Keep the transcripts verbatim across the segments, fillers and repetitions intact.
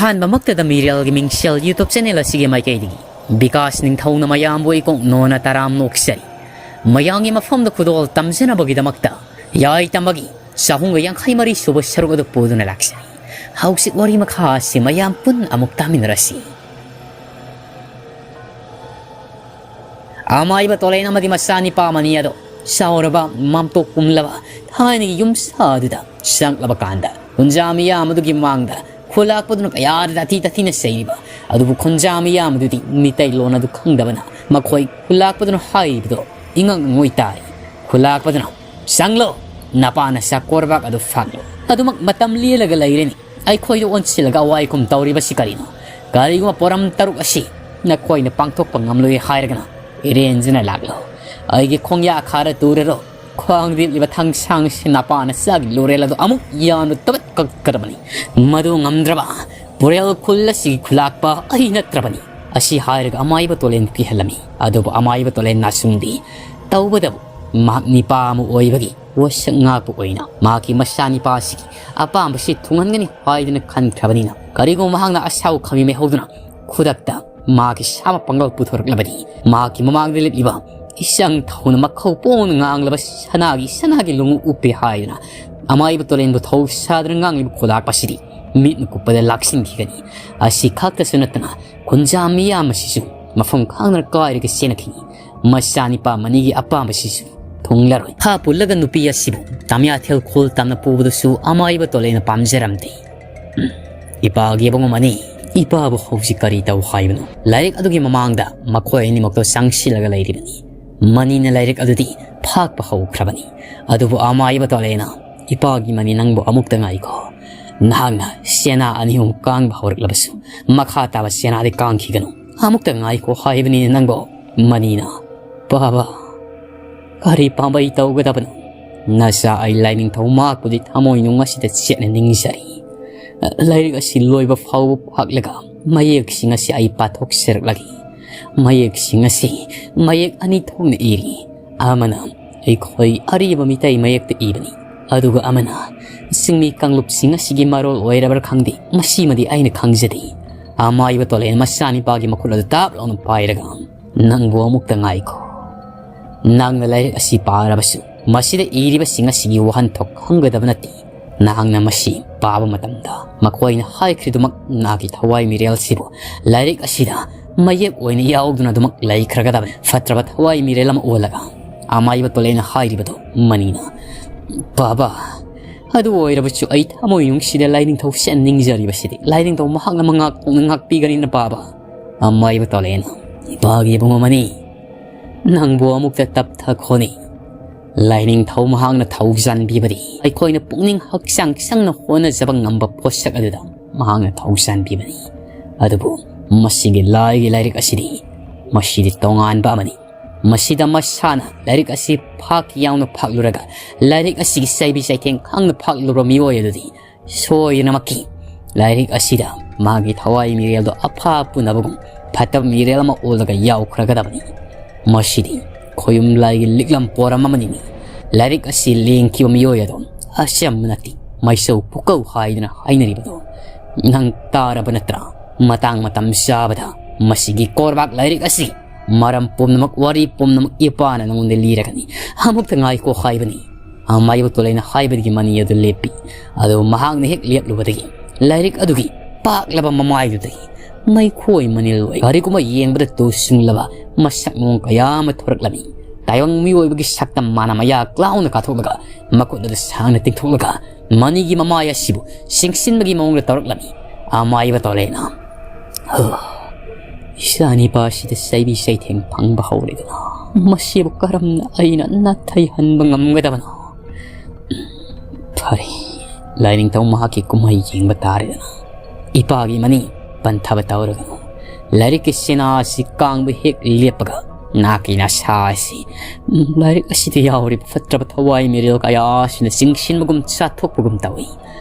ꯑꯍꯥꯟꯕꯃꯛꯇꯗ ꯃꯤꯔꯦꯜꯒꯤ ꯃꯤꯡꯁꯦꯜ YouTube channel ꯑꯁꯤꯒꯤ ꯃꯥꯏꯀꯩꯗꯒꯤ ꯕꯤꯀꯥꯁ ꯅꯤꯡꯊꯧꯅ ꯃꯌꯥꯝꯕꯨ ꯏꯀꯣꯛ ꯅꯣꯟꯅ ꯇꯔꯥꯝ ꯅꯣꯛꯆꯔꯤ꯫ ꯃꯌꯥꯝꯒꯤ ꯃꯐꯝꯗ ꯈꯨꯗꯣꯜ ꯇꯝꯖꯅꯕꯒꯤꯗꯃꯛꯇ ꯌꯥꯏ ꯇꯝꯕꯒꯤ ꯆꯍꯨꯝꯒ ꯌꯥꯡꯈꯩ ꯃꯔꯤ ꯁꯨꯕ ꯁꯔꯨꯛ ꯑꯗꯨ ꯄꯨꯗꯨꯅ ꯂꯥꯛꯆꯔꯤ꯫ ꯍꯧꯖꯤꯛ ꯋꯥꯔꯤ ꯃꯈꯥ ꯑꯁꯤ ꯃꯌꯥꯝ ꯄꯨꯟꯅ ꯑꯃꯨꯛ ꯇꯥꯃꯤꯟꯅꯔꯁꯤ꯫ ꯑꯃꯥꯏꯕ ꯇꯣꯂꯦꯟ ꯑꯃꯗꯤ ꯃꯆꯥꯅꯤꯄꯥ ꯑꯃꯅꯤ ꯑꯗꯣ ꯆꯥꯎꯔꯕ ꯃꯥꯝꯇꯣꯛ ꯀꯨꯝꯂꯕ ꯊꯥꯏꯅꯒꯤ ꯌꯨꯝꯁꯥ ꯑꯗꯨꯗ ꯆꯪꯂꯕ ꯀꯥꯟꯗ, ꯈꯨꯟꯖꯥ ꯃꯤꯌꯥꯝ ꯑꯗꯨꯒꯤ ꯃꯥꯡꯗ ꯈꯨꯂꯥꯛꯄꯗꯨꯅ ꯀꯌꯥꯗ ꯇꯥꯊꯤ ꯇꯥꯊꯤꯅ ꯆꯩꯔꯤꯕ꯫ ꯑꯗꯨꯕꯨ ꯈꯨꯟꯖꯥ ꯃꯤꯌꯥꯝ ꯑꯗꯨꯗꯤ ꯃꯤꯇꯩꯂꯣꯟ ꯑꯗꯨ ꯈꯪꯗꯕꯅ ꯃꯈꯣꯏ ꯈꯨꯂꯥꯛꯄꯗꯨꯅ ꯍꯥꯏꯔꯤꯕꯗꯣ ꯏꯉꯛ ꯉꯛꯉꯣꯏ ꯇꯥꯔꯤ꯫ ꯈꯨꯂꯥꯛꯄꯗꯨꯅ, "ꯆꯪꯂꯣ, ꯅꯄꯥꯅ ꯆꯥꯛꯀꯣꯔꯕꯥꯛ ꯑꯗꯨ ꯐꯥꯛꯂꯣ꯫ ꯑꯗꯨꯃꯛ ꯃꯇꯝ ꯂꯦꯜꯂꯒ ꯂꯩꯔꯅꯤ꯫ ꯑꯩꯈꯣꯏꯗ ꯑꯣꯟꯁꯤꯜꯂꯒ ꯑꯋꯥꯏ ꯀꯨꯝ ꯇꯧꯔꯤꯕꯁꯤ ꯀꯔꯤꯅꯣ? ꯀꯔꯤꯒꯨꯝꯕ ꯄꯣꯔꯝ ꯇꯔꯨꯛ ꯑꯁꯤ ꯅꯈꯣꯏꯅ ꯄꯥꯡꯊꯣꯛꯄ ꯉꯝꯂꯣꯏ ꯍꯥꯏꯔꯒꯅ ꯏꯔꯦꯟꯖꯅ ꯂꯥꯛꯂꯣ꯫ ꯑꯩꯒꯤ ꯈꯣꯡꯌꯥ ꯈꯥꯔ ꯇꯨꯔꯔꯣ꯫ ꯈ꯭ꯋꯥꯡ ꯂꯤꯠꯂꯤꯕ ꯊꯥꯡꯁꯥꯡꯁꯤ ꯅꯄꯥꯅ ꯆꯥꯒꯤ ꯂꯣꯔꯦꯜ ꯑꯗꯨ ꯑꯃꯨꯛ ꯌꯥꯝꯅ ꯇꯕꯠ ꯀꯛꯀꯗꯕꯅꯤ꯫ ꯃꯗꯨ ꯉꯝꯗ꯭ꯔꯕ ꯄꯨꯔꯦꯜ ꯈꯨꯜ ꯑꯁꯤꯒꯤ ꯈꯨꯂꯥꯛꯄ ꯑꯩ ꯅꯠꯇ꯭ꯔꯕꯅꯤ" ꯑꯁꯤ ꯍꯥꯏꯔꯒ ꯑꯃꯥꯏꯕ ꯇꯣꯂꯦꯟ ꯀꯤꯍꯜꯂꯝꯃꯤ꯫ ꯑꯗꯨꯕꯨ ꯑꯃꯥꯏꯕ ꯇꯣꯂꯦꯟ ꯅꯥꯁꯨꯝꯗꯤ ꯇꯧꯕꯗꯕꯨ ꯃꯍꯥꯛ ꯅꯤꯄꯥ ꯑꯃ ꯑꯣꯏꯕꯒꯤ ꯋꯥꯁꯛ ꯉꯥꯛꯄ ꯑꯣꯏꯅ ꯃꯍꯥꯛꯀꯤ ꯃꯆꯥꯅꯤꯄꯥ ꯑꯁꯤꯒꯤ ꯑꯄꯥꯝꯕꯁꯤ ꯊꯨꯡꯍꯟꯒꯅꯤ ꯍꯥꯏꯗꯨꯅ ꯈꯟꯈ꯭ꯔꯕꯅꯤꯅ, ꯀꯔꯤꯒꯨꯝꯕ ꯃꯍꯥꯛꯅ ꯑꯁꯥꯎ ꯈꯥꯃꯤ ꯃꯩꯍꯧꯗꯨꯅ ꯈꯨꯗꯛꯇ ꯃꯍꯥꯛꯀꯤ ꯁꯥꯕ ꯄꯥꯡꯒꯜ ꯄꯨꯊꯣꯔꯛꯂꯕꯗꯤ, ꯃꯍꯥꯛꯀꯤ ꯃꯃꯥꯡꯗ ꯂꯦꯞꯂꯤꯕ ꯏꯆꯪ ꯊꯧꯅ ꯃꯈꯧ ꯄꯣꯡꯅ ꯉꯥꯡꯂꯕ ꯁꯅꯥꯒꯤ, ꯁꯅꯥꯒꯤ ꯂꯣꯡꯎꯞ ꯎꯞꯄꯦ ꯍꯥꯏꯗꯨꯅ ꯑꯃꯥꯏꯕ ꯇꯣꯂꯦꯟꯕꯨ ꯊꯧ ꯁꯥꯗꯨꯅ ꯉꯥꯡꯂꯤꯕ ꯈꯨꯂꯥꯛꯄꯁꯤꯗꯤ ꯃꯤꯠ ꯃꯀꯨꯞꯄꯗ ꯂꯥꯛꯁꯤꯟꯈꯤꯒꯅꯤ꯫ ꯑꯁꯤ ꯈꯛꯇꯁꯨ ꯅꯠꯇꯅ ꯈꯨꯟꯖꯥ ꯃꯤꯌꯥꯝ ꯑꯁꯤꯁꯨ ꯃꯐꯝ ꯈꯪꯗꯅ ꯀꯥꯏꯔꯒ ꯆꯦꯟꯅꯈꯤꯅꯤ꯫ ꯃꯆꯥꯅꯤꯄꯥ ꯃꯅꯤꯒꯤ ꯑꯄꯥꯝꯕꯁꯤꯁꯨ ꯊꯨꯡꯂꯔꯣꯏ꯫ ꯍꯥ ꯄꯨꯜꯂꯒ ꯅꯨꯄꯤ ꯑꯁꯤꯕꯨ ꯇꯥꯃꯤꯌꯥꯊꯦꯜ ꯈꯨꯜ ꯇꯝꯅ ꯄꯨꯕꯗꯨꯁꯨ ꯑꯃꯥꯏꯕ ꯇꯣꯂꯦꯟꯅ ꯄꯥꯝꯖꯔꯝꯗꯦ꯫ ꯎꯝ, ꯏꯄꯥꯒꯤ ꯑꯕꯨꯡ ꯑꯃꯅꯤ, ꯏꯄꯥꯕꯨ ꯍꯧꯖꯤꯛ ꯀꯔꯤ ꯇꯧ ꯍꯥꯏꯕꯅꯣ? ꯂꯥꯏꯔꯤꯛ ꯑꯗꯨꯒꯤ ꯃꯃꯥꯡꯗ ꯃꯈꯣꯏ ꯑꯅꯤꯃꯛꯇꯣ ꯆꯪꯁꯤꯜꯂꯒ ꯂꯩꯔꯤꯕꯅꯤ꯫ ꯃꯅꯤꯅ ꯂꯥꯏꯔꯤꯛ ꯑꯗꯨꯗꯤ ꯐꯥꯛꯄ ꯍꯧꯈ꯭ꯔꯕꯅꯤ꯫ ꯑꯗꯨꯕꯨ ꯑꯃꯥꯏꯕ ꯇꯣꯂꯦꯟꯅ, "ꯏꯄꯥꯒꯤ ꯃꯅꯤ, ꯅꯪꯕꯨ ꯑꯃꯨꯛꯇ ꯉꯥꯏꯈꯣ꯫ ꯅꯍꯥꯛꯅ ꯁꯦꯅꯥ ꯑꯅꯤ ꯑꯍꯨꯝ ꯀꯥꯡꯕ ꯍꯧꯔꯛꯂꯕꯁꯨ, ꯃꯈꯥ ꯇꯥꯕ ꯁꯦꯅꯥꯗꯤ ꯀꯥꯡꯈꯤꯒꯅꯨ꯫ ꯑꯃꯨꯛꯇ ꯉꯥꯏꯈꯣ ꯍꯥꯏꯕꯅꯤꯅꯦ ꯅꯪꯕꯨ, ꯃꯅꯤꯅ꯫" "ꯕꯥꯕꯥ, ꯀꯔꯤ ꯄꯥꯝꯕꯩ ꯇꯧꯒꯗꯕꯅꯣ? ꯅꯆꯥ ꯑꯩ ꯂꯥꯏꯅꯤꯡꯊꯧ ꯃꯍꯥꯛꯄꯨꯗꯤ ꯊꯃꯣꯏꯅꯨꯡ ꯑꯁꯤꯗ ꯆꯦꯠꯅ ꯅꯤꯡꯖꯔꯤ꯫ ꯂꯥꯏꯔꯤꯛ ꯑꯁꯤ ꯂꯣꯏꯕ ꯐꯥꯎꯕ ꯐꯥꯛꯂꯒ ꯃꯌꯦꯛꯁꯤꯡ ꯑꯁꯤ ꯑꯩ ꯄꯥꯊꯣꯛꯆꯔꯛꯂꯒꯦ꯫ ꯃꯌꯦꯛꯁꯤꯡ ꯑꯁꯤ ꯃꯌꯦꯛ ꯑꯅꯤ ꯊꯣꯛꯅ ꯏꯔꯤ꯫ ꯑꯃꯅ ꯑꯩꯈꯣꯏ ꯑꯔꯤꯕ ꯃꯤꯇꯩ ꯃꯌꯦꯛꯇ ꯏꯕꯅꯤ, ꯑꯗꯨꯒ ꯑꯃꯅ, ꯆꯤꯡꯃꯤ ꯀꯥꯡꯂꯨꯞꯁꯤꯡ ꯑꯁꯤꯒꯤ ꯃꯔꯣꯜ ꯑꯣꯏꯔꯕ꯭ꯔꯥ ꯈꯪꯗꯦ, ꯃꯁꯤꯃꯗꯤ ꯑꯩꯅ ꯈꯪꯖꯗꯦ꯫ ꯑꯃꯥꯏꯕ ꯇꯣꯂꯦꯅ ꯃꯆꯥꯅꯤꯄꯥꯒꯤ ꯃꯈꯨꯠ ꯑꯗꯨ ꯇꯥꯞ ꯂꯥꯎꯅ ꯄꯥꯏꯔꯒ, "ꯅꯪꯕꯨ ꯑꯃꯨꯛꯇ ꯉꯥꯏꯈꯣ꯫ ꯅꯪꯅ ꯂꯥꯏꯔꯤꯛ ꯑꯁꯤ ꯄꯥꯔꯕꯁꯨ, ꯃꯁꯤꯗ ꯏꯔꯤꯕꯁꯤꯡ ꯑꯁꯤꯒꯤ ꯋꯥꯍꯟꯊꯣꯛ ꯈꯪꯒꯗꯕ ꯅꯠꯇꯦ꯫ ꯅꯍꯥꯛꯅ ꯃꯁꯤ ꯄꯥꯕ ꯃꯇꯝꯗ ꯃꯈꯣꯏꯅ ꯍꯥꯏꯈ꯭ꯔꯤꯗꯨꯃꯛ ꯅꯍꯥꯛꯀꯤ ꯊꯋꯥꯏ ꯃꯤꯔꯦꯜꯁꯤꯕꯨ ꯂꯥꯏꯔꯤꯛ ꯑꯁꯤꯗ ꯃꯌꯦꯛ ꯑꯣꯏꯅ ꯌꯥꯎꯗꯨꯅ ꯑꯗꯨꯃꯛ ꯂꯩꯈ꯭ꯔꯒꯗꯕꯅꯤ꯫" ꯐꯠꯇ꯭ꯔꯕ ꯊꯋꯥꯏ ꯃꯤꯔꯦꯜ ꯑꯃ ꯑꯣꯜꯂꯒ ꯑꯃꯥꯏꯕ ꯇꯣꯂꯦꯅ ꯍꯥꯏꯔꯤꯕꯗꯨ ꯃꯅꯤꯅ, "ꯄꯥꯕ, ꯑꯗꯨ ꯑꯣꯏꯔꯕꯁꯨ ꯑꯩ ꯊꯃꯣꯏꯅꯨꯡꯁꯤꯗ ꯂꯥꯏꯅꯤꯡꯊꯧ ꯁꯦꯟ ꯅꯤꯡꯖꯔꯤꯕꯁꯤꯗꯤ ꯂꯥꯏꯅꯤꯡꯊꯧ ꯃꯍꯥꯛꯅ ꯃꯉꯥꯛ ꯊꯣꯛꯅ ꯉꯥꯛꯄꯤꯒꯅꯤꯅ ꯄꯥꯕ꯫" ꯑꯃꯥꯏꯕ ꯇꯣꯂꯦꯅ, "ꯏꯄꯥꯒꯤ ꯏꯕꯨꯡꯉꯣ ꯃꯅꯤ, ꯅꯪꯕꯨ ꯑꯃꯨꯛꯇ ꯇꯞꯊꯈꯣꯅꯤ꯫ ꯂꯥꯏꯅꯤꯡꯊꯧ ꯃꯍꯥꯛꯅ ꯊꯧꯖꯥꯟꯕꯤꯕꯗꯤ ꯑꯩꯈꯣꯏꯅ ꯄꯨꯛꯅꯤꯡ ꯍꯛꯆꯥꯡ ꯆꯪꯅ ꯍꯣꯠꯅꯖꯕ ꯉꯝꯕ ꯄꯣꯠꯁꯛ ꯑꯗꯨꯗ ꯃꯍꯥꯛꯅ ꯊꯧꯖꯥꯟꯕꯤꯕꯅꯤ꯫ ꯑꯗꯨꯕꯨ ꯃꯁꯤꯒꯤ ꯂꯥꯏꯒꯤ ꯂꯥꯏꯔꯤꯛ ꯑꯁꯤꯗꯤ, ꯃꯁꯤꯗꯤ ꯇꯣꯉꯥꯟꯕ ꯑꯃꯅꯤ꯫ ꯃꯁꯤꯗ ꯃꯁꯥꯅ ꯂꯥꯏꯔꯤꯛ ꯑꯁꯤ ꯐꯥꯛ ꯌꯥꯎꯅ ꯐꯥꯛꯂꯨꯔꯒ ꯂꯥꯏꯔꯤꯛ ꯑꯁꯤꯒꯤ ꯆꯩꯕꯤ ꯆꯩꯊꯦꯡ ꯈꯪꯅ ꯐꯥꯛꯂꯨꯕ ꯃꯤꯑꯣꯏ ꯑꯗꯨꯗꯤ ꯁꯣꯏꯗꯅꯃꯛꯀꯤ ꯂꯥꯏꯔꯤꯛ ꯑꯁꯤꯗ ꯃꯥꯒꯤ ꯊꯋꯥꯏ ꯃꯤꯔꯦꯜꯗꯣ ꯑꯐ ꯄꯨꯅꯕꯒꯨꯝ ꯐꯠꯇꯕ ꯃꯤꯔꯦꯜ ꯑꯃ ꯑꯣꯜꯂꯒ ꯌꯥꯎꯈ꯭ꯔꯒꯗꯕꯅꯤ꯫ ꯃꯁꯤꯗꯤ ꯈꯣꯌꯨꯝ ꯂꯥꯏꯒꯤ ꯂꯤꯛꯂꯝ ꯄꯣꯔꯝ ꯑꯃꯅꯤ꯫ ꯂꯥꯏꯔꯤꯛ ꯑꯁꯤ ꯂꯦꯡꯈꯤꯕ ꯃꯤꯑꯣꯏ ꯑꯗꯣ ꯑꯆꯝꯕ ꯅꯠꯇꯦ, ꯃꯩꯁꯧ ꯄꯨꯀꯧ ꯍꯥꯏꯗꯨꯅ ꯍꯥꯏꯅꯔꯤꯕꯗꯣ ꯅꯪ ꯇꯥꯔꯕ ꯅꯠꯇ꯭ꯔꯥ? ꯃꯇꯥꯡ ꯃꯇꯝ ꯆꯥꯕꯗ ꯃꯁꯤꯒꯤ ꯀꯣꯔꯕꯥꯛ ꯂꯥꯏꯔꯤꯛ ꯑꯁꯤ ꯃꯔꯝ ꯄꯨꯝꯅꯃꯛ, ꯋꯥꯔꯤ ꯄꯨꯝꯅꯃꯛ ꯏꯄꯥꯅ ꯅꯉꯣꯟꯗ ꯂꯤꯔꯒꯅꯤ꯫ ꯑꯃꯨꯛꯇ ꯉꯥꯏꯈꯣ ꯍꯥꯏꯕꯅꯤ꯫" ꯑꯃꯥꯏꯕ ꯇꯣꯂꯩꯅ ꯍꯥꯏꯕꯗꯒꯤ ꯃꯅꯤ ꯑꯗꯨ ꯂꯦꯞꯄꯤ꯫ ꯑꯗꯨꯕꯨ ꯃꯍꯥꯛꯅ ꯍꯦꯛ ꯂꯦꯞꯂꯨꯕꯗꯒꯤ ꯂꯥꯏꯔꯤꯛ ꯑꯗꯨꯒꯤ ꯄꯥꯛꯂꯕ ꯃꯃꯥꯏꯗꯨꯗꯒꯤ ꯃꯩꯈꯣꯏ ꯃꯅꯤꯜ ꯑꯣꯏ ꯀꯔꯤꯒꯨꯝꯕ ꯌꯦꯡꯕꯗ ꯇꯨ ꯁꯨꯡꯂꯕ ꯃꯁꯛ ꯃꯑꯣꯡ ꯀꯌꯥ ꯑꯃ ꯊꯣꯔꯛꯂꯝꯃꯤ꯫ ꯇꯥꯏꯕꯪ ꯃꯤꯑꯣꯏꯕꯒꯤ ꯁꯛꯇꯝ ꯃꯥꯅ ꯃꯌꯥ ꯀ꯭ꯂꯥꯎꯅ ꯀꯥꯊꯣꯛꯂꯒ ꯃꯈꯨꯠ ꯑꯗꯨ ꯁꯥꯡꯅ ꯇꯤꯡꯊꯣꯛꯂꯒ ꯃꯅꯤꯒꯤ ꯃꯃꯥꯏ ꯑꯁꯤꯕꯨ ꯆꯤꯡꯁꯤꯟꯕꯒꯤ ꯃꯑꯣꯡꯗ ꯇꯧꯔꯛꯂꯝꯃꯤ꯫ ꯑꯃꯥꯏꯕ ꯇꯣꯂꯩꯅ, "ꯍ, ꯏꯆꯥꯅꯤꯄꯥꯁꯤꯗ ꯆꯩꯕꯤ ꯆꯩꯊꯦꯡ ꯐꯪꯕ ꯍꯧꯔꯦꯗꯅ, ꯃꯁꯤꯕꯨ ꯀꯔꯝꯅ ꯑꯩꯅ ꯅꯥꯊꯩꯍꯟꯕ ꯉꯝꯒꯗꯕꯅꯣ? ꯐꯔꯦ, ꯂꯥꯏꯅꯤꯡꯊꯧ ꯃꯍꯥꯛꯀꯤ ꯀꯨꯝꯍꯩ ꯌꯦꯡꯕ ꯇꯥꯔꯦꯗꯅ꯫ ꯏꯄꯥꯒꯤ ꯃꯅꯤ, ꯄꯟꯊꯕ ꯇꯧꯔꯒꯅꯨ꯫ ꯂꯥꯏꯔꯤꯛꯀꯤ ꯁꯤꯅꯥ ꯑꯁꯤ ꯀꯥꯡꯕ ꯍꯦꯛ ꯂꯦꯞꯄꯒ ꯅꯥꯀꯤ ꯅꯁꯥ ꯑꯁꯤ ꯂꯥꯏꯔꯤꯛ ꯑꯁꯤꯗ ꯌꯥꯎꯔꯤꯕ ꯐꯠꯇ꯭ꯔꯕ ꯊꯋꯥꯏ ꯃꯤꯔꯦꯜ ꯀꯌꯥ ꯑꯁꯤꯅ ꯆꯤꯡꯁꯤꯟꯕꯒꯨꯝ ꯆꯥꯊꯣꯛꯄꯒꯨꯝ ꯇꯧꯏ꯫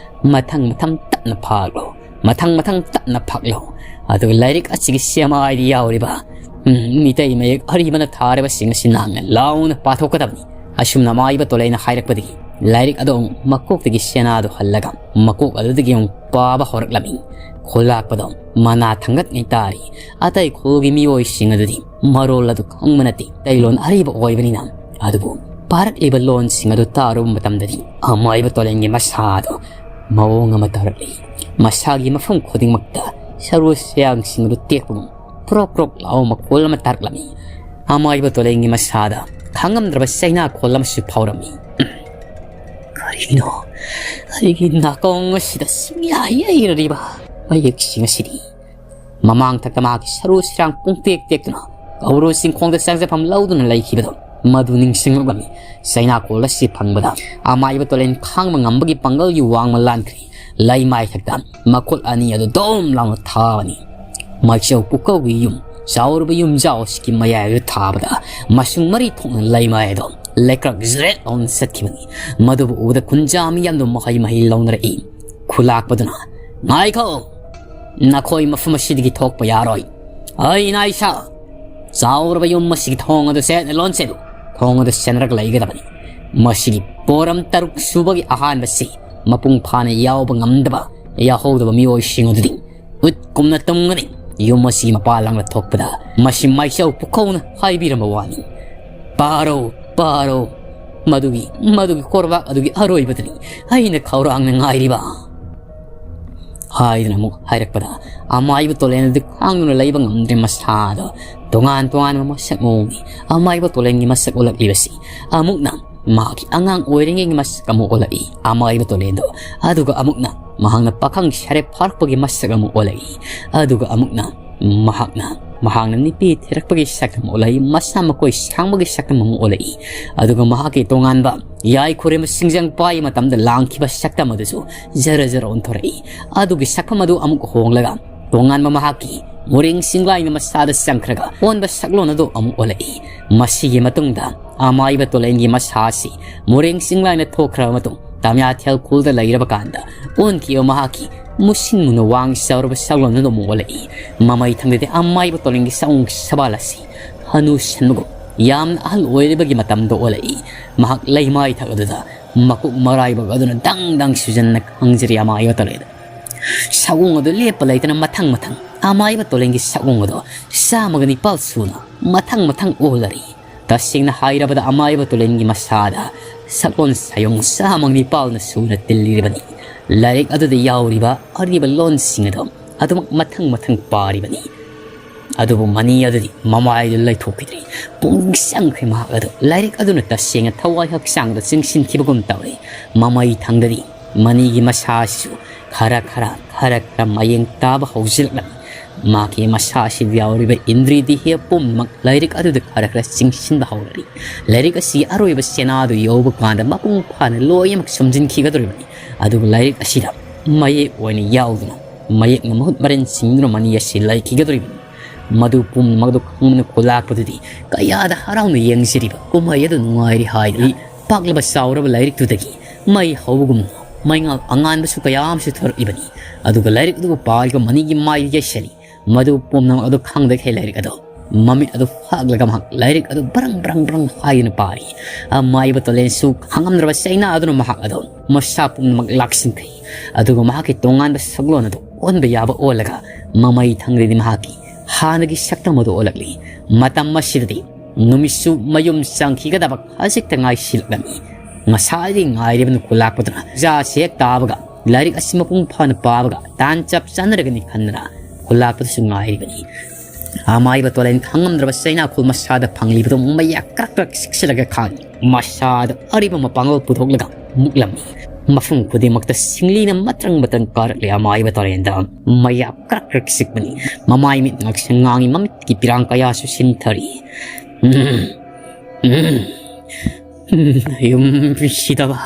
ꯃꯊꯪ ꯃꯊꯪ ꯇꯞꯅ ꯐꯥꯛꯂꯣ, ꯃꯊꯪ ꯃꯊꯪ ꯇꯞꯅ ꯐꯥꯛꯂꯣ꯫ ꯑꯗꯨꯒ ꯂꯥꯏꯔꯤꯛ ꯑꯁꯤꯒꯤ ꯁꯦꯃꯥꯏꯗ ꯌꯥꯎꯔꯤꯕ, ꯎꯝ, ꯃꯤꯇꯩ ꯃꯌꯦꯛ ꯑꯔꯤꯕꯅ ꯊꯥꯔꯤꯕꯁꯤꯡ ꯑꯁꯤ ꯅꯪꯅ ꯂꯥꯎꯅ ꯄꯥꯊꯣꯛꯀꯗꯕꯅꯤ꯫" ꯑꯁꯨꯝꯅ ꯑꯃꯥꯏꯕ ꯇꯣꯂꯩꯅ ꯍꯥꯏꯔꯛꯄꯗꯒꯤ ꯂꯥꯏꯔꯤꯛ ꯑꯗꯣ ꯑꯃꯨꯛ ꯃꯀꯣꯛꯇꯒꯤ ꯁꯦꯅꯥꯗꯣ ꯍꯜꯂꯒ ꯃꯀꯣꯛ ꯑꯗꯨꯗꯒꯤ ꯑꯃꯨꯛ ꯄꯥꯕ ꯍꯧꯔꯛꯂꯝꯃꯤ꯫ ꯈꯨꯂꯥꯛꯄꯗꯣ ꯃꯅꯥ ꯊꯥꯡꯒꯠꯉꯩ ꯇꯥꯔꯤ꯫ ꯑꯇꯩ ꯈꯨꯜꯒꯤ ꯃꯤꯑꯣꯏꯁꯤꯡ ꯑꯗꯨꯗꯤ ꯃꯔꯣꯜ ꯑꯗꯨ ꯈꯪꯕ ꯅꯠꯇꯦ, ꯀꯩꯂꯣꯟ ꯑꯔꯤꯕ ꯑꯣꯏꯕꯅꯤꯅ꯫ ꯑꯗꯨꯕꯨ ꯄꯥꯔꯛꯂꯤꯕ ꯂꯣꯟꯁꯤꯡ ꯑꯗꯨ ꯇꯥꯔꯨꯕ ꯃꯇꯝꯗꯗꯤ ꯑꯃꯥꯏꯕ ꯇꯣꯂꯦꯟꯒꯤ ꯃꯁꯥꯗꯣ ꯃꯑꯣꯡ ꯑꯃ ꯇꯥꯔꯛꯂꯤ꯫ ꯃꯁꯥꯒꯤ ꯃꯐꯝ ꯈꯨꯗꯤꯡꯃꯛꯇ ꯁꯔꯨ ꯁꯌꯥꯡꯁꯤꯡ ꯑꯗꯨ ꯇꯦꯛꯄꯒꯨꯝ ꯄ꯭ꯔꯣꯛ ꯄ꯭ꯔꯣꯛ ꯂꯥꯎꯕ ꯃꯈꯣꯜ ꯑꯃ ꯇꯥꯔꯛꯂꯝꯃꯤ꯫ ꯑꯃꯥꯏꯕ ꯇꯣꯂꯦꯟꯒꯤ ꯃꯁꯥꯗ ꯈꯥꯡꯉꯝꯗ꯭ꯔꯕ ꯆꯩꯅꯥ ꯈꯣꯜ ꯑꯃꯁꯨ ꯐꯥꯎꯔꯝꯃꯤ꯫ ꯀꯔꯤꯅꯣ ꯑꯩꯒꯤ ꯅꯥꯀꯣꯡ ꯑꯁꯤꯗ ꯁꯨꯡꯌꯥ ꯌꯩꯔꯔꯤꯕ ꯃꯌꯦꯛꯁꯤꯡ ꯑꯁꯤꯗꯤ? ꯃꯃꯥꯡ ꯊꯛꯇ ꯃꯍꯥꯛꯀꯤ ꯁꯔꯨ ꯁꯤꯔꯥꯡ ꯄꯨꯡꯇꯦꯛ ꯇꯦꯛꯇꯨꯅ ꯀꯧꯔꯨ ꯆꯤꯡꯈꯣꯡꯗ ꯆꯪꯖꯐꯝ ꯂꯧꯗꯨꯅ ꯂꯩꯈꯤꯕꯗꯣ ꯃꯗꯨ ꯅꯤꯡꯁꯤꯡꯂꯛꯂꯝꯃꯤ꯫ ꯆꯩꯅꯥ ꯈꯣꯜ ꯑꯁꯤ ꯐꯪꯕꯗ ꯑꯃꯥꯏꯕ ꯇꯣꯂꯦꯟ ꯈꯥꯡꯕ ꯉꯝꯕꯒꯤ ꯄꯥꯡꯒꯜꯒꯤ ꯋꯥꯡꯃ ꯂꯥꯟꯈ꯭ꯔꯦ꯫ ꯂꯩꯃꯥꯏ ꯊꯛꯇ ꯃꯈꯨꯠ ꯑꯅꯤ ꯑꯗꯨ ꯗꯣꯝ ꯂꯥꯎꯅ ꯊꯥꯕꯅꯤ꯫ ꯃꯥꯏꯆꯧ ꯄꯨꯀꯧꯒꯤ ꯌꯨꯝ, ꯆꯥꯎꯔꯕ ꯌꯨꯝꯖꯥꯎ ꯑꯁꯤꯒꯤ ꯃꯌꯥꯏꯗ ꯊꯥꯕꯗ ꯃꯁꯨꯡ ꯃꯔꯤ ꯊꯣꯛꯅ ꯂꯩꯃꯥꯏ ꯑꯗꯣ ꯂꯩꯀ꯭ꯔꯛ ꯖ꯭ꯔꯦꯠ ꯂꯥꯎꯅ ꯆꯠꯈꯤꯕꯅꯤ꯫ ꯃꯗꯨꯕꯨ ꯎꯕꯗ ꯈꯨꯟꯖꯥ ꯃꯤꯌꯥꯝꯗꯨ ꯃꯍꯩ ꯃꯍꯩ ꯂꯧꯅꯔꯛꯏ꯫ ꯈꯨꯂꯥꯛꯄꯗꯨꯅ, "ꯉꯥꯏꯈꯣ! ꯅꯈꯣꯏ ꯃꯐꯝ ꯑꯁꯤꯗꯒꯤ ꯊꯣꯛꯄ ꯌꯥꯔꯣꯏ꯫ ꯑꯩ ꯅꯥꯏꯁꯥ ꯆꯥꯎꯔꯕ ꯌꯨꯝ ꯑꯁꯤꯒꯤ ꯊꯣꯡ ꯑꯗꯨ ꯆꯦꯠꯅ ꯂꯣꯟꯁꯤꯜꯂꯨ꯫ ꯊꯣꯡ ꯑꯗꯨ ꯆꯦꯟꯅꯔꯒ ꯂꯩꯒꯗꯕꯅꯤ꯫ ꯃꯁꯤꯒꯤ ꯄꯣꯔꯝ ꯇꯔꯨꯛ ꯁꯨꯕꯒꯤ ꯑꯍꯥꯟꯕꯁꯤ ꯃꯄꯨꯡ ꯐꯥꯅ ꯌꯥꯎꯕ ꯉꯝꯗꯕ, ꯌꯥꯍꯧꯗꯕ ꯃꯤꯑꯣꯏꯁꯤꯡ ꯑꯗꯨꯗꯤ ꯎꯠ ꯀꯨꯝꯅ ꯇꯨꯝꯒꯅꯤ꯫ ꯌꯨꯝ ꯑꯁꯤꯒꯤ ꯃꯄꯥꯟ ꯂꯥꯡꯗ ꯊꯣꯛꯄꯗ ꯃꯁꯤ ꯃꯥꯏꯆꯧ ꯄꯨꯈꯧꯅ ꯍꯥꯏꯕꯤꯔꯝꯕ ꯋꯥꯅꯤ꯫ ꯄꯥꯔꯣ, ꯄꯥꯔꯣ, ꯃꯗꯨꯒꯤ, ꯃꯗꯨꯒꯤ ꯀꯣꯔꯕꯥꯛ ꯑꯗꯨꯒꯤ ꯑꯔꯣꯏꯕꯗꯅꯤ ꯑꯩꯅ ꯈꯧꯔꯥꯡꯅ ꯉꯥꯏꯔꯤꯕ" ꯍꯥꯏꯗꯨꯅ ꯑꯃꯨꯛ ꯍꯥꯏꯔꯛꯄꯗ, ꯑꯃꯥꯏꯕ ꯇꯣꯂꯦꯟ ꯑꯗꯨ ꯈꯥꯡꯗꯨꯅ ꯂꯩꯕ ꯉꯝꯗ꯭ꯔꯦ꯫ ꯃꯁꯥꯗꯣ ꯇꯣꯉꯥꯟ ꯇꯣꯉꯥꯟꯕ ꯃꯁꯛ ꯃꯑꯣꯡꯅꯤ꯫ ꯑꯃꯥꯏꯕ ꯇꯣꯂꯦꯟꯒꯤ ꯃꯁꯛ ꯑꯣꯜꯂꯛꯂꯤꯕꯁꯤ ꯑꯃꯨꯛꯅ ꯃꯍꯥꯛꯀꯤ ꯑꯉꯥꯡ ꯑꯣꯏꯔꯤꯉꯩꯒꯤ ꯃꯁꯛ ꯑꯃꯨꯛ ꯑꯣꯜꯂꯛꯏ꯫ ꯑꯃꯥꯏꯕ ꯇꯣꯂꯦꯟꯗꯣ, ꯑꯗꯨꯒ ꯑꯃꯨꯛꯅ ꯃꯍꯥꯛꯅ ꯄꯥꯈꯪ ꯁꯥꯔꯦ ꯐꯥꯔꯛꯄꯒꯤ ꯃꯁꯛ ꯑꯃꯨꯛ ꯑꯣꯜꯂꯛꯏ꯫ ꯑꯗꯨꯒ ꯑꯃꯨꯛꯅ ꯃꯍꯥꯛꯅ, ꯃꯍꯥꯛꯅ ꯅꯨꯄꯤ ꯊꯤꯔꯛꯄꯒꯤ ꯁꯛꯇꯝ ꯑꯣꯜꯂꯛꯏ, ꯃꯁꯥ ꯃꯀꯣꯏ ꯁꯥꯡꯕꯒꯤ ꯁꯛꯇꯝ ꯑꯃꯨꯛ ꯑꯣꯜꯂꯛꯏ꯫ ꯑꯗꯨꯒ ꯃꯍꯥꯛꯀꯤ ꯇꯣꯉꯥꯟꯕ ꯌꯥꯏ ꯈꯨꯔꯦꯝꯕ ꯁꯤꯡꯖꯪ ꯄꯥꯏ ꯃꯇꯝꯗ ꯂꯥꯡꯈꯤꯕ ꯁꯛꯇꯝ ꯑꯗꯨꯁꯨ ꯖꯔ ꯖꯔ ꯑꯣꯟꯊꯣꯔꯛꯏ꯫ ꯑꯗꯨꯒꯤ ꯁꯛꯐꯝ ꯑꯗꯨ ꯑꯃꯨꯛ ꯍꯣꯡꯂꯒ ꯇꯣꯉꯥꯟꯕ ꯃꯍꯥꯛꯀꯤ ꯃꯣꯔꯦꯡ ꯆꯤꯡꯂꯥꯏꯅ ꯃꯁꯥꯗ ꯆꯪꯈ꯭ꯔꯒ ꯑꯣꯟꯕ ꯁꯛꯂꯣꯟ ꯑꯗꯨ ꯑꯃꯨꯛ ꯑꯣꯜꯂꯛꯏ꯫ ꯃꯁꯤꯒꯤ ꯃꯇꯨꯡꯗ ꯑꯃꯥꯏꯕ ꯇꯣꯂꯦꯟꯒꯤ ꯃꯁꯥ ꯑꯁꯤ ꯃꯣꯔꯦꯡ ꯆꯤꯡꯂꯥꯏꯅ ꯊꯣꯛꯈ꯭ꯔꯕ ꯃꯇꯨꯡ ꯇꯥꯃꯤꯌꯥꯊꯦꯜ ꯈꯨꯜꯗ ꯂꯩꯔꯕ ꯀꯥꯟꯗ ꯑꯣꯟꯈꯤꯕ ꯃꯍꯥꯛꯀꯤ ꯃꯨꯁꯤꯟ ꯃꯨꯅ ꯋꯥꯡ ꯆꯥꯎꯔꯕ ꯁꯛꯂꯣꯟ ꯑꯗꯨ ꯑꯃꯨꯛ ꯑꯣꯜꯂꯛꯏ꯫ ꯃꯃꯩ ꯊꯪꯗꯗꯤ ꯑꯃꯥꯏꯕ ꯇꯣꯂꯦꯟꯒꯤ ꯆꯥꯎ ꯁꯕꯥꯜ ꯑꯁꯤ ꯍꯅꯨ ꯁꯟꯕꯒꯨꯝ ꯌꯥꯝꯅ ꯑꯍꯜ ꯑꯣꯏꯔꯤꯕꯒꯤ ꯃꯇꯝꯗ ꯑꯣꯜꯂꯛꯏ꯫ ꯃꯍꯥꯛ ꯂꯩꯃꯥꯏ ꯊꯛ ꯑꯗꯨꯗ ꯃꯀꯣꯛ ꯃꯔꯥꯏꯕꯛ ꯑꯗꯨꯅ ꯗꯪ ꯗꯪ ꯁꯨꯖꯟꯅ ꯈꯥꯡꯖꯔꯤ ꯑꯃꯥꯏꯕ ꯇꯣꯂꯦꯟ꯫ ꯁꯑꯣꯡ ꯑꯗꯨ ꯂꯦꯞꯄ ꯂꯩꯇꯅ ꯃꯊꯪ ꯃꯊꯪ ꯑꯃꯥꯏꯕ ꯇꯣꯂꯦꯟꯒꯤ ꯁꯑꯣꯡ ꯑꯗꯨ ꯆꯥꯝꯃꯒ ꯅꯤꯄꯥꯜ ꯁꯨꯅ ꯃꯊꯪ ꯃꯊꯪ ꯑꯣꯜꯂꯔꯤ꯫ ꯇꯁꯦꯡꯅ ꯍꯥꯏꯔꯕꯗ ꯑꯃꯥꯏꯕ ꯇꯣꯂꯦꯟꯒꯤ ꯃꯁꯥꯗ ꯁꯛꯂꯣꯟ ꯁꯥꯌꯣꯡ ꯆꯥꯝꯃꯒ ꯅꯤꯄꯥꯜꯅ ꯁꯨꯅ ꯇꯤꯜꯂꯤꯔꯤꯕꯅꯤ꯫ ꯂꯥꯏꯔꯤꯛ ꯑꯗꯨꯗ ꯌꯥꯎꯔꯤꯕ ꯑꯔꯤꯕ ꯂꯣꯟꯁꯤꯡ ꯑꯗꯨ ꯑꯗꯨꯃꯛ ꯃꯊꯪ ꯃꯊꯪ ꯄꯥꯔꯤꯕꯅꯤ꯫ ꯑꯗꯨꯕꯨ ꯃꯅꯤ ꯑꯗꯨꯗꯤ ꯃꯃꯥꯏꯗꯨ ꯂꯩꯊꯣꯛꯈꯤꯗ꯭ꯔꯤ꯫ ꯄꯨꯛꯅꯤꯡ ꯆꯪꯈ꯭ꯔꯦ ꯃꯍꯥꯛ ꯑꯗꯨ꯫ ꯂꯥꯏꯔꯤꯛ ꯑꯗꯨꯅ ꯇꯁꯦꯡꯅ ꯊꯋꯥꯏ ꯍꯛꯆꯥꯡꯗ ꯆꯤꯡꯁꯤꯟꯈꯤꯕꯒꯨꯝ ꯇꯧꯔꯦ꯫ ꯃꯃꯩ ꯊꯪꯗꯗꯤ ꯃꯅꯤꯒꯤ ꯃꯁꯥ ꯑꯁꯤꯁꯨ ꯈꯔ ꯈꯔ, ꯈꯔ ꯈꯔ ꯃꯌꯦꯡ ꯇꯥꯕ ꯍꯧꯖꯤꯜꯂꯛꯂꯝꯃꯤ꯫ ꯃꯍꯥꯛꯀꯤ ꯃꯁꯥ ꯑꯁꯤꯗ ꯌꯥꯎꯔꯤꯕ ꯏꯟꯗ꯭ꯔꯤ ꯗꯤꯍꯦ ꯄꯨꯝꯅꯃꯛ ꯂꯥꯏꯔꯤꯛ ꯑꯗꯨꯗ ꯈꯔ ꯈꯔ ꯆꯤꯡꯁꯤꯟꯕ ꯍꯧꯔꯛꯏ꯫ ꯂꯥꯏꯔꯤꯛ ꯑꯁꯤꯒꯤ ꯑꯔꯣꯏꯕ ꯆꯦꯅꯥꯗꯨ ꯌꯧꯕ ꯀꯥꯟꯗ ꯃꯄꯨꯡ ꯐꯥꯅ ꯂꯣꯏꯅꯃꯛ ꯁꯨꯝꯖꯤꯟꯈꯤꯒꯗꯧꯔꯤꯕꯅꯤ꯫ ꯑꯗꯨꯒ ꯂꯥꯏꯔꯤꯛ ꯑꯁꯤꯗ ꯃꯌꯦꯛ ꯑꯣꯏꯅ ꯌꯥꯎꯗꯨꯅ, ꯃꯌꯦꯛꯅ ꯃꯍꯨꯠ ꯃꯔꯦꯟ ꯁꯤꯡꯗꯨꯅ ꯃꯅꯤ ꯑꯁꯤ ꯂꯩꯈꯤꯒꯗꯧꯔꯤꯕꯅꯤ꯫ ꯃꯗꯨ ꯄꯨꯝꯅꯃꯛ ꯑꯗꯨ ꯈꯪꯕꯅ ꯈꯨꯂꯥꯛꯄꯗꯨꯗꯤ ꯀꯌꯥꯗ ꯍꯔꯥꯎꯅ ꯌꯦꯡꯖꯔꯤꯕ ꯀꯨꯝꯍꯩ ꯑꯗꯨ ꯅꯨꯡꯉꯥꯏꯔꯤ ꯍꯥꯏꯗꯨꯅ ꯄꯥꯛꯂꯕ ꯆꯥꯎꯔꯕ ꯂꯥꯏꯔꯤꯛꯇꯨꯗꯒꯤ ꯃꯩ ꯍꯧꯕꯒꯨꯝꯅ ꯃꯩꯉꯥꯜ ꯑꯉꯥꯟꯕꯁꯨ ꯀꯌꯥ ꯑꯃꯁꯨ ꯊꯣꯔꯛꯂꯤꯕꯅꯤ꯫ ꯑꯗꯨꯒ ꯂꯥꯏꯔꯤꯛ ꯑꯗꯨꯕꯨ ꯄꯥꯔꯤꯕ ꯃꯅꯤꯒꯤ ꯃꯥꯏꯗꯨ ꯌꯩꯁꯜꯂꯤ꯫ ꯃꯗꯨ ꯄꯨꯝꯅꯃꯛ ꯑꯗꯨ ꯈꯪꯗꯈꯩ ꯂꯥꯏꯔꯤꯛ ꯑꯗꯨ ꯃꯃꯤꯠ ꯑꯗꯨ ꯐꯥꯛꯂꯒ ꯃꯍꯥꯛ ꯂꯥꯏꯔꯤꯛ ꯑꯗꯨ ꯕ꯭ꯔꯪ ꯕ꯭ꯔꯪ ꯕ꯭ꯔꯪ ꯍꯥꯏꯗꯨꯅ ꯄꯥꯔꯤ꯫ ꯑꯃꯥꯏꯕ ꯇꯣꯂꯦꯟꯁꯨ ꯈꯪꯉꯝꯗ꯭ꯔꯕ ꯆꯩꯅꯥ ꯑꯗꯨꯅ ꯃꯍꯥꯛ ꯑꯗꯨ ꯃꯁꯥ ꯄꯨꯝꯅꯃꯛ ꯂꯥꯛꯁꯤꯟꯈ꯭ꯔꯦ꯫ ꯑꯗꯨꯒ ꯃꯍꯥꯛꯀꯤ ꯇꯣꯉꯥꯟꯕ ꯁꯛꯂꯣꯟ ꯑꯗꯨ ꯑꯣꯟꯕ ꯌꯥꯕ ꯑꯣꯜꯂꯒ ꯃꯃꯩ ꯊꯪꯗꯗꯤ ꯃꯍꯥꯛꯀꯤ ꯍꯥꯟꯅꯒꯤ ꯁꯛꯇꯝ ꯑꯗꯨ ꯑꯣꯜꯂꯛꯂꯤ꯫ ꯃꯇꯝ ꯑꯁꯤꯗꯗꯤ ꯅꯨꯃꯤꯠꯁꯨ ꯃꯌꯨꯝ ꯆꯪꯈꯤꯒꯗꯕ ꯈꯖꯤꯛꯇ ꯉꯥꯏꯁꯤꯜꯂꯛꯂꯝꯃꯤ꯫ ꯉꯁꯥꯏꯗꯒꯤ ꯉꯥꯏꯔꯤꯕ ꯅꯨꯈꯨ ꯂꯥꯛꯄꯗꯨꯅ ꯖꯥꯁꯦ ꯍꯦꯛ ꯇꯥꯕꯒ ꯂꯥꯏꯔꯤꯛ ꯑꯁꯤ ꯃꯄꯨꯡ ꯐꯥꯅ ꯄꯥꯕꯒ ꯇꯥꯟ ꯆꯞ ꯆꯥꯅꯔꯒꯅꯤ ꯈꯟꯗꯅ ꯈꯨꯂꯥꯛꯄꯗꯨꯁꯨ ꯉꯥꯏꯔꯤꯕꯅꯤ꯫ ꯑꯃꯥꯏꯕ ꯇꯣꯂꯦꯟ ꯈꯪꯉꯝꯗ꯭ꯔꯕ ꯆꯩꯅꯥꯈꯣꯜ ꯃꯁꯥꯗ ꯐꯪꯂꯤꯕꯗꯨ ꯃꯌꯥ ꯀ꯭ꯔꯛ ꯀ꯭ꯔꯛ ꯆꯤꯛꯁꯤꯜꯂꯒ ꯈꯥꯡꯉꯤ꯫ ꯃꯁꯥꯗ ꯑꯔꯤꯕ ꯃꯄꯥꯡꯒꯜ ꯄꯨꯊꯣꯛꯂꯒ ꯃꯨꯛꯂꯝꯃꯤ꯫ ꯃꯐꯝ ꯈꯨꯗꯤꯡꯃꯛꯇ ꯁꯤꯡꯂꯤꯅ ꯃꯇ꯭ꯔꯪ ꯃꯇ꯭ꯔꯪ ꯀꯥꯔꯛꯂꯤ꯫ ꯑꯃꯥꯏꯕ ꯇꯣꯂꯦꯟꯗ ꯃꯌꯥ ꯀ꯭ꯔꯛ ꯀ꯭ꯔꯛ ꯆꯤꯛꯄꯅꯤ꯫ ꯃꯃꯥꯏ ꯃꯤꯠ ꯉꯥꯛꯁꯪ ꯉꯥꯡꯉꯤ, ꯃꯃꯤꯠꯀꯤ ꯄꯤꯔꯥꯡ ꯀꯌꯥꯁꯨ ꯁꯤꯟꯊꯔꯤ꯫ ꯎꯝ, ꯎꯝ, ꯎꯝ, ꯌꯨꯝ ꯁꯤꯗꯕ,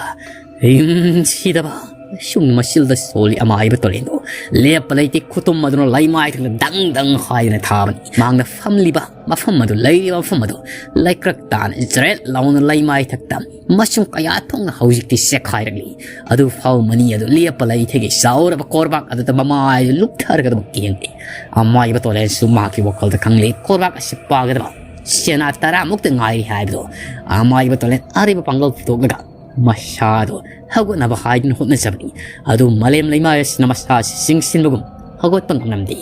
ꯌꯨꯝ ꯁꯤꯗꯕ꯫ ꯁꯨꯝ ꯃꯆꯤꯜꯗ ꯁꯣꯜꯂꯤ ꯑꯃꯥꯏꯕ ꯇꯣꯂꯦꯟꯗꯣ꯫ ꯂꯦꯞꯄ ꯂꯩꯇꯦ, ꯈꯨꯇꯨꯝ ꯑꯗꯨꯅ ꯂꯩꯃꯥꯏ ꯊꯛꯇ ꯗꯪ ꯗꯪ ꯍꯥꯏꯗꯨꯅ ꯊꯥꯕꯅꯤ꯫ ꯃꯥꯡꯗ ꯐꯝꯂꯤꯕ ꯃꯐꯝ ꯑꯗꯨ, ꯂꯩꯔꯤꯕ ꯃꯐꯝ ꯑꯗꯨ ꯂꯩꯀ꯭ꯔꯛ ꯇꯥꯅ ꯖ꯭ꯔꯦꯠ ꯂꯥꯎꯅ ꯂꯩꯃꯥꯏ ꯊꯛꯇ ꯃꯆꯨꯝ ꯀꯌꯥ ꯊꯣꯛꯅ ꯍꯧꯖꯤꯛꯇꯤ ꯆꯦꯛꯈꯥꯏꯔꯛꯂꯤ꯫ ꯑꯗꯨ ꯐꯥꯎ ꯃꯅꯤ ꯑꯗꯨ ꯂꯦꯞꯄ ꯂꯩꯊꯦꯒꯤ ꯆꯥꯎꯔꯕ ꯀꯣꯔꯕꯥꯛ ꯑꯗꯨꯗ ꯃꯃꯥꯏꯗꯨ ꯂꯨꯞꯊꯔꯒ ꯑꯗꯨꯃꯛ ꯌꯦꯡꯂꯤ꯫ ꯑꯃꯥꯏꯕ ꯇꯣꯂꯦꯟꯁꯨ ꯃꯍꯥꯛꯀꯤ ꯋꯥꯈꯜꯗ ꯈꯪꯂꯤ, ꯀꯣꯔꯕꯥꯛ ꯑꯁꯤ ꯄꯥꯒꯗꯕ ꯁꯦꯅꯥ ꯇꯔꯥꯃꯨꯛꯇ ꯉꯥꯏꯔꯤ ꯍꯥꯏꯕꯗꯣ ꯑꯃꯥꯏꯕ ꯇꯣꯂꯦꯟ ꯑꯔꯩꯕ ꯄꯥꯡꯒꯜ ꯄꯨꯊꯣꯛꯂꯒ ꯃꯁꯥꯗꯣ ꯍꯧꯒꯠꯅꯕ ꯍꯥꯏꯗꯨꯅ ꯍꯣꯠꯅꯖꯕꯅꯤ꯫ ꯑꯗꯨ ꯃꯥꯂꯦꯝ ꯂꯩꯃꯥꯏ ꯑꯁꯤꯅ ꯃꯁꯥꯁꯤ ꯆꯤꯡꯁꯤꯟꯕꯒꯨꯝ ꯍꯧꯒꯠꯄ ꯉꯝꯂꯝꯗꯦ꯫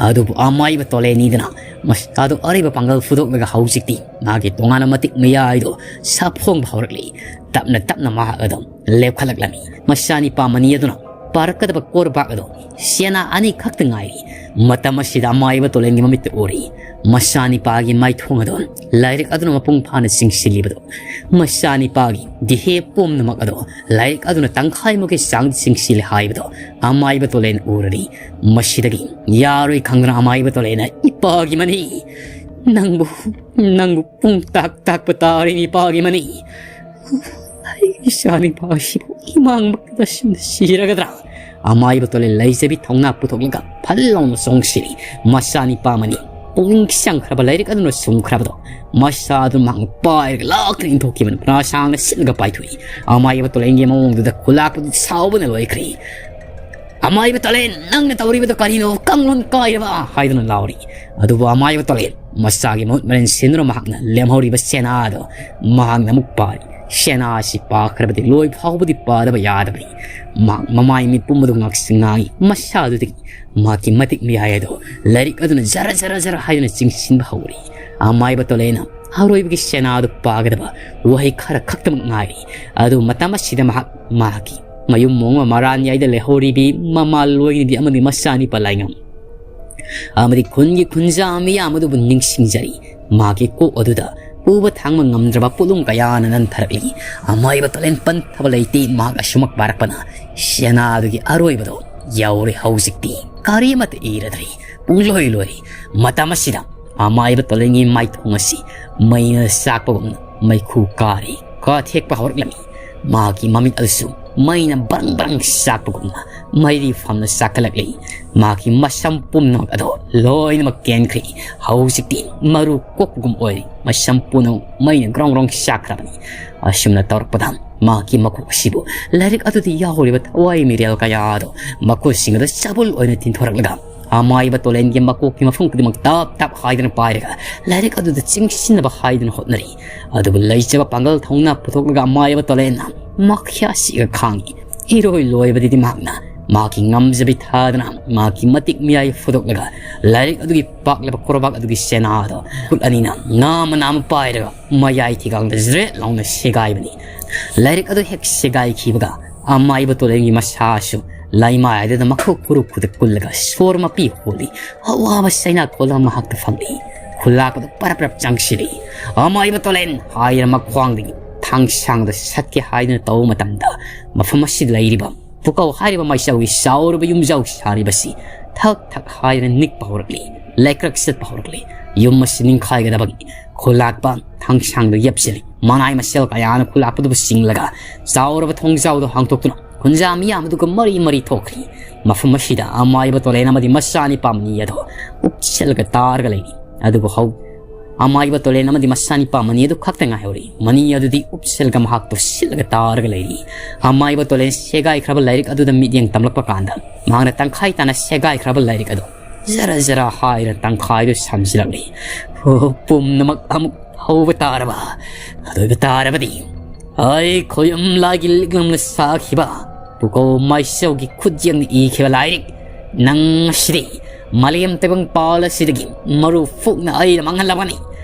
ꯑꯗꯨꯕꯨ ꯑꯃꯥꯏꯕ ꯇꯣꯂꯦꯟꯅꯤꯗꯨꯅ ꯃꯁꯥꯗꯣ ꯑꯔꯩꯕ ꯄꯥꯡꯒꯜ ꯐꯨꯗꯣꯛꯂꯒ ꯍꯧꯖꯤꯛꯇꯤ ꯃꯥꯒꯤ ꯇꯣꯉꯥꯟꯕ ꯃꯇꯤꯛ ꯃꯌꯥꯏꯗꯣ ꯁꯥꯐꯣꯡꯕ ꯍꯧꯔꯛꯂꯤ꯫ ꯇꯞꯅ ꯇꯞꯅ ꯃꯍꯥꯛ ꯑꯗꯨꯝ ꯂꯦꯞꯈꯠꯂꯛꯂꯝꯃꯤ꯫ ꯃꯆꯥꯅꯤꯄꯥ ꯃꯅꯤ ꯑꯗꯨꯅ ꯄꯥꯔꯛꯀꯗꯕ ꯀꯣꯔꯕꯥꯛ ꯑꯗꯣ ꯁꯦꯅꯥ ꯑꯅꯤꯈꯛꯇ ꯉꯥꯏꯔꯤ꯫ ꯃꯇꯝ ꯑꯁꯤꯗ ꯑꯃꯥꯏꯕ ꯇꯣꯂꯦꯟꯒꯤ ꯃꯃꯤꯠꯇ ꯎꯔꯤ꯫ ꯃꯆꯥꯅꯤꯄꯥꯒꯤ ꯃꯥꯏꯊꯣꯡ ꯑꯗꯣ ꯂꯥꯏꯔꯤꯛ ꯑꯗꯨꯅ ꯃꯄꯨꯡ ꯐꯥꯅ ꯆꯤꯡꯁꯤꯜꯂꯤꯕꯗꯣ, ꯃꯆꯥꯅꯤꯄꯥꯒꯤ ꯗꯤꯍꯦ ꯄꯨꯝꯅꯃꯛ ꯑꯗꯣ ꯂꯥꯏꯔꯤꯛ ꯑꯗꯨꯅ ꯇꯪꯈꯥꯏꯃꯨꯛꯀꯤ ꯆꯥꯡ ꯆꯤꯡꯁꯤꯜꯂꯤ ꯍꯥꯏꯕꯗꯣ ꯑꯃꯥꯏꯕ ꯇꯣꯂꯦꯟ ꯎꯔꯔꯤ꯫ ꯃꯁꯤꯗꯒꯤ ꯌꯥꯔꯣꯏ ꯈꯪꯗꯅ ꯑꯃꯥꯏꯕ ꯇꯣꯂꯦꯟꯅ, "ꯏꯄꯥꯒꯤ ꯃꯅꯤ, ꯅꯪꯕꯨ, ꯅꯪꯕꯨ ꯄꯨꯡ ꯇꯥꯛ ꯇꯥꯛꯄ ꯇꯥꯔꯦ, ꯏꯄꯥꯒꯤ ꯃꯅꯤ꯫ ꯑꯩ ꯏꯆꯥꯅꯤꯄꯥ ꯑꯁꯤꯕꯨ ꯏꯃꯥꯡꯃꯛꯇ ꯁꯤꯔꯒꯗ꯭ꯔꯥ?" ꯑꯃꯥꯏꯕ ꯇꯣꯂꯦꯟ ꯂꯩꯖꯕꯤ ꯊꯧꯅꯥ ꯄꯨꯊꯣꯛꯂꯒ ꯐꯜ ꯂꯥꯎꯅ ꯆꯣꯡꯁꯤꯜꯂꯤ꯫ ꯃꯆꯥꯅꯤꯄꯥ ꯑꯃꯅꯤ ꯄꯨꯛꯅꯤꯡ ꯆꯪꯈ꯭ꯔꯕ ꯂꯥꯏꯔꯤꯛ ꯑꯗꯨꯅ ꯁꯨꯝꯈ꯭ꯔꯕꯗꯣ ꯃꯆꯥ ꯑꯗꯨ ꯃꯍꯥꯛꯅ ꯄꯥꯏꯔꯒ ꯂꯥꯛꯇꯨꯅ ꯏꯟꯊꯣꯛꯈꯤꯕꯅꯤ꯫ ꯄꯅꯥ ꯁꯥꯡꯅ ꯁꯤꯠꯂꯒ ꯄꯥꯏꯊꯣꯛꯏ꯫ ꯑꯃꯥꯏꯕ ꯇꯣꯂꯦꯟꯒꯤ ꯃꯑꯣꯡꯗꯨꯗ ꯈꯨꯂꯥꯛꯄꯗꯨ ꯁꯥꯎꯕꯅ ꯂꯣꯏꯈ꯭ꯔꯦ꯫ "ꯑꯃꯥꯏꯕ ꯇꯣꯂꯦꯟ, ꯅꯪꯅ ꯇꯧꯔꯤꯕꯗꯨ ꯀꯔꯤꯅꯣ? ꯀꯥꯡꯂꯣꯟ ꯀꯥꯏꯔꯕ?" ꯍꯥꯏꯗꯨꯅ ꯂꯥꯎꯔꯤ꯫ ꯑꯗꯨꯕꯨ ꯑꯃꯥꯏꯕ ꯇꯣꯂꯦꯟ ꯃꯆꯥꯒꯤ ꯃꯍꯨꯠ ꯃꯔꯦꯟ ꯁꯤꯟꯗꯨꯅ ꯃꯍꯥꯛꯅ ꯂꯦꯝꯍꯧꯔꯤꯕ ꯁꯦꯅꯥ ꯑꯗꯣ ꯃꯍꯥꯛꯅ ꯑꯃꯨꯛ ꯄꯥꯔꯤ꯫ ꯁꯦꯅꯥ ꯑꯁꯤ ꯄꯥꯈ꯭ꯔꯕꯗꯤ ꯂꯣꯏ ꯐꯥꯎꯕꯗꯤ ꯄꯥꯗꯕ ꯌꯥꯗꯕꯅꯤ꯫ ꯃꯍꯥꯛ ꯃꯃꯥꯏ ꯃꯤꯠ ꯄꯨꯝꯕꯗꯨ ꯉꯥꯡꯁ-, ꯉꯥꯡꯉꯤ꯫ ꯃꯁꯥꯗꯨꯗꯒꯤ ꯃꯍꯥꯛꯀꯤ ꯃꯇꯤꯛ ꯃꯌꯥꯏ ꯑꯗꯣ ꯂꯥꯏꯔꯤꯛ ꯑꯗꯨꯅ ꯖꯔ ꯖꯔ ꯖꯔ ꯍꯥꯏꯗꯨꯅ ꯆꯤꯡꯁꯤꯟꯕ ꯍꯧꯔꯤ꯫ ꯑꯃꯥꯏꯕ ꯇꯣꯂꯦꯟꯅ ꯑꯔꯣꯏꯕꯒꯤ ꯁꯦꯅꯥ ꯑꯗꯨ ꯄꯥꯒꯗꯕ ꯋꯥꯍꯩ ꯈꯔ ꯈꯛꯇꯃꯛ ꯉꯥꯏꯔꯤ꯫ ꯑꯗꯨ ꯃꯇꯝ ꯑꯁꯤꯗ ꯃꯍꯥꯛ ꯃꯍꯥꯛꯀꯤ ꯃꯌꯨꯝ ꯃꯣꯡꯕ ꯃꯔꯥꯟꯌꯥꯏꯗ ꯂꯩꯍꯧꯔꯤꯕꯤ ꯃꯃꯥ ꯂꯣꯏꯅꯕꯤ ꯑꯃꯗꯤ ꯃꯆꯥꯅꯤꯄꯥ ꯂꯥꯏꯉꯝ ꯑꯃꯗꯤ ꯈꯨꯟꯒꯤ ꯈꯨꯟꯖꯥ ꯃꯤꯌꯥꯝ ꯑꯗꯨꯕꯨ ꯅꯤꯡꯁꯤꯡꯖꯔꯤ꯫ ꯃꯍꯥꯛꯀꯤ ꯀꯣꯛ ꯑꯗꯨꯗ ꯎꯕ ꯊꯥꯡꯕ ꯉꯝꯗ꯭ꯔꯕ ꯄꯣꯠꯂꯨꯝ ꯀꯌꯥꯅ ꯅꯟꯊꯔꯛꯂꯤ꯫ ꯑꯃꯥꯏꯕ ꯇꯣꯂꯦꯟ ꯄꯟꯊꯕ ꯂꯩꯇꯦ꯫ ꯃꯍꯥꯛ ꯑꯁꯨꯃꯛ ꯄꯥꯔꯛꯄꯅ ꯁꯦꯅꯥ ꯑꯗꯨꯒꯤ ꯑꯔꯣꯏꯕꯗꯣ ꯌꯧꯔꯦ꯫ ꯍꯧꯖꯤꯛꯇꯤ ꯀꯔꯤꯃꯠꯇ ꯏꯔꯗ꯭ꯔꯤ꯫ ꯄꯨꯡꯂꯣꯏ ꯂꯣꯏꯔꯦ꯫ ꯃꯇꯝ ꯑꯁꯤꯗ ꯑꯃꯥꯏꯕ ꯇꯣꯂꯦꯟꯒꯤ ꯃꯥꯏꯊꯣꯡ ꯑꯁꯤ ꯃꯩꯅ ꯆꯥꯛꯄꯒꯨꯝꯅ ꯃꯩꯈꯨ ꯀꯥꯔꯤ, ꯀꯥꯊꯦꯛꯄ ꯍꯧꯔꯛꯂꯝꯃꯤ꯫ ꯃꯍꯥꯛꯀꯤ ꯃꯃꯤꯠ ꯑꯗꯨꯁꯨ ꯃꯩꯅ ꯕ꯭ꯔꯪ ꯕ꯭ꯔꯪ ꯆꯥꯛꯄꯒꯨꯝꯅ ꯃꯩꯔꯤ ꯐꯝꯅ ꯆꯥꯛꯈꯠꯂꯛꯂꯤ꯫ ꯃꯍꯥꯛꯀꯤ ꯃꯁꯝ ꯄꯨꯝꯅꯃꯛ ꯑꯗꯣ ꯂꯣꯏꯅꯃꯛ ꯀꯦꯟꯈ꯭ꯔꯦ꯫ ꯍꯧꯖꯤꯛꯇꯤ ꯃꯔꯨ ꯀꯣꯛꯄꯒꯨꯝ ꯑꯣꯏꯔꯤ꯫ ꯃꯁꯝ ꯄꯨꯝꯅꯃꯛ ꯃꯩꯅ ꯒ꯭ꯔꯣꯡ ꯒ꯭ꯔꯣꯡ ꯆꯥꯛꯈ꯭ꯔꯕꯅꯤ꯫ ꯑꯁꯨꯝꯅ ꯇꯧꯔꯛꯄꯗ ꯃꯍꯥꯛꯀꯤ ꯃꯀꯣꯛ ꯑꯁꯤꯕꯨ ꯂꯥꯏꯔꯤꯛ ꯑꯗꯨꯗ ꯌꯥꯎꯔꯤꯕ ꯊꯋꯥꯏ ꯃꯤꯔꯦꯜ ꯀꯌꯥ ꯑꯗꯣ ꯃꯈꯨꯠꯁꯤꯡ ꯑꯗꯨ ꯆꯥꯕꯨꯜ ꯑꯣꯏꯅ ꯇꯤꯟꯊꯣꯔꯛꯂꯒ ꯑꯃꯥꯏꯕ ꯇꯣꯂꯦꯟꯒꯤ ꯃꯀꯣꯛꯀꯤ ꯃꯐꯝ ꯈꯨꯗꯤꯡꯃꯛ ꯇꯞ ꯇꯞ ꯍꯥꯏꯗꯨꯅ ꯄꯥꯏꯔꯒ ꯂꯥꯏꯔꯤꯛ ꯑꯗꯨꯗ ꯆꯤꯡꯁꯤꯟꯅꯕ ꯍꯥꯏꯗꯨꯅ ꯍꯣꯠꯅꯔꯤ꯫ ꯑꯗꯨꯕꯨ ꯂꯩꯖꯕ ꯄꯥꯡꯒꯜ ꯊꯧꯅꯥ ꯄꯨꯊꯣꯛꯂꯒ ꯑꯃꯥꯏꯕ ꯇꯣꯂꯦꯟꯅ ꯃꯈ꯭ꯌꯥꯁꯤꯒ ꯈꯥꯡꯉꯤ꯫ ꯏꯔꯣꯏ ꯂꯣꯏꯕꯗꯗꯤ ꯃꯍꯥꯛꯅ ꯃꯍꯥꯛꯀꯤ ꯉꯝꯖꯕꯤ ꯊꯥꯗꯅ ꯃꯍꯥꯛꯀꯤ ꯃꯇꯤꯛ ꯃꯌꯥꯏ ꯐꯨꯗꯣꯛꯂꯒ ꯂꯥꯏꯔꯤꯛ ꯑꯗꯨꯒꯤ ꯄꯥꯛꯂꯕ ꯀꯣꯔꯕꯥꯛ ꯑꯗꯨꯒꯤ ꯆꯦꯅꯥ ꯑꯗꯣ ꯈꯨꯠ ꯑꯅꯤꯅ ꯉꯥ ꯃꯅꯥ ꯑꯃ ꯄꯥꯏꯔꯒ ꯃꯌꯥꯏ ꯊꯤꯒꯥꯡꯗ ꯖ꯭ꯔꯦꯠ ꯂꯥꯎꯅ ꯁꯦꯒꯥꯏꯕꯅꯤ꯫ ꯂꯥꯏꯔꯤꯛ ꯑꯗꯨ ꯍꯦꯛ ꯁꯦꯒꯥꯏꯈꯤꯕꯒ ꯑꯃꯥꯏꯕ ꯇꯣꯂꯦꯟꯒꯤ ꯃꯁꯥꯁꯨ ꯂꯩꯃꯥꯏ ꯑꯗꯨꯗ ꯃꯈꯨ ꯀꯨꯔꯨ ꯈꯨꯗ ꯀꯨꯜꯂꯒ ꯁꯣꯔ ꯃꯄꯤ ꯍꯣꯜꯂꯤ꯫ ꯑꯋꯥꯕ ꯆꯩꯅꯥ ꯀꯣꯜꯂ ꯃꯍꯥꯛꯇ ꯐꯝꯂꯤ꯫ ꯈꯨꯂꯥꯛꯄꯗ ꯄꯔꯞ ꯄꯔꯞ ꯆꯪꯁꯤꯜꯂꯤ꯫ ꯑꯃꯥꯏꯕ ꯇꯣꯂꯦꯟ ꯍꯥꯏꯔ ꯃꯈ꯭ꯋꯥꯡꯗꯒꯤ ꯊꯥꯡꯁꯥꯡꯗ ꯁꯠꯀꯦ ꯍꯥꯏꯗꯨꯅ ꯇꯧꯕ ꯃꯇꯝꯗ ꯃꯐꯝ ꯑꯁꯤꯗ ꯂꯩꯔꯤꯕ ꯄꯨꯀꯧ ꯍꯥꯏꯔꯤꯕ ꯃꯥꯏꯆꯧꯒꯤ ꯆꯥꯎꯔꯕ ꯌꯨꯝꯖꯥꯎ ꯁꯥꯔꯤꯕꯁꯤ ꯊꯛ ꯊꯛ ꯍꯥꯏꯗꯨꯅ ꯅꯤꯛꯄ ꯍꯧꯔꯛꯂꯤ꯫ ꯂꯩꯀ꯭ꯔꯛ ꯆꯠꯄ ꯍꯧꯔꯛꯂꯤ꯫ ꯌꯨꯝ ꯑꯁꯤ ꯅꯤꯡꯈꯥꯏꯒꯗꯕꯒꯤ ꯈꯨꯂꯥꯛꯄ ꯊꯥꯡꯁꯥꯡꯗ ꯌꯦꯞꯁꯤꯜꯂꯤ꯫ ꯃꯅꯥꯏ ꯃꯁꯦꯜ ꯀꯌꯥꯅ ꯈꯨꯂꯥꯛꯄꯗꯨꯕꯨ ꯆꯤꯡꯂꯒ ꯆꯥꯎꯔꯕ ꯊꯣꯡꯖꯥꯎꯗ ꯍꯥꯡꯗꯣꯛꯇꯨꯅ ꯈꯨꯟꯖꯥ ꯃꯤꯌꯥꯝ ꯑꯗꯨꯒ ꯃꯔꯤ ꯃꯔꯤ ꯊꯣꯛꯈ꯭ꯔꯤ꯫ ꯃꯐꯝ ꯑꯁꯤꯗ ꯑꯃꯥꯏꯕ ꯇꯣꯂꯦꯟ ꯑꯃꯗꯤ ꯃꯆꯥꯅꯤꯄꯥ ꯃꯅꯤ ꯑꯗꯣ ꯎꯞꯁꯤꯜꯂꯒ ꯇꯥꯔꯒ ꯂꯩꯔꯤ꯫ ꯑꯗꯨꯕꯨ ꯍꯧ ꯑꯃꯥꯏꯕ ꯇꯣꯂꯦꯟ ꯑꯃꯗꯤ ꯃꯆꯥꯅꯤꯄꯥ ꯃꯅꯤ ꯑꯗꯨ ꯈꯛꯇ ꯉꯥꯏꯍꯧꯔꯤ꯫ ꯃꯅꯤ ꯑꯗꯨꯗꯤ ꯎꯞꯁꯤꯜꯂꯒ ꯃꯍꯥꯛ ꯇꯨꯞꯁꯤꯜꯂꯒ ꯇꯥꯔꯒ ꯂꯩꯔꯤ꯫ ꯑꯃꯥꯏꯕ ꯇꯣꯂꯦꯟ ꯁꯦꯒꯥꯏꯈ꯭ꯔꯕ ꯂꯥꯏꯔꯤꯛ ꯑꯗꯨꯗ ꯃꯤꯠꯌꯦꯡ ꯇꯝꯂꯛꯄ ꯀꯥꯟꯗ ꯃꯍꯥꯛꯅ ꯇꯪꯈꯥꯏ ꯇꯥꯅ ꯁꯦꯒꯥꯏꯈ꯭ꯔꯕ ꯂꯥꯏꯔꯤꯛ ꯑꯗꯨ ꯖꯔ ꯖꯔ ꯍꯥꯏꯔ ꯇꯪꯈꯥꯏꯗꯨ ꯁꯝꯖꯤꯜꯂꯛꯂꯤ꯫ ꯍꯣ, ꯄꯨꯝꯅꯃꯛ ꯑꯃꯨꯛ ꯍꯧꯕ ꯇꯥꯔꯕ? ꯑꯗꯨ ꯑꯣꯏꯕ ꯇꯥꯔꯕꯗꯤ ꯑꯩ ꯈꯣꯌꯝ ꯂꯥꯏꯒꯤ ꯂꯤꯛꯂꯝꯅ ꯁꯥꯈꯤꯕ ꯄꯨꯀꯧ ꯃꯥꯏꯆꯧꯒꯤ ꯈꯨꯠꯌꯦꯛꯅ ꯏꯈꯤꯕ ꯂꯥꯏꯔꯤꯛ ꯅꯪ ꯑꯁꯤꯗꯤ ꯃꯥꯂꯦꯝ ꯇꯥꯏꯕꯪ ꯄꯥꯜ ꯑꯁꯤꯗꯒꯤ ꯃꯔꯨ ꯐꯨꯛꯅ ꯑꯩꯅ ꯃꯥꯡꯍꯜꯂꯕꯅꯤ꯫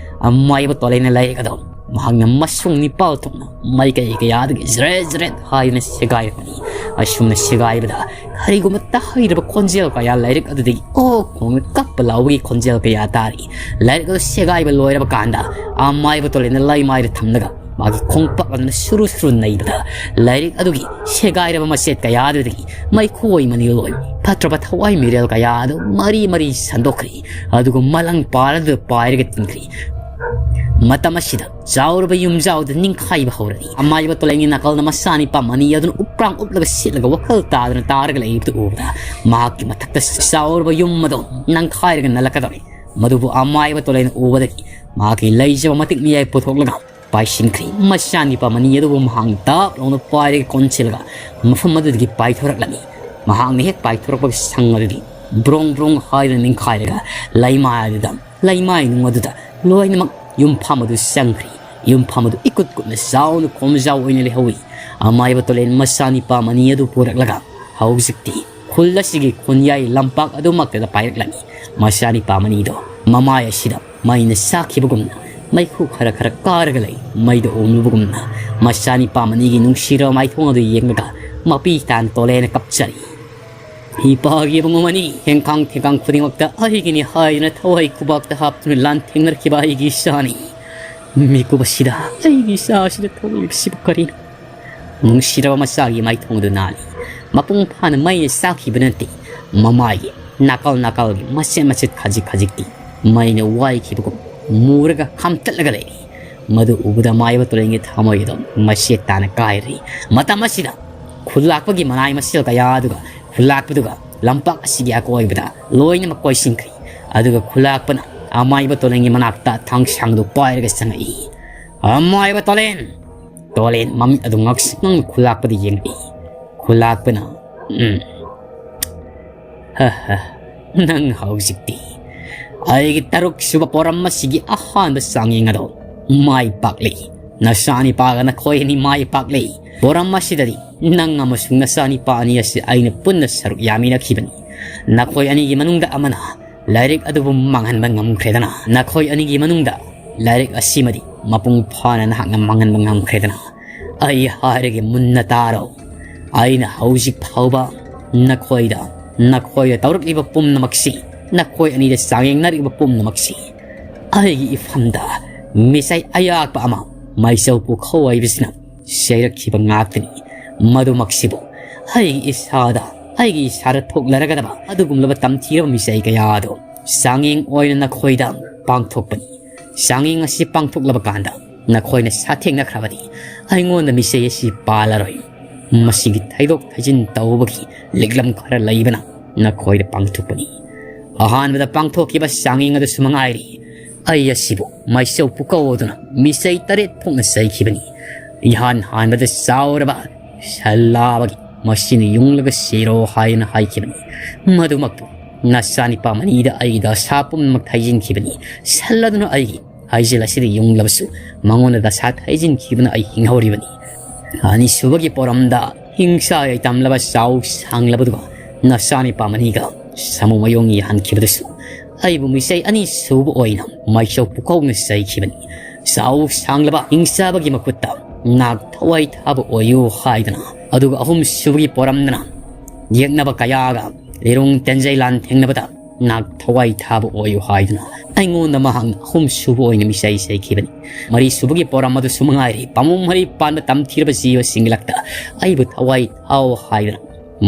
ꯑꯃꯥꯏꯕ ꯇꯣꯂꯦꯟꯅ ꯂꯥꯏꯔꯤꯛ ꯑꯗꯣ ꯃꯍꯥꯛꯅ ꯃꯁꯨꯡ ꯅꯤꯄꯥꯜ ꯊꯣꯛꯅ ꯃꯥꯏꯀꯩ ꯀꯌꯥꯗꯒꯤ ꯖ꯭ꯔꯦꯠ ꯖ꯭ꯔꯦꯠ ꯍꯥꯏꯗꯨꯅ ꯁꯦꯒꯥꯏꯔꯛꯄꯅꯤ꯫ ꯑꯁꯨꯝꯅ ꯁꯦꯒꯥꯏꯕꯗ ꯀꯔꯤꯒꯨꯝꯕ ꯇꯥꯍꯩꯔꯕ ꯈꯣꯟꯖꯦꯜ ꯀꯌꯥ ꯂꯥꯏꯔꯤꯛ ꯑꯗꯨꯗꯒꯤ ꯑꯣ ꯈꯣꯡꯅ ꯀꯞꯄ ꯂꯥꯎꯕꯒꯤ ꯈꯣꯟꯖꯦꯜ ꯀꯌꯥ ꯇꯥꯔꯤ꯫ ꯂꯥꯏꯔꯤꯛ ꯑꯗꯨ ꯁꯦꯒꯥꯏꯕ ꯂꯣꯏꯔꯕ ꯀꯥꯟꯗ ꯑꯃꯥꯏꯕ ꯇꯣꯂꯦꯟꯅ ꯂꯩꯃꯥꯏꯗ ꯊꯝꯂꯒ ꯃꯥꯒꯤ ꯈꯣꯡꯄꯥꯛ ꯑꯗꯨꯅ ꯁꯨꯔꯨ ꯁꯨꯔꯨ ꯅꯩꯕꯗ ꯂꯥꯏꯔꯤꯛ ꯑꯗꯨꯒꯤ ꯁꯦꯒꯥꯏꯔꯕ ꯃꯆꯦꯠ ꯀꯌꯥ ꯑꯗꯨꯗꯒꯤ ꯃꯩꯈꯨ ꯑꯣꯏ ꯃꯅꯤꯜ ꯑꯣꯏ ꯐꯠꯇ꯭ꯔꯕ ꯊꯋꯥꯏ ꯃꯤꯔꯦꯜ ꯀꯌꯥ ꯑꯗꯨ ꯃꯔꯤ ꯃꯔꯤ ꯁꯟꯗꯣꯛꯈ꯭ꯔꯤ꯫ ꯑꯗꯨꯒ ꯃꯂꯪ ꯄꯥꯔꯗꯨꯗ ꯄꯥꯏꯔꯒ ꯇꯤꯡꯈ꯭ꯔꯤ꯫ ꯃꯇꯝ ꯑꯁꯤꯗ ꯆꯥꯎꯔꯕ ꯌꯨꯝꯖꯥꯎꯗ ꯅꯤꯡꯈꯥꯏꯕ ꯍꯧꯔꯛꯏ꯫ ꯑꯃꯥꯏꯕ ꯇꯣꯂꯦꯟꯒꯤ ꯅꯥꯀꯜꯗ ꯃꯆꯥꯅꯤꯄꯥ ꯃꯅꯤ ꯑꯗꯨꯅ ꯎꯞꯄ꯭ꯔꯥꯡ ꯎꯞꯂꯒ ꯁꯤꯠꯂꯒ ꯋꯥꯈꯜ ꯇꯥꯗꯅ ꯇꯥꯔꯒ ꯂꯩꯕꯗꯨ ꯎꯕꯗ ꯃꯍꯥꯛꯀꯤ ꯃꯊꯛꯇ ꯆꯥꯎꯔꯕ ꯌꯨꯝ ꯑꯗꯨ ꯅꯪꯈꯥꯏꯔꯒ ꯅꯜꯂꯛꯀꯗꯧꯔꯦ꯫ ꯃꯗꯨꯕꯨ ꯑꯃꯥꯏꯕ ꯇꯣꯂꯦꯟꯅ ꯎꯕꯗꯒꯤ ꯃꯍꯥꯛꯀꯤ ꯂꯩꯖꯕ ꯃꯇꯤꯛ ꯃꯌꯥꯏ ꯄꯨꯊꯣꯛꯂꯒ ꯄꯥꯏꯁꯤꯟꯈ꯭ꯔꯤ꯫ ꯃꯆꯥꯅꯤꯄꯥ ꯃꯅꯤ ꯑꯗꯨꯕꯨ ꯃꯍꯥꯛꯅ ꯇꯥꯞ ꯂꯥꯎꯅ ꯄꯥꯏꯔꯒ ꯀꯣꯟꯁꯤꯜꯂꯒ ꯃꯐꯝ ꯑꯗꯨꯗꯒꯤ ꯄꯥꯏꯊꯣꯔꯛꯂꯝꯃꯤ꯫ ꯃꯍꯥꯛꯅ ꯍꯦꯛ ꯄꯥꯏꯊꯣꯔꯛꯄꯒꯤ ꯁꯪ ꯑꯗꯨꯗꯤ ꯕ꯭ꯔꯣꯡ ꯕ꯭ꯔꯣꯡ ꯍꯥꯏꯗꯨꯅ ꯅꯤꯡꯈꯥꯏꯔꯒ ꯂꯩꯃꯥꯏ ꯑꯗꯨꯗ, ꯂꯩꯃꯥꯏ ꯅꯨꯡ ꯑꯗꯨꯗ ꯂꯣꯏꯅꯃꯛ ꯌꯨꯝꯐꯝ ꯑꯗꯨ ꯆꯪꯈ꯭ꯔꯤ꯫ ꯌꯨꯝꯐꯝ ꯑꯗꯨ ꯏꯀꯨꯠ ꯀꯨꯠꯅ ꯆꯥꯎꯅ ꯈꯣꯝꯖꯥꯎ ꯑꯣꯏꯅ ꯂꯩꯍꯧꯏ꯫ ꯑꯃꯥꯏꯕ ꯇꯣꯂꯦꯟ ꯃꯆꯥꯅꯤꯄꯥ ꯃꯅꯤ ꯑꯗꯨ ꯄꯨꯔꯛꯂꯒ ꯍꯧꯖꯤꯛꯇꯤ ꯈꯨꯜ ꯑꯁꯤꯒꯤ ꯈꯣꯟꯌꯥꯏ ꯂꯝꯄꯥꯛ ꯑꯗꯨꯃꯛꯇꯗ ꯄꯥꯏꯔꯛꯂꯝꯃꯤ꯫ ꯃꯆꯥꯅꯤꯄꯥ ꯃꯅꯤꯗꯣ ꯃꯃꯥꯏ ꯑꯁꯤꯗ ꯃꯩꯅ ꯆꯥꯛꯈꯤꯕꯒꯨꯝꯅ ꯃꯩꯈꯨ ꯈꯔ ꯈꯔ ꯀꯥꯔꯒ ꯂꯩ꯫ ꯃꯩꯗ ꯑꯣꯝꯂꯨꯕꯒꯨꯝꯅ ꯃꯆꯥꯅꯤꯄꯥ ꯃꯅꯤꯒꯤ ꯅꯨꯡꯁꯤꯔꯕ ꯃꯥꯏꯊꯣꯡ ꯑꯗꯨ ꯌꯦꯡꯂꯒ ꯃꯄꯤ ꯇꯥꯅ ꯇꯣꯂꯦꯟꯅ ꯀꯞꯆꯔꯤ꯫ "ꯏꯄꯥꯒꯤ ꯑꯕꯨꯡ ꯑꯃꯅꯤ, ꯊꯦꯡꯈꯥꯡ ꯊꯦꯡꯈꯥꯡ ꯈꯨꯗꯤꯡꯃꯛꯇ ꯑꯩꯒꯤꯅꯤ ꯍꯥꯏꯗꯨꯅ ꯊꯋꯥꯏ ꯈꯨꯕꯥꯛꯇ ꯍꯥꯞꯇꯨꯅ ꯂꯥꯟꯊꯦꯡꯅꯔꯛꯈꯤꯕ ꯑꯩꯒꯤ ꯏꯆꯥꯅꯤ꯫ ꯃꯤꯀꯨꯞ ꯑꯁꯤꯗ ꯑꯩꯒꯤ ꯏꯆꯥ ꯑꯁꯤꯗ ꯊꯣꯛꯂꯤꯕꯁꯤꯕꯨ ꯀꯔꯤꯅꯣ?" ꯅꯨꯡꯁꯤꯔꯕ ꯃꯆꯥꯒꯤ ꯃꯥꯏꯊꯣꯡꯗꯨ ꯅꯥꯜꯂꯤ꯫ ꯃꯄꯨꯡ ꯐꯥꯅ ꯃꯩꯅ ꯆꯥꯛꯈꯤꯕ ꯅꯠꯇꯦ꯫ ꯃꯃꯥꯏꯒꯤ ꯅꯥꯀꯜ ꯅꯥꯀꯜꯒꯤ ꯃꯆꯦꯠ ꯃꯆꯦꯠ ꯈꯖꯤꯛ ꯈꯖꯤꯛꯇꯤ ꯃꯩꯅ ꯋꯥꯏꯈꯤꯕꯒꯨꯝ ꯃꯨꯔꯒ ꯈꯥꯝꯇꯠꯂꯒ ꯂꯩꯔꯤ꯫ ꯃꯗꯨ ꯎꯕꯗ ꯃꯥꯏꯕ ꯇꯣꯂꯦꯟꯒꯤ ꯊꯃꯣꯏ ꯑꯗꯨ ꯃꯆꯦꯠ ꯇꯥꯅ ꯀꯥꯏꯔꯤ꯫ ꯃꯇꯝ ꯑꯁꯤꯗ ꯈꯨꯜꯂꯥꯛꯄꯒꯤ ꯃꯅꯥꯏ ꯃꯁꯤꯜ ꯀꯌꯥ ꯑꯗꯨꯒ ꯈꯨꯜꯂꯥꯛꯄꯗꯨꯒ ꯂꯝꯄꯥꯛ ꯑꯁꯤꯒꯤ ꯑꯀꯣꯏꯕꯗ ꯂꯣꯏꯅꯃꯛ ꯀꯣꯏꯁꯤꯟꯈ꯭ꯔꯤ꯫ ꯑꯗꯨꯒ ꯈꯨꯜꯂꯥꯛꯄꯅ ꯑꯃꯥꯏꯕ ꯇꯣꯂꯦꯟꯒꯤ ꯃꯅꯥꯛꯇ ꯊꯥꯡꯁꯥꯡꯗꯨ ꯄꯥꯏꯔꯒ ꯆꯪꯉꯛꯏ꯫ "ꯑꯃꯥꯏꯕ ꯇꯣꯂꯦꯟ!" ꯇꯣꯂꯦꯟ ꯃꯃꯤꯠ ꯑꯗꯨ ꯉꯥꯎꯁꯤꯟꯅ ꯈꯨꯜꯂꯥꯛꯄꯗ ꯌꯦꯡꯉꯛꯏ꯫ ꯈꯨꯜꯂꯥꯛꯄꯅ, "ꯎꯝ, ꯍ ꯍ, ꯅꯪ ꯍꯧꯖꯤꯛꯇꯤ ꯑꯩꯒꯤ ꯇꯔꯨꯛ ꯁꯨꯕ ꯄꯣꯔꯝ ꯑꯁꯤꯒꯤ ꯑꯍꯥꯟꯕ ꯆꯥꯡꯌꯦꯡ ꯑꯗꯣ ꯃꯥꯏ ꯄꯥꯛꯂꯦ꯫ ꯅꯆꯥꯅꯤꯄꯥꯒ ꯅꯈꯣꯏ ꯑꯅꯤ ꯃꯥꯏ ꯄꯥꯛꯂꯦ꯫ ꯄꯣꯔꯝ ꯑꯁꯤꯗꯗꯤ ꯅꯪ ꯑꯃꯁꯨꯡ ꯅꯆꯥꯅꯤꯄꯥ ꯑꯅꯤ ꯑꯁꯤ ꯑꯩꯅ ꯄꯨꯟꯅ ꯁꯔꯨꯛ ꯌꯥꯃꯤꯟꯅꯈꯤꯕꯅꯤ꯫ ꯅꯈꯣꯏ ꯑꯅꯤꯒꯤ ꯃꯅꯨꯡꯗ ꯑꯃꯅ ꯂꯥꯏꯔꯤꯛ ꯑꯗꯨꯕꯨ ꯃꯥꯡꯍꯟꯕ ꯉꯝꯈ꯭ꯔꯦꯗꯅ, ꯅꯈꯣꯏ ꯑꯅꯤꯒꯤ ꯃꯅꯨꯡꯗ ꯂꯥꯏꯔꯤꯛ ꯑꯁꯤꯃꯗꯤ ꯃꯄꯨꯡ ꯐꯥꯅ ꯅꯍꯥꯛꯅ ꯃꯥꯡꯍꯟꯕ ꯉꯝꯈ꯭ꯔꯦꯗꯅ, ꯑꯩ ꯍꯥꯏꯔꯒꯦ ꯃꯨꯟꯅ ꯇꯥꯔꯣ꯫ ꯑꯩꯅ ꯍꯧꯖꯤꯛ ꯐꯥꯎꯕ ꯅꯈꯣꯏꯗ, ꯅꯈꯣꯏꯗ ꯇꯧꯔꯛꯂꯤꯕ ꯄꯨꯝꯅꯃꯛꯁꯤ, ꯅꯈꯣꯏ ꯑꯅꯤꯗ ꯆꯥꯡꯌꯦꯡꯅꯔꯤꯕ ꯄꯨꯝꯅꯃꯛꯁꯤ ꯑꯩꯒꯤ ꯏꯐꯝꯗ ꯃꯤꯁꯥꯏ ꯑꯌꯥꯛꯄ ꯑꯃ ꯃꯩꯆꯧ ꯄꯨꯈꯧ ꯍꯥꯏꯕꯁꯤꯅ ꯆꯩꯔꯛꯈꯤꯕ ꯉꯥꯛꯇꯅꯤ꯫ ꯃꯗꯨꯃꯛꯁꯤꯕꯨ ꯑꯩꯒꯤ ꯏꯁꯥꯗ, ꯑꯩꯒꯤ ꯏꯁꯥꯗ ꯊꯣꯛꯂꯔꯒꯗꯕ ꯑꯗꯨꯒꯨꯝꯂꯕ ꯇꯝꯊꯤꯔꯕ ꯃꯤꯁꯥꯏ ꯀꯌꯥ ꯑꯗꯨ ꯆꯥꯡꯌꯦꯡ ꯑꯣꯏꯅ ꯅꯈꯣꯏꯗ ꯄꯥꯡꯊꯣꯛꯄꯅꯤ꯫ ꯆꯥꯡꯌꯦꯡ ꯑꯁꯤ ꯄꯥꯡꯊꯣꯛꯂꯕ ꯀꯥꯟꯗ ꯅꯈꯣꯏꯅ ꯁꯥꯊꯦꯡꯅꯈ꯭ꯔꯕꯗꯤ ꯑꯩꯉꯣꯟꯗ ꯃꯤꯁꯩ ꯑꯁꯤ ꯄꯥꯜꯂꯔꯣꯏ꯫ ꯃꯁꯤꯒꯤ ꯊꯩꯗꯣꯛ ꯊꯩꯖꯤꯟ ꯇꯧꯕꯒꯤ ꯂꯤꯛꯂꯝ ꯈꯔ ꯂꯩꯕꯅ ꯅꯈꯣꯏꯗ ꯄꯥꯡꯊꯣꯛꯄꯅꯤ꯫ ꯑꯍꯥꯟꯕꯗ ꯄꯥꯡꯊꯣꯛꯈꯤꯕ ꯆꯥꯡꯌꯦꯡ ꯑꯗꯨꯁꯨ ꯃꯉꯥꯏꯔꯤ꯫ ꯑꯩ ꯑꯁꯤꯕꯨ ꯃꯩꯆꯧ ꯄꯨꯀꯧ ꯑꯗꯨꯅ ꯃꯤꯁꯩ ꯇꯔꯦꯠ ꯊꯣꯛꯅ ꯆꯩꯈꯤꯕꯅꯤ꯫ ꯏꯍꯥꯟ ꯍꯥꯟꯕꯗ ꯆꯥꯎꯔꯕ ꯁꯜꯂꯥꯕꯒꯤ ꯃꯁꯤꯅ ꯌꯨꯡꯂꯒ ꯁꯤꯔꯣ ꯍꯥꯏꯅ ꯍꯥꯏꯈꯤꯕꯅꯤ꯫ ꯃꯗꯨꯃꯛꯄꯨ ꯅꯆꯥꯅꯤꯄꯥ ꯃꯅꯤꯗ ꯑꯩꯒꯤ ꯗꯁꯥ ꯄꯨꯝꯅꯃꯛ ꯊꯩꯖꯤꯟꯈꯤꯕꯅꯤ꯫ ꯁꯜ ꯑꯗꯨꯅ ꯑꯩꯒꯤ ꯍꯥꯏꯖꯦꯜ ꯑꯁꯤꯗ ꯌꯨꯡꯂꯕꯁꯨ ꯃꯉꯣꯟꯗ ꯗꯁꯥ ꯊꯩꯖꯤꯟꯈꯤꯕꯅ ꯑꯩ ꯍꯤꯡꯍꯧꯔꯤꯕꯅꯤ꯫ ꯑꯅꯤꯁꯨꯕꯒꯤ ꯄꯣꯔꯝꯗ ꯍꯤꯡꯁꯥ ꯌꯥꯏꯇꯝꯂꯕ ꯆꯥꯎ ꯁꯥꯡꯂꯕꯗꯨꯒ ꯅꯆꯥꯅꯤꯄꯥ ꯃꯅꯤꯒ ꯁꯥꯃꯨ ꯃꯌꯣꯡ ꯌꯥꯍꯟꯈꯤꯕꯗꯨꯁꯨ ꯑꯩꯕꯨ ꯃꯤꯁꯩ ꯑꯅꯤꯁꯨꯕ ꯑꯣꯏꯅ ꯃꯥꯏꯆꯧ ꯄꯨꯀꯧꯅ ꯆꯩꯈꯤꯕꯅꯤ꯫ ꯆꯥꯎ ꯁꯥꯡꯂꯕ ꯍꯤꯡꯆꯥꯕꯒꯤ ꯃꯈꯨꯠꯇ ꯅꯥꯛ ꯊꯋꯥꯏ ꯊꯥꯕ ꯑꯣꯏꯌꯨ ꯍꯥꯏꯗꯅ, ꯑꯗꯨꯒ ꯑꯍꯨꯝꯁꯨꯕꯒꯤ ꯄꯣꯔꯝꯗꯅ ꯌꯦꯛꯅꯕ ꯀꯌꯥꯒ ꯂꯤꯔꯨꯡ ꯇꯦꯟꯖꯩ ꯂꯥꯟ ꯊꯦꯡꯅꯕꯗ ꯅꯥꯛ ꯊꯋꯥꯏ ꯊꯥꯕ ꯑꯣꯏꯌꯨ ꯍꯥꯏꯗꯨꯅ ꯑꯩꯉꯣꯟꯗ ꯃꯍꯥꯛꯅ ꯑꯍꯨꯝꯁꯨꯕ ꯑꯣꯏꯅ ꯃꯤꯁꯩ ꯁꯩꯈꯤꯕꯅꯤ꯫ ꯃꯔꯤꯁꯨꯕꯒꯤ ꯄꯣꯔꯝ ꯑꯗꯨꯁꯨ ꯃꯉꯥꯏꯔꯦ, ꯄꯥꯃꯨꯡ ꯃꯔꯤ ꯄꯥꯟꯕ ꯇꯝꯊꯤꯔꯕ ꯖꯤꯕꯁꯤꯡꯒꯤ ꯂꯛꯇ ꯑꯩꯕꯨ ꯊꯋꯥꯏ ꯊꯥꯎ ꯍꯥꯏꯗꯨꯅ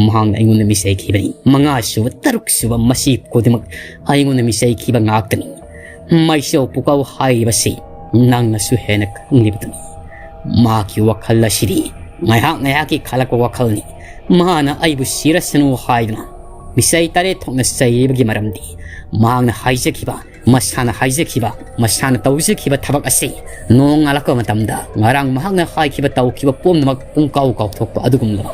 ꯃꯍꯥꯛꯅ ꯑꯩꯉꯣꯟꯗ ꯃꯤꯁꯩꯈꯤꯕꯅꯤ꯫ ꯃꯉꯥꯁꯨꯕ, ꯇꯔꯨꯛꯁꯨꯕ, ꯃꯁꯤ ꯈꯨꯗꯤꯡꯃꯛ ꯑꯩꯉꯣꯟꯗ ꯃꯤꯁꯩꯈꯤꯕ ꯉꯥꯛꯇꯅꯤ꯫ ꯃꯥꯏꯆꯧ ꯄꯨꯀꯧ ꯍꯥꯏꯔꯤꯕꯁꯤ ꯅꯪꯅꯁꯨ ꯍꯦꯟꯅ ꯈꯪꯂꯤꯕꯗꯨꯅꯤ꯫ ꯃꯍꯥꯛꯀꯤ ꯋꯥꯈꯜ ꯑꯁꯤꯗꯤ ꯉꯥꯏꯍꯥꯛ ꯉꯥꯏꯍꯥꯛꯀꯤ ꯈꯜꯂꯛꯄ ꯋꯥꯈꯜꯅꯤ꯫ ꯃꯍꯥꯛꯅ ꯑꯩꯕꯨ ꯁꯤꯔꯁꯅꯨ ꯍꯥꯏꯗꯨꯅ ꯃꯤꯁꯩ ꯇꯔꯦꯠ ꯊꯣꯛꯅ ꯆꯩꯔꯤꯕꯒꯤ ꯃꯔꯝꯗꯤ ꯃꯍꯥꯛꯅ ꯍꯥꯏꯖꯈꯤꯕ, ꯃꯁꯥꯅ ꯍꯥꯏꯖꯈꯤꯕ, ꯃꯁꯥꯅ ꯇꯧꯖꯈꯤꯕ ꯊꯕꯛ ꯑꯁꯤ ꯅꯣꯡꯉꯥꯜꯂꯛꯄ ꯃꯇꯝꯗ ꯉꯔꯥꯡ ꯃꯍꯥꯛꯅ ꯍꯥꯏꯈꯤꯕ ꯇꯧꯈꯤꯕ ꯄꯨꯝꯅꯃꯛ ꯄꯨꯡꯀꯥꯎ ꯀꯥꯎꯊꯣꯛꯄ ꯑꯗꯨꯒꯨꯝꯂꯕ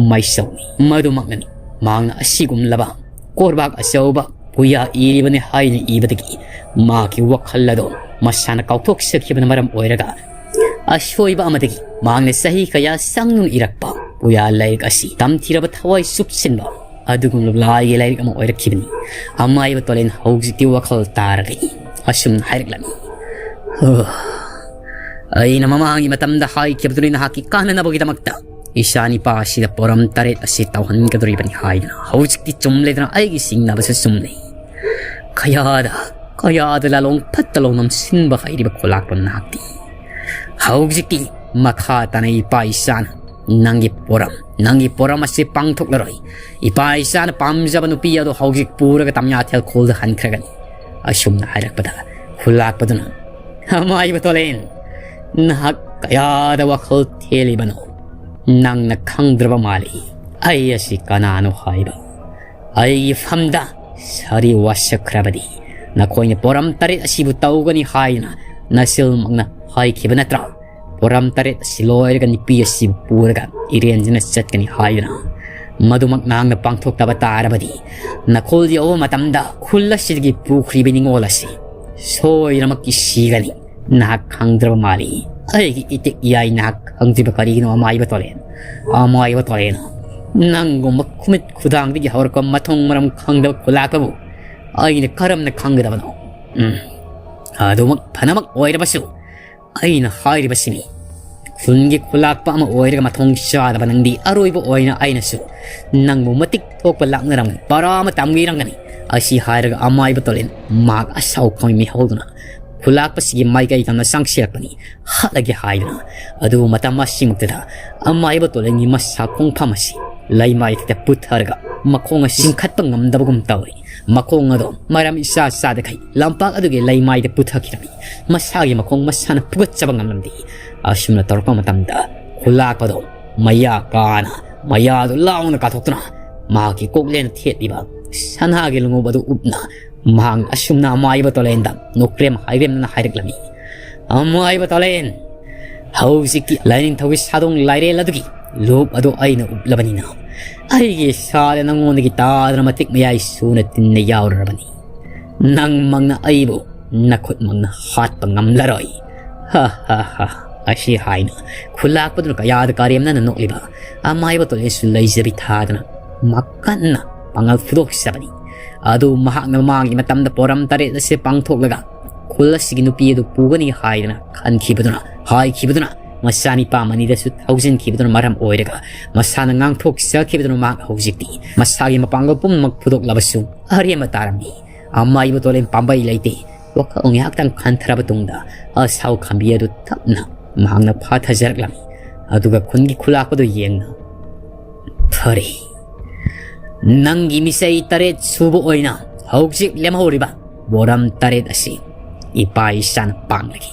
ꯃꯥꯏꯆꯧꯅꯤ꯫ ꯃꯗꯨꯃꯛꯅꯅꯤ ꯃꯍꯥꯛꯅ ꯑꯁꯤꯒꯨꯝꯂꯕ ꯀꯣꯔꯕꯥꯛ ꯑꯆꯧꯕ ꯄꯨꯌꯥ ꯏꯔꯤꯕꯅꯤ ꯍꯥꯏꯅ ꯏꯕꯗꯒꯤ ꯃꯍꯥꯛꯀꯤ ꯋꯥꯈꯜ ꯑꯗꯣ ꯃꯁꯥꯅ ꯀꯥꯎꯊꯣꯛꯆꯈꯤꯕꯅ ꯃꯔꯝ ꯑꯣꯏꯔꯒ ꯑꯁꯣꯏꯕ ꯑꯃꯗꯒꯤ ꯃꯍꯥꯛꯅ ꯆꯍꯤ ꯀꯌꯥ ꯆꯪꯗꯨꯅ ꯏꯔꯛꯄ ꯄꯨꯌꯥ ꯂꯥꯏꯔꯤꯛ ꯑꯁꯤ ꯇꯝꯊꯤꯔꯕ ꯊꯋꯥꯏ ꯆꯨꯞꯁꯤꯟꯕ ꯑꯗꯨꯒꯨꯝꯂꯕ ꯂꯥꯏꯒꯤ ꯂꯥꯏꯔꯤꯛ ꯑꯃ ꯑꯣꯏꯔꯛꯈꯤꯕꯅꯤ꯫ ꯑꯃꯥꯏꯕ ꯇꯣꯂꯦꯟ ꯍꯧꯖꯤꯛꯇꯤ ꯋꯥꯈꯜ ꯇꯥꯔꯒꯅꯤ ꯑꯁꯨꯝꯅ ꯍꯥꯏꯔꯛꯂꯝꯃꯤ꯫ "ꯍꯣ, ꯑꯩꯅ ꯃꯃꯥꯡꯒꯤ ꯃꯇꯝꯗ ꯍꯥꯏꯈꯤꯕꯗꯨꯅꯤ ꯅꯍꯥꯛꯀꯤ ꯀꯥꯟꯅꯅꯕꯒꯤꯗꯃꯛꯇ ꯏꯆꯥ ꯅꯤꯄꯥ ꯑꯁꯤꯗ ꯄꯣꯔꯝ ꯇꯔꯦꯠ ꯑꯁꯤ ꯇꯧꯍꯟꯒꯗꯧꯔꯤꯕꯅꯤ ꯍꯥꯏꯗꯨꯅ꯫ ꯍꯧꯖꯤꯛꯇꯤ ꯆꯨꯝꯂꯦꯗꯅ, ꯑꯩꯒꯤ ꯆꯤꯡꯅꯕꯁꯨ ꯆꯨꯝꯂꯦ꯫ ꯀꯌꯥꯗ, ꯀꯌꯥꯗ ꯂꯥꯂꯣꯡ ꯐꯠꯇ ꯂꯥꯎ ꯅꯝꯁꯤꯟꯕ ꯍꯩꯔꯤꯕ ꯈꯨꯂꯥꯛꯄ ꯅꯍꯥꯛꯇꯤ꯫ ꯍꯧꯖꯤꯛꯇꯤ ꯃꯈꯥ ꯇꯥꯅ ꯏꯄꯥ ꯏꯆꯥꯅ ꯅꯪꯒꯤ ꯄꯣꯔꯝ, ꯅꯪꯒꯤ ꯄꯣꯔꯝ ꯑꯁꯤ ꯄꯥꯡꯊꯣꯛꯂꯔꯣꯏ꯫ ꯏꯄꯥ ꯏꯆꯥꯅ ꯄꯥꯝꯖꯕ ꯅꯨꯄꯤ ꯑꯗꯨ ꯍꯧꯖꯤꯛ ꯄꯨꯔꯒ ꯇꯝꯌꯥꯊꯦꯜ ꯈꯨꯜꯗ ꯍꯟꯈ꯭ꯔꯒꯅꯤ"꯫ ꯑꯁꯨꯝꯅ ꯍꯥꯏꯔꯛꯄꯗ ꯈꯨꯂꯥꯛꯄꯗꯨꯅ, "ꯑꯃꯥꯏꯕ ꯇꯣꯂꯦꯟ, ꯅꯍꯥꯛ ꯀꯌꯥꯗ ꯋꯥꯈꯜ ꯊꯦꯜꯂꯤꯕꯅꯣ? ꯅꯪꯅ ꯈꯪꯗ꯭ꯔꯕ ꯃꯥꯜꯂꯤ꯫ ꯑꯩ ꯑꯁꯤ ꯀꯅꯥꯅꯣ ꯍꯥꯏꯕ? ꯑꯩꯒꯤ ꯐꯝꯗ ꯁꯥꯔꯤ ꯋꯥꯁꯛꯈ꯭ꯔꯕꯗꯤ ꯅꯈꯣꯏꯅ ꯄꯣꯔꯝ ꯇꯔꯦꯠ ꯑꯁꯤꯕꯨ ꯇꯧꯒꯅꯤ ꯍꯥꯏꯅ ꯅꯆꯤꯜꯃꯛꯅ ꯍꯥꯏꯈꯤꯕ ꯅꯠꯇ꯭ꯔꯥ? ꯄꯣꯔꯝ ꯇꯔꯦꯠ ꯑꯁꯤ ꯂꯣꯏꯔꯒ ꯅꯨꯄꯤ ꯑꯁꯤꯕꯨ ꯄꯨꯔꯒ ꯏꯔꯦꯟꯖꯅ ꯆꯠꯀꯅꯤ ꯍꯥꯏꯗꯨꯅ ꯃꯗꯨꯃꯛ ꯅꯍꯥꯛꯅ ꯄꯥꯡꯊꯣꯛꯇꯕ ꯇꯥꯔꯕꯗꯤ, ꯅꯈꯣꯜ ꯌꯧꯕ ꯃꯇꯝꯗ ꯈꯨꯜ ꯑꯁꯤꯗꯒꯤ ꯄꯨꯈ꯭ꯔꯤꯕ ꯅꯤꯡꯉꯣꯜ ꯑꯁꯤ ꯁꯣꯏꯗꯅꯃꯛꯀꯤ ꯁꯤꯒꯅꯤ꯫ ꯅꯍꯥꯛ ꯈꯪꯗ꯭ꯔꯕ ꯃꯥꯜꯂꯤ꯫ ꯑꯩꯒꯤ ꯏꯇꯤꯛ ꯏꯌꯥꯏ ꯅꯍꯥꯛ ꯈꯪꯗ꯭ꯔꯤꯕ ꯀꯔꯤꯒꯤꯅꯣ, ꯑꯃꯥꯏꯕ ꯇꯣꯂꯦꯟ? ꯑꯃꯥꯏꯕ ꯇꯣꯂꯦꯟ, ꯅꯪꯒꯨꯝꯕ ꯈꯨꯃꯤꯠ ꯈꯨꯗꯥꯡꯗꯒꯤ ꯍꯧꯔꯛꯄ ꯃꯊꯣꯡ ꯃꯔꯝ ꯈꯪꯗꯕ ꯈꯨꯂꯥꯛꯄꯕꯨ ꯑꯩꯅ ꯀꯔꯝꯅ ꯈꯪꯒꯗꯕꯅꯣ? ꯎꯝ, ꯑꯗꯨꯃꯛ ꯐꯅꯃꯛ ꯑꯣꯏꯔꯕꯁꯨ, ꯑꯩꯅ ꯍꯥꯏꯔꯤꯕꯁꯤꯅꯤ, ꯈꯨꯟꯒꯤ ꯈꯨꯂꯥꯛꯄ ꯑꯃ ꯑꯣꯏꯔꯒ ꯃꯊꯣꯡ ꯆꯥꯗꯕ ꯅꯪꯗꯤ ꯑꯔꯣꯏꯕ ꯑꯣꯏꯅ ꯑꯩꯅꯁꯨ ꯅꯪꯕꯨ ꯃꯇꯤꯛ ꯊꯣꯛꯄ ꯂꯥꯛꯅꯔꯝꯒꯅꯤ, ꯄꯔꯥ ꯑꯃ ꯇꯝꯕꯤꯔꯝꯒꯅꯤ꯫ ꯑꯁꯤ ꯍꯥꯏꯔꯒ ꯑꯃꯥꯏꯕ ꯇꯣꯂꯦꯟ ꯃꯍꯥꯛ ꯑꯁꯥꯎ ꯈꯪꯃꯤ ꯍꯧꯗꯨꯅ ꯈꯨꯂꯥꯛꯄꯁꯤꯒꯤ ꯃꯥꯏꯀꯩ ꯇꯝꯅ ꯆꯪꯁꯤꯜꯂꯛꯄꯅꯤ꯫ ꯍꯥꯠꯂꯒꯦ ꯍꯥꯏꯗꯨꯅ꯫ ꯑꯗꯨꯕꯨ ꯃꯇꯝ ꯑꯁꯤꯃꯛꯇꯗ ꯑꯃꯥꯏꯕ ꯇꯣꯂꯦꯟꯒꯤ ꯃꯁꯥ ꯈꯣꯡꯐꯝ ꯑꯁꯤ ꯂꯩꯃꯥꯏꯗ ꯄꯨꯊꯔꯒ ꯃꯈꯣꯡ ꯑꯁꯤ ꯆꯤꯡꯈꯠꯄ ꯉꯝꯗꯕꯒꯨꯝ ꯇꯧꯏ꯫ ꯃꯈꯣꯡ ꯑꯗꯣ ꯃꯔꯝ ꯏꯆꯥ ꯆꯥꯗꯈꯩ ꯂꯝꯄꯥꯛ ꯑꯗꯨꯒꯤ ꯂꯩꯃꯥꯏꯗ ꯄꯨꯊꯈꯤꯔꯝꯃꯤ꯫ ꯃꯁꯥꯒꯤ ꯃꯈꯣꯡ ꯃꯁꯥꯅ ꯐꯨꯒꯠꯆꯕ ꯉꯝꯂꯝꯗꯦ꯫ ꯑꯁꯨꯝꯅ ꯇꯧꯔꯛꯄ ꯃꯇꯝꯗ ꯈꯨꯂꯥꯛꯄꯗꯣ ꯃꯌꯥ ꯀꯥꯅ ꯃꯌꯥꯗꯨ ꯂꯥꯎꯅ ꯀꯥꯊꯣꯛꯇꯨꯅ ꯃꯍꯥꯛꯀꯤ ꯀꯣꯛꯂꯦꯟ ꯊꯦꯠꯂꯤꯕ ꯁꯅꯥꯒꯤ ꯂꯣꯡꯎꯞ ꯑꯗꯨ ꯎꯞꯅ ꯃꯍꯥꯛꯅ ꯑꯁꯨꯝꯅ ꯑꯃꯥꯏꯕ ꯇꯣꯂꯦꯟꯗ ꯅꯣꯛꯀ꯭ꯔꯦꯝ ꯍꯥꯏꯔꯦꯝꯅꯅ ꯍꯥꯏꯔꯛꯂꯝꯃꯤ꯫ ꯑꯃꯥꯏꯕ ꯇꯣꯂꯦꯟ, ꯍꯧꯖꯤꯛꯇꯤ ꯂꯥꯏꯅꯤꯡꯊꯧꯒꯤ ꯁꯥꯗꯣꯡ ꯂꯥꯏꯔꯦꯜ ꯑꯗꯨꯒꯤ ꯂꯨꯞ ꯑꯗꯨ ꯑꯩꯅ ꯎꯞꯂꯕꯅꯤꯅ ꯑꯩꯒꯤ ꯏꯁꯥꯗ ꯅꯉꯣꯟꯗꯒꯤ ꯇꯥꯗꯅ ꯃꯇꯤꯛ ꯃꯌꯥꯏ ꯁꯨꯅ ꯇꯤꯟꯅ ꯌꯥꯎꯔꯔꯕꯅꯤ꯫ ꯅꯪꯃꯛꯅ ꯑꯩꯕꯨ ꯅꯈꯨꯠꯃꯛꯅ ꯍꯥꯠꯄ ꯉꯝꯂꯔꯣꯏ꯫ ꯍ ꯍ ꯍ꯫ ꯑꯁꯤ ꯍꯥꯏꯅ ꯈꯨꯂꯥꯛꯄꯗꯨꯅ ꯀꯌꯥꯗ ꯀꯥꯔꯦꯝꯅꯅ ꯅꯣꯛꯂꯤꯕ ꯑꯃꯥꯏꯕ ꯇꯣꯂꯦꯟꯁꯨ ꯂꯩꯖꯕꯤ ꯊꯥꯗꯅ ꯃꯀꯟꯅ ꯄꯥꯡꯒꯜ ꯐꯨꯗꯣꯛꯆꯕꯅꯤ꯫ ꯑꯗꯨ ꯃꯍꯥꯛꯅ ꯃꯃꯥꯡꯒꯤ ꯃꯇꯝꯗ ꯄꯣꯔꯝ ꯇꯔꯦꯠ ꯑꯁꯤ ꯄꯥꯡꯊꯣꯛꯂꯒ ꯈꯨꯜ ꯑꯁꯤꯒꯤ ꯅꯨꯄꯤ ꯑꯗꯨ ꯄꯨꯒꯅꯤ ꯍꯥꯏꯗꯅ ꯈꯟꯈꯤꯕꯗꯨꯅ, ꯍꯥꯏꯈꯤꯕꯗꯨꯅ ꯃꯆꯥꯅꯤꯄꯥ ꯃꯅꯤꯗꯁꯨ ꯊꯧꯖꯤꯟꯈꯤꯕꯗꯨꯅ ꯃꯔꯝ ꯑꯣꯏꯔꯒ ꯃꯁꯥꯅ ꯉꯥꯡꯊꯣꯛꯆꯈꯤꯕꯗꯨꯅ ꯃꯍꯥꯛ ꯍꯧꯖꯤꯛꯇꯤ ꯃꯁꯥꯒꯤ ꯃꯄꯥꯡꯒꯜ ꯄꯨꯝꯅꯃꯛ ꯐꯨꯗꯣꯛꯂꯕꯁꯨ ꯑꯔꯦꯝꯕ ꯇꯥꯔꯝꯃꯤ꯫ ꯑꯃꯥꯏꯕ ꯇꯣꯂꯦꯟ ꯄꯥꯝꯕꯩ ꯂꯩꯇꯦ꯫ ꯋꯥꯈꯜ ꯉꯥꯏꯍꯥꯛꯇꯪ ꯈꯟꯊꯔꯕ ꯇꯨꯡꯗ ꯑꯁꯥꯎ ꯈꯥꯝꯕꯤ ꯑꯗꯨ ꯇꯞꯅ ꯃꯍꯥꯛꯅ ꯐꯥꯊꯖꯔꯛꯂꯝꯃꯤ꯫ ꯑꯗꯨꯒ ꯈꯨꯟꯒꯤ ꯈꯨꯂꯥꯛꯄꯗꯨ ꯌꯦꯡꯅ, "ꯐꯔꯦ, ꯅꯪꯒꯤ ꯃꯤꯁꯩ ꯇꯔꯦꯠ ꯁꯨꯕ ꯑꯣꯏꯅ ꯍꯧꯖꯤꯛ ꯂꯦꯝꯍꯧꯔꯤꯕ ꯕꯣꯔꯝ ꯇꯔꯦꯠ ꯑꯁꯤ ꯏꯄꯥ ꯏꯆꯥꯅ ꯄꯥꯡꯂꯒꯦ꯫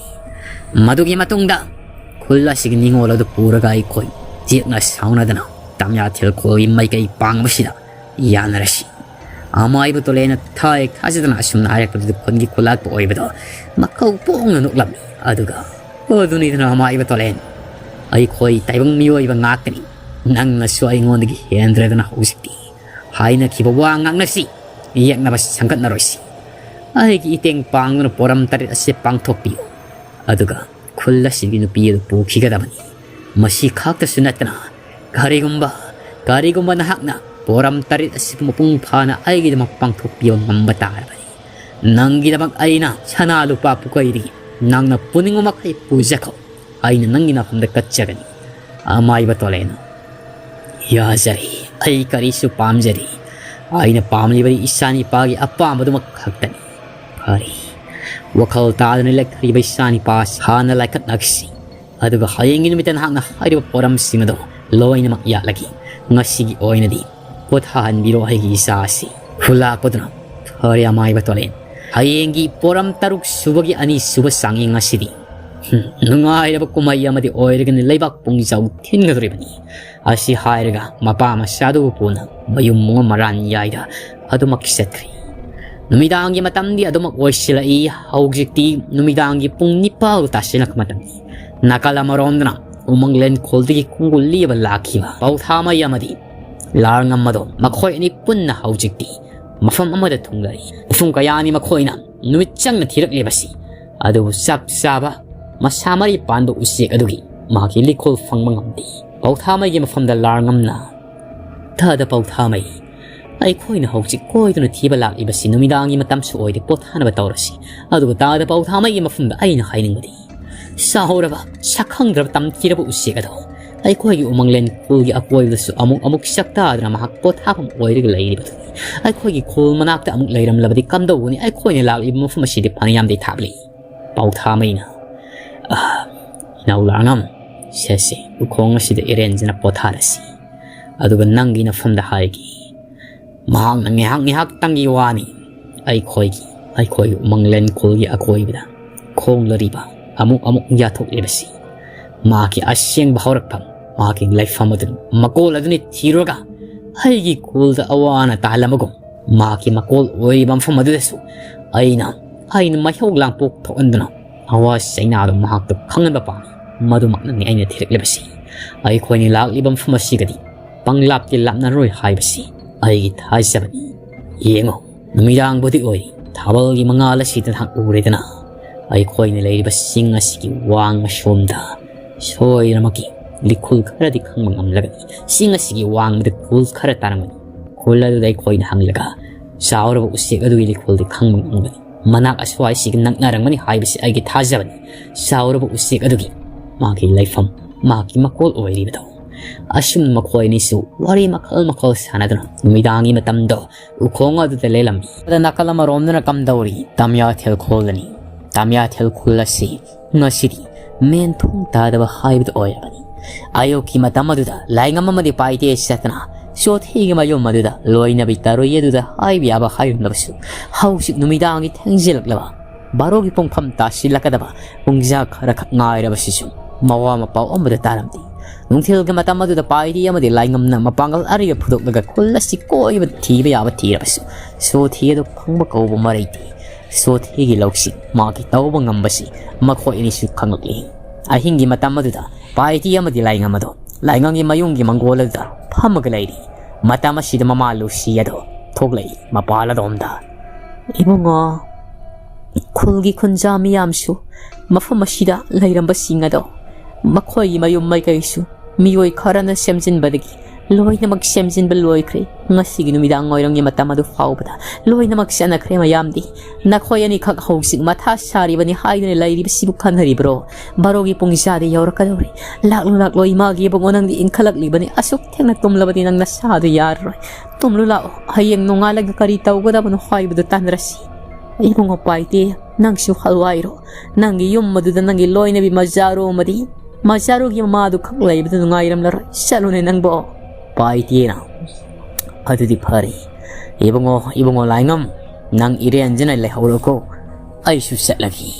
ꯃꯗꯨꯒꯤ ꯃꯇꯨꯡꯗ ꯈꯨꯜ ꯑꯁꯤꯒꯤ ꯅꯤꯡꯉꯣꯜ ꯑꯗꯨ ꯄꯨꯔꯒ ꯑꯩꯈꯣꯏ ꯆꯦꯛꯅ ꯁꯥꯎꯅꯗꯅ ꯇꯝꯌꯥꯊꯦꯜ ꯈꯣꯜꯒꯤ ꯃꯥꯏꯀꯩ ꯄꯥꯡꯕꯁꯤꯗ ꯌꯥꯅꯔꯁꯤ꯫" ꯑꯃꯥꯏꯕ ꯇꯣꯂꯦꯟꯅ ꯊꯥꯏ ꯊꯥꯖꯗꯅ ꯑꯁꯨꯝꯅ ꯍꯥꯏꯔꯛꯄꯗꯨꯗ ꯈꯨꯟꯒꯤ ꯈꯨꯂꯥꯛꯄ ꯑꯣꯏꯕꯗꯣ ꯃꯀꯧ ꯄꯣꯡꯅ ꯅꯣꯛꯂꯝꯃꯤ꯫ ꯑꯗꯨꯒ, "ꯑꯗꯨꯅꯤꯗꯅ ꯑꯃꯥꯏꯕ ꯇꯣꯂꯦꯟ, ꯑꯩꯈꯣꯏ ꯇꯥꯏꯕꯪ ꯃꯤꯑꯣꯏꯕ ꯉꯥꯛꯇꯅꯤ꯫ "ꯅꯪꯅꯁꯨ ꯑꯩꯉꯣꯟꯗꯒꯤ ꯍꯦꯟꯗ꯭ꯔꯦꯗꯅ ꯍꯧꯖꯤꯛꯇꯤ꯫ ꯍꯥꯏꯅꯈꯤꯕ ꯋꯥ ꯉꯥꯛꯅꯁꯤ, ꯌꯦꯛꯅꯕ ꯁꯪꯒꯠꯅꯔꯣꯏꯁꯤ꯫ ꯑꯩꯒꯤ ꯏꯇꯦꯡ ꯄꯥꯡꯗꯨꯅ ꯄꯣꯔꯝ ꯇꯔꯦꯠ ꯑꯁꯤ ꯄꯥꯡꯊꯣꯛꯄꯤꯌꯨ꯫ ꯑꯗꯨꯒ ꯈꯨꯜ ꯑꯁꯤꯒꯤ ꯅꯨꯄꯤ ꯑꯗꯨ ꯄꯨꯈꯤꯒꯗꯕꯅꯤ꯫ ꯃꯁꯤ ꯈꯛꯇꯁꯨ ꯅꯠꯇꯅ, ꯀꯔꯤꯒꯨꯝꯕ, ꯀꯔꯤꯒꯨꯝꯕ ꯅꯍꯥꯛꯅ ꯄꯣꯔꯝ ꯇꯔꯦꯠ ꯑꯁꯤꯕꯨ ꯃꯄꯨꯡ ꯐꯥꯅ ꯑꯩꯒꯤꯗꯃꯛ ꯄꯥꯡꯊꯣꯛꯄꯤꯕ ꯉꯝꯕ ꯇꯥꯔꯕꯗꯤ, ꯅꯪꯒꯤꯗꯃꯛ ꯑꯩꯅ ꯁꯅꯥ ꯂꯨꯄꯥ ꯄꯨꯈꯩꯗꯤ ꯅꯪꯅ ꯄꯨꯅꯤꯡꯕ ꯃꯈꯩ ꯄꯨꯖꯈꯣ꯫ ꯑꯩꯅ ꯅꯪꯒꯤ ꯅꯐꯝꯗ ꯀꯠꯆꯒꯅꯤ, ꯑꯃꯥꯏꯕ ꯇꯣꯂꯦꯟ꯫ ꯌꯥꯖꯔꯦ, ꯑꯩ ꯀꯔꯤꯁꯨ ꯄꯥꯝꯖꯗꯦ꯫ ꯑꯩꯅ ꯄꯥꯝꯂꯤꯕꯗꯤ ꯏꯆꯥꯅꯤꯄꯥꯒꯤ ꯑꯄꯥꯝꯕꯗꯨꯃꯛ ꯈꯛꯇꯅꯤ꯫ ꯐꯔꯦ, ꯋꯥꯈꯜ ꯇꯥꯗꯅ ꯂꯦꯛꯊꯔꯤꯕ ꯏꯆꯥꯅꯤꯄꯥ ꯑꯁꯤ ꯍꯥꯟꯅ ꯂꯥꯏꯀꯠꯅꯈꯤꯁꯤ꯫ ꯑꯗꯨꯒ ꯍꯌꯦꯡꯒꯤ ꯅꯨꯃꯤꯠꯇ ꯅꯍꯥꯛꯅ ꯍꯥꯏꯔꯤꯕ ꯄꯣꯔꯝꯁꯤꯡ ꯑꯗꯣ ꯂꯣꯏꯅꯃꯛ ꯌꯥꯠꯂꯒꯦ꯫ ꯉꯁꯤꯒꯤ ꯑꯣꯏꯅꯗꯤ ꯄꯣꯊꯥꯍꯟꯕꯤꯔꯣ ꯑꯩꯒꯤ ꯏꯆꯥ ꯑꯁꯤ꯫ ꯐꯨꯂꯥꯛꯄꯗꯨꯅ, ꯐꯔꯦ ꯑꯃꯥꯏꯕ ꯇꯣꯂꯦꯟ, ꯍꯌꯦꯡꯒꯤ ꯄꯣꯔꯝ ꯇꯔꯨꯛ ꯁꯨꯕꯒꯤ ꯑꯅꯤ ꯁꯨꯕ ꯆꯥꯡꯌꯦꯡ ꯑꯁꯤꯗꯤ, ꯍꯨꯝ, ꯅꯨꯡꯉꯥꯏꯔꯕ ꯀꯨꯝꯍꯩ ꯑꯃꯗꯤ ꯑꯣꯏꯔꯒꯅꯤ, ꯂꯩꯕꯥꯛ ꯄꯨꯡꯖꯥꯎ ꯊꯤꯟꯒꯗꯧꯔꯤꯕꯅꯤ꯫ ꯑꯁꯤ ꯍꯥꯏꯔꯒ ꯃꯄꯥ ꯃꯆꯥꯗꯨꯕꯨ ꯄꯨꯅ ꯃꯌꯨꯝ ꯃꯉꯝ ꯃꯔꯥꯟ ꯌꯥꯏꯗ ꯑꯗꯨꯃꯛ ꯆꯠꯈ꯭ꯔꯤ꯫ ꯅꯨꯃꯤꯗꯥꯡꯒꯤ ꯃꯇꯝꯗꯤ ꯑꯗꯨꯃꯛ ꯑꯣꯏꯁꯤꯜꯂꯛꯏ꯫ ꯍꯧꯖꯤꯛꯇꯤ ꯅꯨꯃꯤꯗꯥꯡꯒꯤ ꯄꯨꯡ ꯅꯤꯄꯥꯜ ꯇꯥꯁꯤꯜꯂꯛꯄ ꯃꯇꯝꯅꯤ꯫ ꯅꯥꯀꯜ ꯑꯃꯔꯣꯝꯗꯅ ꯎꯃꯪ ꯂꯦꯟꯈꯣꯜꯗꯒꯤ ꯈꯣꯡꯒꯨꯜ ꯂꯤꯕ ꯂꯥꯛꯈꯤꯕ ꯄꯧꯊꯥꯃꯩ ꯑꯃꯗꯤ ꯂꯥꯔꯉꯝ ꯑꯗꯣ ꯃꯈꯣꯏ ꯑꯅꯤ ꯄꯨꯟꯅ ꯍꯧꯖꯤꯛꯇꯤ ꯃꯐꯝ ꯑꯃꯗ ꯊꯨꯡꯂꯔꯤ꯫ ꯃꯐꯝ ꯀꯌꯥꯅꯤ ꯃꯈꯣꯏꯅ ꯅꯨꯃꯤꯠ ꯆꯪꯅ ꯊꯤꯔꯛꯂꯤꯕꯁꯤ, ꯑꯗꯨꯕꯨ ꯆꯞ ꯆꯥꯕ ꯃꯁꯥ ꯃꯔꯤ ꯄꯥꯟꯕ ꯎꯆꯦꯛ ꯑꯗꯨꯒꯤ ꯃꯍꯥꯛꯀꯤ ꯂꯤꯈꯣꯜ ꯐꯪꯕ ꯉꯝꯗꯦ꯫ ꯄꯧꯊꯥꯃꯩꯒꯤ ꯃꯐꯝꯗ ꯂꯥꯔꯉꯝꯅ, ꯇꯥꯗ ꯄꯧꯊꯥꯃꯩ, ꯑꯩꯈꯣꯏꯅ ꯍꯧꯖꯤꯛ ꯀꯣꯏꯗꯨꯅ ꯊꯤꯕ ꯂꯥꯛꯂꯤꯕꯁꯤ ꯅꯨꯃꯤꯗꯥꯡꯒꯤ ꯃꯇꯝꯁꯨ ꯑꯣꯏꯔꯦ, ꯄꯣꯊꯥꯅꯕ ꯇꯧꯔꯁꯤ꯫ ꯑꯗꯨꯒ ꯇꯥꯗ ꯄꯧꯊꯥꯃꯩꯒꯤ ꯃꯐꯝꯗ ꯑꯩꯅ ꯍꯥꯏꯅꯤꯡꯕꯗꯤ, ꯆꯥꯎꯔꯕ, ꯁꯛꯈꯪꯗ꯭ꯔꯕ ꯇꯝꯊꯤꯔꯕ ꯎꯆꯦꯛ ꯑꯗꯣ ꯑꯩꯈꯣꯏꯒꯤ ꯎꯃꯪ ꯂꯦꯟꯈꯣꯜꯒꯤ ꯑꯀꯣꯏꯕꯗꯁꯨ ꯑꯃꯨꯛ ꯑꯃꯨꯛ ꯆꯥꯛꯇꯥꯗꯅ ꯃꯍꯥꯛ ꯄꯣꯊꯥꯐꯝ ꯑꯣꯏꯔꯒ ꯂꯩꯔꯤꯕꯗꯨꯅꯤ꯫ ꯑꯩꯈꯣꯏꯒꯤ ꯈꯣꯜ ꯃꯅꯥꯛꯇ ꯑꯃꯨꯛ ꯂꯩꯔꯝꯂꯕꯗꯤ ꯀꯝꯗꯧꯒꯅꯤ? ꯑꯩꯈꯣꯏꯅ ꯂꯥꯛꯂꯤꯕ ꯃꯐꯝ ꯑꯁꯤꯗꯤ ꯐꯅꯌꯥꯝꯗꯤ ꯊꯥꯞꯂꯤ꯫ ꯄꯧꯊꯥꯃꯩꯅ, "ꯑꯥ, ꯏꯅꯥꯎ ꯂꯥꯔꯉꯝ, ꯁꯦ ꯁꯦ, ꯎꯈꯣꯡ ꯑꯁꯤꯗ ꯏꯔꯦꯟꯖꯅ ꯄꯣꯊꯥꯔꯁꯤ꯫ ꯑꯗꯨꯒ ꯅꯪꯒꯤ ꯅꯐꯝꯗ ꯍꯥꯏꯒꯦ꯫ ꯃꯍꯥꯛꯅ ꯉꯥꯏꯍꯥꯛ ꯉꯥꯏꯍꯥꯛꯇꯪꯒꯤ ꯋꯥꯅꯤ꯫ ꯑꯩꯈꯣꯏꯒꯤ, ꯑꯩꯈꯣꯏꯒꯤ ꯎꯃꯪ ꯂꯦꯟꯈꯣꯜꯒꯤ ꯑꯀꯣꯏꯕꯗ ꯈꯣꯡꯂꯔꯤꯕ ꯑꯃꯨꯛ ꯑꯃꯨꯛ ꯌꯥꯊꯣꯛꯂꯤꯕꯁꯤ ꯃꯍꯥꯛꯀꯤ ꯑꯁꯦꯡꯕ ꯍꯧꯔꯛꯐꯝ, ꯃꯍꯥꯛꯀꯤ ꯂꯩꯐꯝ ꯑꯗꯨ, ꯃꯀꯣꯜ ꯑꯗꯨꯅꯤ ꯊꯤꯔꯨꯔꯒ ꯑꯩꯒꯤ ꯈꯣꯜꯗ ꯑꯋꯥ ꯑꯅꯥ ꯇꯥꯍꯜꯂꯝꯕꯒꯨꯝ ꯃꯍꯥꯛꯀꯤ ꯃꯀꯣꯜ ꯑꯣꯏꯔꯤꯕ ꯃꯐꯝ ꯑꯗꯨꯗꯁꯨ ꯑꯩꯅ, ꯑꯩꯅ ꯃꯩꯍꯧ ꯂꯥꯡꯄꯣꯛ ꯊꯣꯛꯍꯟꯗꯨꯅ ꯑꯋꯥ ꯆꯩꯅꯥꯗꯨ ꯃꯍꯥꯛꯇ ꯈꯪꯍꯟꯕ ꯄꯥꯝꯃꯤ꯫ ꯃꯗꯨꯃꯛꯅꯅꯤ ꯑꯩꯅ ꯊꯤꯔꯛꯂꯤꯕꯁꯤ꯫ ꯑꯩꯈꯣꯏꯅ ꯂꯥꯛꯂꯤꯕ ꯃꯐꯝ ꯑꯁꯤꯒꯗꯤ ꯄꯪꯂꯥꯞꯇꯤ ꯂꯥꯞꯅꯔꯣꯏ ꯍꯥꯏꯕꯁꯤ ꯑꯩꯒꯤ ꯊꯥꯖꯕꯅꯤ꯫ ꯌꯦꯡꯉꯨ, ꯅꯨꯃꯤꯗꯥꯡꯕꯨꯗꯤ ꯑꯣꯏꯔꯤ, ꯊꯥꯕꯜꯒꯤ ꯃꯉꯥꯜ ꯑꯁꯤꯗ ꯅꯍꯥꯛ ꯎꯔꯦꯗꯅ, ꯑꯩꯈꯣꯏꯅ ꯂꯩꯔꯤꯕ ꯆꯤꯡ ꯑꯁꯤꯒꯤ ꯋꯥꯡꯃ ꯁꯣꯝꯗ ꯁꯣꯏꯗꯅꯃꯛꯀꯤ ꯂꯤꯈꯨꯜ ꯈꯔꯗꯤ ꯈꯪꯕ ꯉꯝꯂꯒꯅꯤ꯫ ꯆꯤꯡ ꯑꯁꯤꯒꯤ ꯋꯥꯡꯃꯗ ꯈꯨꯜ ꯈꯔ ꯇꯥꯔꯝꯒꯅꯤ꯫ ꯈꯨꯜ ꯑꯗꯨꯗ ꯑꯩꯈꯣꯏꯅ ꯍꯪꯂꯒ ꯆꯥꯎꯔꯕ ꯎꯆꯦꯛ ꯑꯗꯨꯒꯤ ꯂꯤꯈꯨꯜꯗꯤ ꯈꯪꯕ ꯉꯝꯒꯅꯤ꯫ ꯃꯅꯥꯛ ꯑꯁ꯭ꯋꯥꯏꯁꯤꯒ ꯅꯛꯅꯔꯝꯒꯅꯤ ꯍꯥꯏꯕꯁꯤ ꯑꯩꯒꯤ ꯊꯥꯖꯕꯅꯤ꯫ ꯆꯥꯎꯔꯕ ꯎꯆꯦꯛ ꯑꯗꯨꯒꯤ ꯃꯥꯒꯤ ꯂꯩꯐꯝ, ꯃꯍꯥꯛꯀꯤ ꯃꯀꯣꯜ ꯑꯣꯏꯔꯤꯕꯗꯣ꯫ ꯑꯁꯨꯝꯅ ꯃꯈꯣꯏ ꯑꯅꯤꯁꯨ ꯋꯥꯔꯤ ꯃꯈꯜ ꯃꯈꯜ ꯁꯥꯟꯅꯗꯨꯅ ꯅꯨꯃꯤꯗꯥꯡꯒꯤ ꯃꯇꯝꯗꯣ ꯎꯈꯣꯡ ꯑꯗꯨꯗ ꯂꯦꯜꯂꯝꯃꯤ꯫ ꯑꯗ ꯅꯥꯀꯜ ꯑꯃꯔꯣꯝꯗꯅ ꯀꯝꯗꯧꯔꯤ? ꯇꯥꯃꯤꯌꯥꯊꯦꯜ ꯈꯨꯜꯗꯅꯤ꯫ ꯇꯥꯃꯤꯌꯥꯊꯦꯜ ꯈꯨꯜ ꯑꯁꯤ ꯉꯁꯤꯗꯤ ꯃꯦꯟ ꯊꯣꯡ ꯇꯥꯗꯕ ꯍꯥꯏꯕꯗꯨ ꯑꯣꯏꯔꯕꯅꯤ꯫ ꯑꯌꯨꯛꯀꯤ ꯃꯇꯝ ꯑꯗꯨꯗ ꯂꯥꯏꯉꯝ ꯑꯃꯗꯤ ꯄꯥꯏꯇꯦ ꯆꯠꯇꯅ ꯆꯣꯊꯤꯒꯤ ꯃꯌꯨꯝ ꯑꯗꯨꯗ ꯂꯣꯏꯅꯕꯤ ꯇꯔꯨꯏ ꯑꯗꯨꯗ ꯍꯥꯏꯕ ꯌꯥꯕ ꯍꯥꯏꯔꯝꯂꯕꯁꯨ, ꯍꯧꯖꯤꯛ ꯅꯨꯃꯤꯗꯥꯡꯒꯤ ꯊꯦꯡꯖꯤꯜꯂꯛꯂꯕ ꯕꯥꯔꯣꯒꯤ ꯄꯨꯡꯐꯝ ꯇꯥꯁꯤꯜꯂꯛꯀꯗꯕ ꯄꯨꯡꯖꯥ ꯈꯔꯈꯛ ꯉꯥꯏꯔꯕꯁꯤꯁꯨ ꯃꯋꯥ ꯃꯄꯥꯎ ꯑꯃꯗ ꯇꯥꯔꯝꯗꯦ꯫ ꯅꯨꯡꯊꯤꯜꯒꯤ ꯃꯇꯝ ꯑꯗꯨꯗ ꯄꯥꯏꯔꯤ ꯑꯃꯗꯤ ꯂꯥꯏꯉꯝꯅ ꯃꯄꯥꯡꯒꯜ ꯑꯔꯤꯕ ꯐꯨꯗꯣꯛꯂꯒ ꯈꯨꯜ ꯑꯁꯤ ꯀꯣꯏꯕ ꯊꯤꯕ ꯌꯥꯕ ꯊꯤꯔꯕꯁꯨ, ꯁꯣꯊꯤ ꯑꯗꯨ ꯐꯪꯕ ꯀꯧꯕ ꯃꯔꯩꯗꯤ ꯁꯣꯊꯤꯒꯤ ꯂꯧꯁꯤꯡ, ꯃꯍꯥꯛꯀꯤ ꯇꯧꯕ ꯉꯝꯕꯁꯤ ꯃꯈꯣꯏ ꯑꯅꯤꯁꯨ ꯈꯪꯂꯛꯂꯤ꯫ ꯑꯍꯤꯡꯒꯤ ꯃꯇꯝ ꯑꯗꯨꯗ ꯄꯥꯏꯇꯤ ꯑꯃꯗꯤ ꯂꯥꯏꯉꯝ ꯑꯗꯣ ꯂꯥꯏꯉꯝꯒꯤ ꯃꯌꯨꯝꯒꯤ ꯃꯪꯒꯣꯜ ꯑꯗꯨꯗ ꯐꯝꯃꯒ ꯂꯩꯔꯤ꯫ ꯃꯇꯝ ꯑꯁꯤꯗ ꯃꯃꯥ ꯂꯨꯁꯤ ꯑꯗꯣ ꯊꯣꯛꯂꯛꯏ ꯃꯄꯥꯜ ꯑꯗꯣꯝꯗ꯫ "ꯏꯕꯨꯡꯉꯣ, ꯈꯨꯜꯒꯤ ꯈꯨꯟꯖꯥ ꯃꯤꯌꯥꯝꯁꯨ ꯃꯐꯝ ꯑꯁꯤꯗ ꯂꯩꯔꯝꯕꯁꯤꯡ ꯑꯗꯣ ꯃꯈꯣꯏꯒꯤ ꯃꯌꯨꯝ ꯃꯥꯏꯀꯩꯁꯨ ꯃꯤꯑꯣꯏ ꯈꯔꯅ ꯁꯦꯝꯖꯤꯟꯕꯗꯒꯤ ꯂꯣꯏꯅꯃꯛ ꯁꯦꯝꯖꯤꯟꯕ ꯂꯣꯏꯈ꯭ꯔꯦ꯫ ꯉꯁꯤꯒꯤ ꯅꯨꯃꯤꯗꯥꯡ ꯋꯥꯏꯔꯝꯒꯤ ꯃꯇꯝ ꯑꯗꯨ ꯐꯥꯎꯕꯗ ꯂꯣꯏꯅꯃꯛ ꯆꯠꯅꯈ꯭ꯔꯦ ꯃꯌꯥꯝꯗꯤ꯫ ꯅꯈꯣꯏ ꯑꯅꯤꯈꯛ ꯍꯧꯖꯤꯛ ꯃꯊꯥ ꯁꯥꯔꯤꯕꯅꯤ ꯍꯥꯏꯗꯨꯅ ꯂꯩꯔꯤꯕꯁꯤꯕꯨ ꯈꯟꯅꯔꯤꯕ꯭ꯔꯣ? ꯕꯥꯔꯣꯒꯤ ꯄꯨꯡ ꯏꯆꯥꯗꯤ ꯌꯧꯔꯛꯀꯗꯧꯔꯦ꯫ ꯂꯥꯛꯂꯨ ꯂꯥꯛꯂꯣ ꯏꯃꯥꯒꯤ ꯏꯕꯨꯡꯉꯣ, ꯅꯪꯗꯤ ꯏꯟꯈꯠꯂꯛꯂꯤꯕꯅꯤ꯫ ꯑꯁꯨꯛ ꯊꯦꯡꯅ ꯇꯨꯝꯂꯕꯗꯤ ꯅꯪ ꯅꯁꯥꯗꯨ ꯌꯥꯔꯔꯣꯏ꯫ ꯇꯨꯝꯂꯨ ꯂꯥꯛꯑꯣ, ꯍꯌꯦꯡ ꯅꯣꯡꯉꯥꯜꯂꯒ ꯀꯔꯤ ꯇꯧꯒꯗꯕꯅꯣ ꯍꯥꯏꯕꯗꯨ ꯇꯥꯟꯅꯔꯁꯤ꯫ ꯏꯕꯨꯡꯉꯣ ꯄꯥꯏꯇꯦ, ꯅꯪꯁꯨ ꯍꯜꯋꯥꯏꯔꯣ꯫ ꯅꯪꯒꯤ ꯌꯨꯝ ꯑꯗꯨꯗ ꯅꯪꯒꯤ ꯂꯣꯏꯅꯕꯤ ꯃꯖꯥꯔꯨ ꯑꯃꯗꯤ ꯃꯖꯥꯔꯨꯒꯤ ꯃꯃꯥꯗꯨ ꯈꯛ ꯂꯩꯕꯗꯨ ꯅꯨꯡꯉꯥꯏꯔꯝꯂꯔꯣꯏ꯫ ꯆꯠꯂꯨꯅꯦ ꯅꯪꯕꯣ꯫" ꯄꯥꯏꯇꯦꯅ, "ꯑꯗꯨꯗꯤ ꯐꯔꯦ꯫ ꯏꯕꯨꯡꯉꯣ, ꯏꯕꯨꯡꯉꯣ ꯂꯥꯏꯉꯝ, ꯅꯪ ꯏꯔꯦꯟꯖꯅ ꯂꯩꯍꯧꯔꯣꯀꯣ꯫ ꯑꯩꯁꯨ ꯆꯠꯂꯒꯦ꯫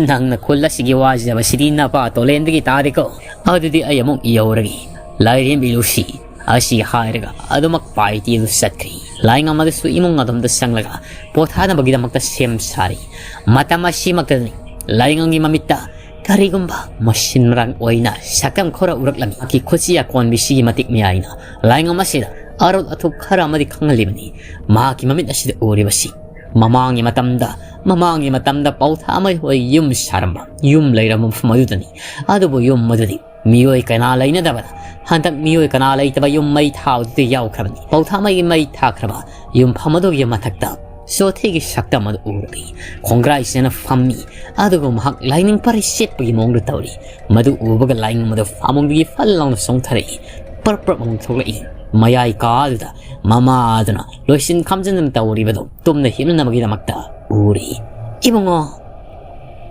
ꯅꯪꯅ ꯈꯨꯜ ꯑꯁꯤꯒꯤ ꯋꯥꯖꯕꯁꯤꯗꯤ ꯅꯄꯥ ꯇꯣꯂꯦꯟꯗꯒꯤ ꯇꯥꯔꯦꯀꯣ꯫ ꯑꯗꯨꯗꯤ ꯑꯩ ꯑꯃꯨꯛ ꯌꯧꯔꯒꯦ, ꯂꯥꯏꯔꯦꯝꯕꯤ ꯂꯨꯁꯤ꯫" ꯑꯁꯤ ꯍꯥꯏꯔꯒ ꯑꯗꯨꯃꯛ ꯄꯥꯏꯇꯦ ꯑꯗꯨ ꯆꯠꯈ꯭ꯔꯦ꯫ ꯂꯥꯏꯉꯝ ꯑꯗꯨꯁꯨ ꯏꯃꯨꯡ ꯑꯗꯣꯝꯗ ꯆꯪꯂꯒ ꯄꯣꯊꯥꯅꯕꯒꯤꯗꯃꯛꯇ ꯁꯦꯝ ꯁꯥꯔꯤ꯫ ꯃꯇꯝ ꯑꯁꯤꯃꯛꯇꯗꯅꯤ ꯂꯥꯏꯉꯝꯒꯤ ꯃꯃꯤꯠꯇ ꯀꯔꯤꯒꯨꯝꯕ ꯃꯁꯤꯟ ꯃꯔꯥꯟ ꯑꯣꯏꯅ ꯁꯛꯇꯝ ꯈꯔ ꯎꯔꯛꯂꯝꯃꯤ꯫ ꯃꯍꯥꯛꯀꯤ ꯈꯨꯠꯁꯤ ꯑꯀꯣꯟꯕꯤꯁꯤꯒꯤ ꯃꯇꯤꯛ ꯃꯌꯥꯏꯅ ꯂꯥꯏꯌꯦꯡꯉꯝ ꯑꯁꯤꯗ ꯑꯔꯣꯠ ꯑꯊꯨꯞ ꯈꯔ ꯑꯃꯗꯤ ꯈꯪꯍꯜꯂꯤꯕꯅꯤ꯫ ꯃꯍꯥꯛꯀꯤ ꯃꯃꯤꯠ ꯑꯁꯤꯗ ꯎꯔꯤꯕꯁꯤ ꯃꯃꯥꯡꯒꯤ ꯃꯇꯝꯗ, ꯃꯃꯥꯡꯒꯤ ꯃꯇꯝꯗ ꯄꯥꯎꯊꯥꯃꯩ ꯍꯣꯏ ꯌꯨꯝ ꯁꯥꯔꯝꯕ, ꯌꯨꯝ ꯂꯩꯔꯝꯕ ꯃꯐꯝ ꯑꯗꯨꯗꯅꯤ꯫ ꯑꯗꯨꯕꯨ ꯌꯨꯝ ꯑꯗꯨꯗꯤ ꯃꯤꯑꯣꯏ ꯀꯅꯥ ꯂꯩꯅꯗꯕꯅ, ꯍꯟꯗꯛ ꯃꯤꯑꯣꯏ ꯀꯅꯥ ꯂꯩꯇꯕ ꯌꯨꯝ ꯃꯩ ꯊꯥꯕꯗꯨꯗ ꯌꯥꯎꯈ꯭ꯔꯕꯅꯤ꯫ ꯄꯥꯎꯊꯥꯃꯩꯒꯤ ꯃꯩ ꯊꯥꯈ꯭ꯔꯕ ꯌꯨꯝꯐꯝ ꯑꯗꯨꯒꯤ ꯃꯊꯛꯇ ꯆꯣꯊꯤꯒꯤ ꯁꯛꯇꯝ ꯑꯗꯨ ꯎꯔꯛꯏ꯫ ꯈꯣꯡꯒ꯭ꯔꯥꯏ ꯆꯦꯅ ꯐꯝꯃꯤ, ꯑꯗꯨꯒ ꯃꯍꯥꯛ ꯂꯥꯏꯅꯤꯡ ꯄꯔꯩ ꯁꯦꯠꯄꯒꯤ ꯃꯑꯣꯡꯗ ꯇꯧꯔꯤ꯫ ꯃꯗꯨ ꯎꯕꯒ ꯂꯥꯏꯅꯤꯡ ꯃꯗꯨ ꯐꯥꯃꯨꯡꯗꯒꯤ ꯐꯜ ꯂꯥꯎꯅ ꯆꯣꯡꯊꯔꯛꯏ꯫ ꯄꯔꯞ ꯄꯔꯞ ꯑꯃꯨꯛ ꯊꯣꯛꯂꯛꯏ꯫ ꯃꯌꯥꯏ ꯀꯥ ꯑꯗꯨꯗ ꯃꯃꯥ ꯑꯗꯨꯅ ꯂꯣꯏꯁꯤꯟ ꯈꯝꯖꯤꯟꯗꯨꯅ ꯇꯧꯔꯤꯕꯗꯨ ꯇꯨꯝꯅ ꯍꯤꯞꯅꯅꯕꯒꯤꯗꯃꯛꯇ ꯎꯔꯤ꯫ "ꯏꯕꯨꯡꯉꯣ,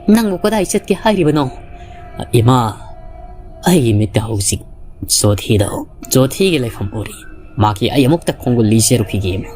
ꯅꯪꯕꯨ ꯀꯗꯥꯏ ꯆꯠꯀꯦ ꯍꯥꯏꯔꯤꯕꯅꯣ?" "ꯏꯃꯥ, ꯑꯩꯒꯤ ꯃꯤꯠꯇ ꯍꯧꯖꯤꯛ ꯆꯣꯊꯤꯗꯣ, ꯆꯣꯊꯤꯒꯤ ꯂꯩꯐꯝ ꯎꯔꯤ꯫ ꯃꯥꯒꯤ ꯑꯩ ꯑꯃꯨꯛꯇ ꯈꯣꯡꯒꯨꯜ ꯂꯤꯖꯔꯨꯈꯤꯒꯦ, ꯏꯃꯥ꯫"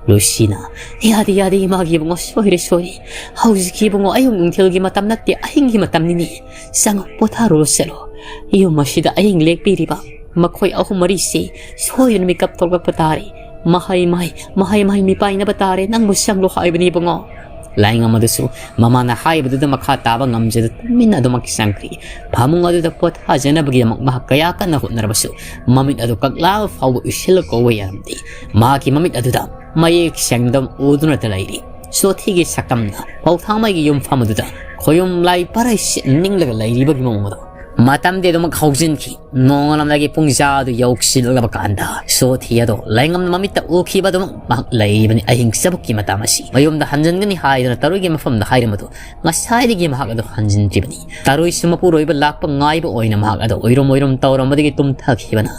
ꯂꯨꯁꯤꯅ, "ꯌꯥꯗꯦ, ꯌꯥꯗꯦ, ꯏꯃꯥꯒꯤ ꯏꯕꯨꯡꯉꯣ, ꯁꯣꯏꯔꯦ, ꯁꯣꯏꯔꯦ꯫ ꯍꯧꯖꯤꯛꯀꯤ ꯏꯕꯨꯡꯉꯣ ꯑꯌꯨꯛ ꯅꯨꯡꯊꯤꯜꯒꯤ ꯃꯇꯝ ꯅꯠꯇꯦ, ꯑꯍꯤꯡꯒꯤ ꯃꯇꯝꯅꯤꯅꯦ꯫ ꯆꯪꯉꯣ, ꯄꯣꯊꯥꯔꯨꯔꯣ ꯆꯠꯂꯣ꯫ ꯌꯨꯝ ꯑꯁꯤꯗ ꯑꯍꯤꯡ ꯂꯦꯛꯄꯤꯔꯤꯕ ꯃꯈꯣꯏ ꯑꯍꯨꯝ ꯃꯔꯤꯁꯦ ꯁꯣꯏꯗꯅ ꯃꯤꯀꯞ ꯊꯣꯛꯂꯛꯄ ꯇꯥꯔꯦ꯫ ꯃꯍꯩ ꯃꯍꯩ, ꯃꯍꯩ ꯃꯍꯩ ꯃꯤꯄꯥꯏꯅꯕ ꯇꯥꯔꯦ꯫ ꯅꯪꯕꯨ ꯆꯪꯂꯣ ꯍꯥꯏꯕꯅꯤ ꯏꯕꯨꯡꯉꯣ꯫" ꯂꯥꯏꯌꯦꯡꯉꯝ ꯑꯗꯨꯁꯨ ꯃꯃꯥꯅ ꯍꯥꯏꯕꯗꯨꯗ ꯃꯈꯥ ꯇꯥꯕ ꯉꯝꯖꯗ ꯇꯨꯃꯤꯟꯅ ꯑꯗꯨꯃꯛ ꯆꯪꯈ꯭ꯔꯤ꯫ ꯐꯃꯨꯡ ꯑꯗꯨꯗ ꯄꯣꯊꯥꯖꯅꯕꯒꯤꯗꯃꯛ ꯃꯍꯥꯛ ꯀꯌꯥ ꯀꯟꯅ ꯍꯣꯠꯅꯔꯕꯁꯨ ꯃꯃꯤꯠ ꯑꯗꯨ ꯀꯛꯂꯥꯕ ꯐꯥꯎꯕ ꯎꯏꯁꯤꯜꯂ ꯀꯧꯕ ꯌꯥꯔꯝꯗꯦ꯫ ꯃꯍꯥꯛꯀꯤ ꯃꯃꯤꯠ ꯑꯗꯨꯗ ꯃꯌꯦꯛ ꯁꯦꯡꯅ ꯎꯗꯨꯅꯇ ꯂꯩꯔꯤ꯫ ꯆꯣꯊꯤꯒꯤ ꯁꯛꯇꯝꯅ ꯄꯥꯎꯊꯥꯃꯩꯒꯤ ꯌꯨꯝꯐꯝ ꯑꯗꯨꯗ ꯈꯣꯌꯨꯝ ꯂꯥꯏ ꯄꯔꯩ ꯁꯦꯠ ꯅꯤꯡꯂꯒ ꯂꯩꯔꯤꯕꯒꯤ ꯃꯑꯣꯡ ꯑꯗꯨ꯫ ꯃꯇꯝꯗꯤ ꯑꯗꯨꯃꯛ ꯍꯧꯖꯤꯟꯈꯤ꯫ ꯅꯣꯡꯉꯥꯜꯂꯝꯗꯥꯏꯒꯤ ꯄꯨꯡꯖꯥ ꯑꯗꯨ ꯌꯧꯁꯤꯜꯂꯛꯂꯕ ꯀꯥꯟꯗ ꯆꯣꯊꯤ ꯑꯗꯣ ꯂꯥꯏꯌꯦꯡꯉꯝꯅ ꯃꯃꯤꯠꯇ ꯎꯈꯤꯕ ꯑꯗꯨꯃꯛ ꯃꯍꯥꯛ ꯂꯩꯔꯤꯕꯅꯤ꯫ ꯑꯍꯤꯡ ꯆꯕꯨꯛꯀꯤ ꯃꯇꯝ ꯑꯁꯤ ꯃꯌꯨꯝꯗ ꯍꯟꯖꯤꯟꯒꯅꯤ ꯍꯥꯏꯗꯨꯅ ꯇꯔꯨꯏꯒꯤ ꯃꯐꯝꯗ ꯍꯥꯏꯔꯝꯕꯗꯨ ꯉꯁꯥꯏꯗꯒꯤ ꯃꯍꯥꯛ ꯑꯗꯨ ꯍꯟꯖꯤꯟꯗ꯭ꯔꯤꯕꯅꯤ꯫ ꯇꯔꯨꯏꯁꯨ ꯃꯄꯨꯔꯣꯏꯕ ꯂꯥꯛꯄ ꯉꯥꯏꯕ ꯑꯣꯏꯅ ꯃꯍꯥꯛ ꯑꯗꯨ ꯎꯏꯔꯨꯝ ꯎꯏꯔꯨꯝ ꯇꯧꯔꯝꯕꯗꯒꯤ ꯇꯨꯝꯊꯈꯤꯕꯅ